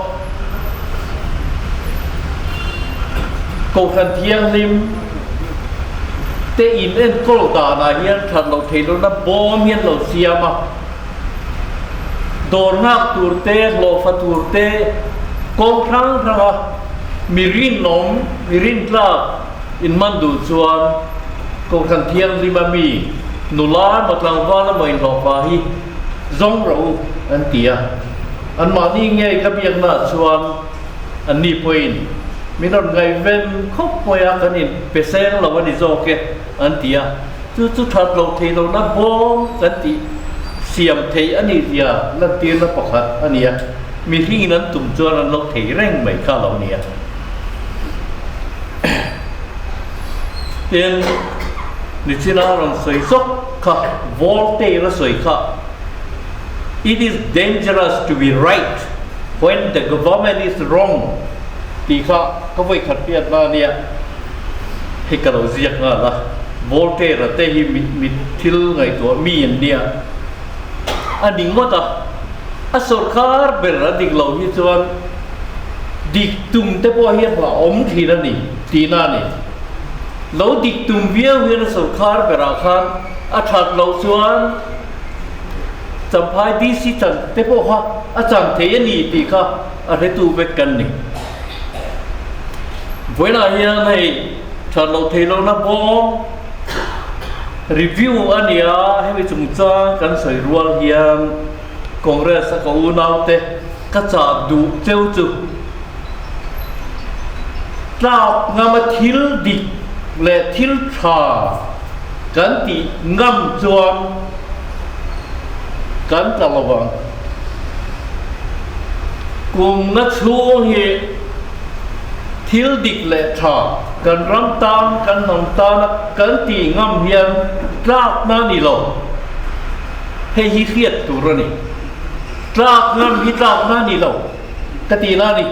Kohhran Thianghlim te in enkawl danah hian that loh theih lohna bawm hi an lo siam a. Dawr nghak tur te, hlawhfa tur te, kawng hrang hranga mi rinawm, mi rintlak inman duh chuan. Kohhran Thianghlim a mi nula emaw tlangval emaw inhlawhfa hi zawng rawh u an ti a. Anmahni ngei ka biaknaah chuan anni pawhin min rawn ngaihven khawp mai a, kan inpe seng lo a ni zawk e an ti a. Chu chu that loh theih lohna bawm kan tih siam theih a nih zia lantirna pakhat a ni a, mihringin an tum chuan an lo thei reng mai kha a lo ni a. Tin, nichina rawn sawi zawk kha, Voltaire a sawi kha, It is dangerous to be right when the government is wrong tih kha ka vawikhat hriatna a nia. Hei ka lo ziak nghal a, Voltaire-a te hi mi thil ngaihtuah mi an nia. A ni ngawt a, a sawrkar ber a dik loh hi chuan dik tum te pawh hi a hlauhawm thin a ni tihna a ni. Lo dik tum viau hian a sawrkar berah khan a that loh chuan Champhai DC chan te pawh kha a chan thei a ni tih kha a hretu vek kan ni. Vawiinah hian hei that loh theih lohna bawm review a ni a, hemi chungchang kan sawi rual hian Congress a ka unaute ka chah duh cheu chu tlak ngama thil dik leh thil tha kan tih ngam chuan kan tla lo vang. Kum nga chhung hi thil dik leh tha kan ram tan, kan hnam tana kan tih ngam hian tlakna a ni lo. Hei hi hriat tur a ni. Tlak ngam hi tlakna a ni lo ka tihna a ni.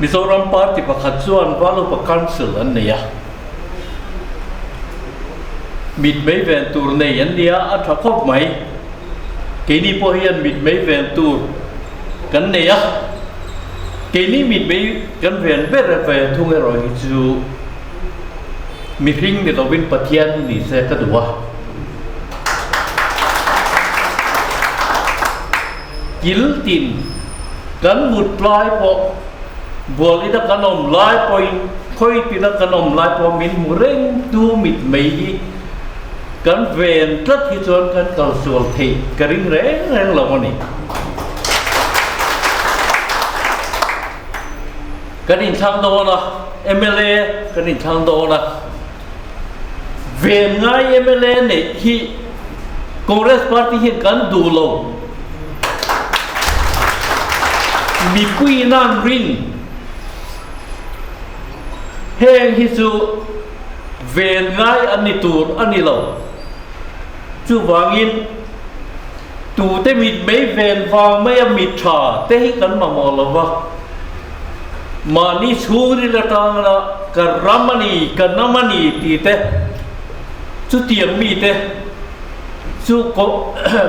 Mizoram party pakhat chuan Valupa Council an nei a. Mit mei ven tur nei an nia a tha khawp mai. Keini pawh hian mit mei ven tur kan nei a, keini mit mei kan ven ber ve thung erawh hi chu mihring ni lovin Pathian hi ni se ka duh a. Kil tin kan mut lai pawh Bual ina kan awm lai pawhin khawi tina kan awm lai pawh min hmu reng tu mit mai hi kan ven tlat hi chuan kan kal sual theih ka ring reng reng lo a ni. Kan inthlang dawn a, mla kan inthlang dawn a, ven ngai mla neih hi Congress party hian kan duh lo. Mipui nan rin heng hi chu ven ngai an ni tur a ni lo. Chuvangin tute mit mei ven vang maia mit tha te hi kan mamawh lo va. Mahni chhungril atanga ka ram a ni, ka nam a ni tih te chutiang mite chu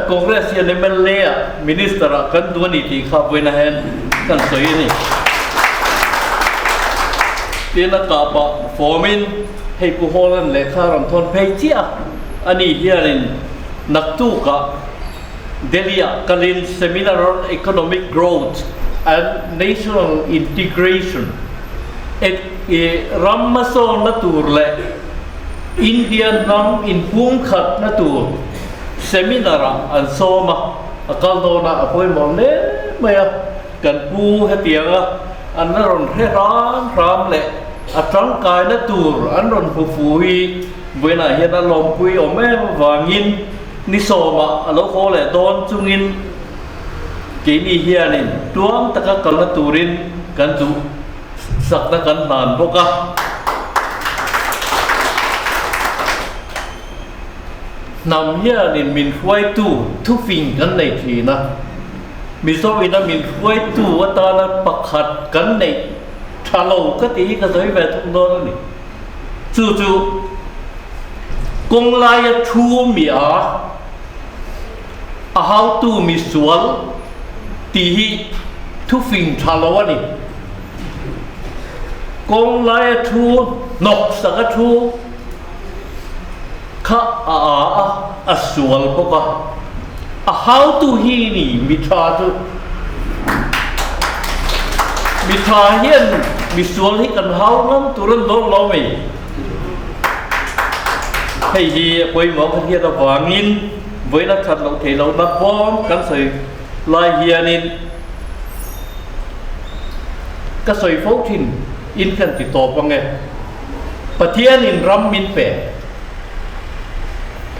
Congress hian mla ah Minister ah kan duh a ni tih kha vawiin hian kan sawi a ni. Tin a kah pah fawmin hei Pu Hawlan lehkha rawn thawn phei chiah a, ani hianin naktukah Delhi ah kalin Seminar on Economic Growth and National Integration et ram hmasawnna tur leh India hnam inpumkhatna tur seminar ah an sawm a, a kal dawn a, a pawimawh hle mai a, kan pu hetianga an la rawn hre hram hram leh a tangkaina tur an rawn hmu fu hi vawiinah hian a lawmpui awm em avangin ni sawmah a lo haw leh dawn chungin keini hianin tuang taka kalna turin kan duh Sakna kan hlan bawk a. Hnam hianin min hruaitu thufing kan nei thin a. Mizo ina min hruaitu atana pakhat kan neih tha lo ka tih hi ka sawi ve thung dawn a ni. Chu chu kawng laia thu mi a, a hautu mi sual tih hi thufing tha lo a ni. Kawng laia thu hnawk sak a thu kha a a a, a sual bawk a. A hautu hi ni mi tha chu. Mi tha hian mi sual hi kan hau ngam tur an dawn lo mai. Hei hi a pawimawh ka hriat avangin vawiin a that loh theih lohna bawm kan sawi lai hianin ka sawi fo thin in kan ti tawp ang e. Pathianin ram min pe.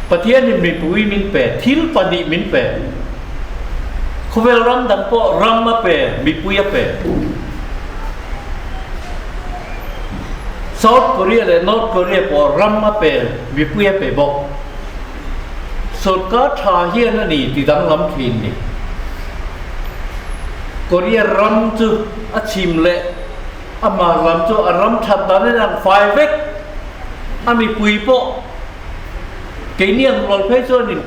Pathianin mipui min pe, thil pahnih min pe. Khawvel ram dang pawh ram a pe, mipui a pe. South Korea leh North Korea pawh ram a pe, mipui a pe bawk. Sorkar tha hian a ni ti danglam thin ni. Korea ram chu a chim leh Amah lam chu a ram that dan in ang fai vek a mipui pawh keini ang rual phei chuan in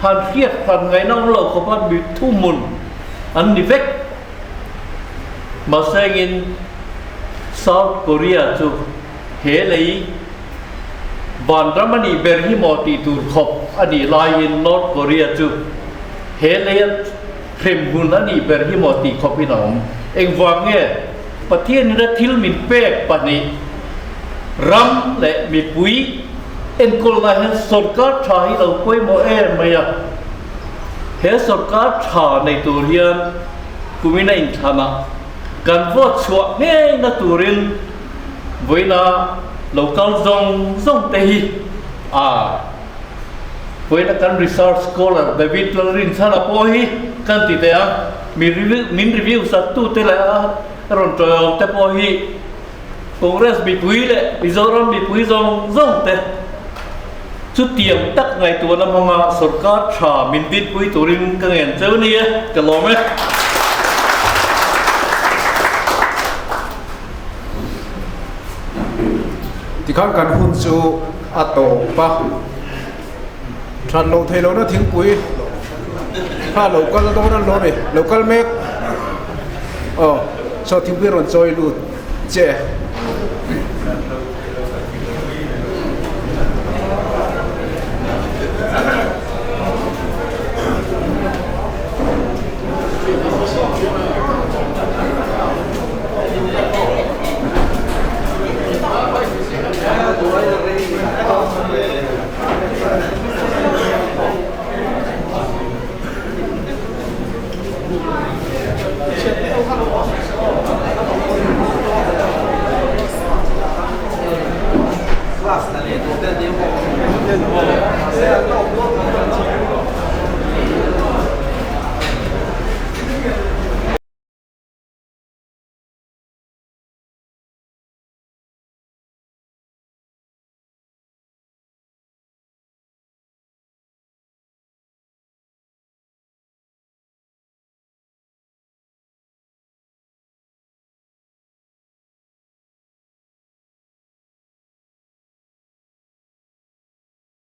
han hriat hran ngaihna awm lo khawp a mi thuhmun an ni vek. Mahse engin South Korea chu he lei vanram a nih ber hi maw tih tur khawp a nih laiin North Korea chu he lei a Hremhmun a nih ber hi maw tih khawpin a awm. Engvang nge Pathianin a thil min pek pahnih, ram leh mipui enkawlna hian sawrkar tha hi lo pawimawh em mai a. He sawrkar tha nei tur hian kumin a inthlanah kan vote chhuah ngei na turin vawiina lo kal zawng zawng te hi a Vawiina kan research scholar David Lalrinchhana pawh hi kan ti teh a, mi review min review sak tu te leh a rawn tawihawm te pawh hi Congress mipui leh Mizoram mipui zawng zawng te chutiang tak ngaihtuahna hmanga sorkar tha min dinpui turin ka ngen cheu ni e, ka lawm e. Tikhan kan hun chu a tawp a, that loh theih lohna thingpui kha lo kal dawn an lo ni, lo kal mek aw saw thingpui rawn chawi lut che.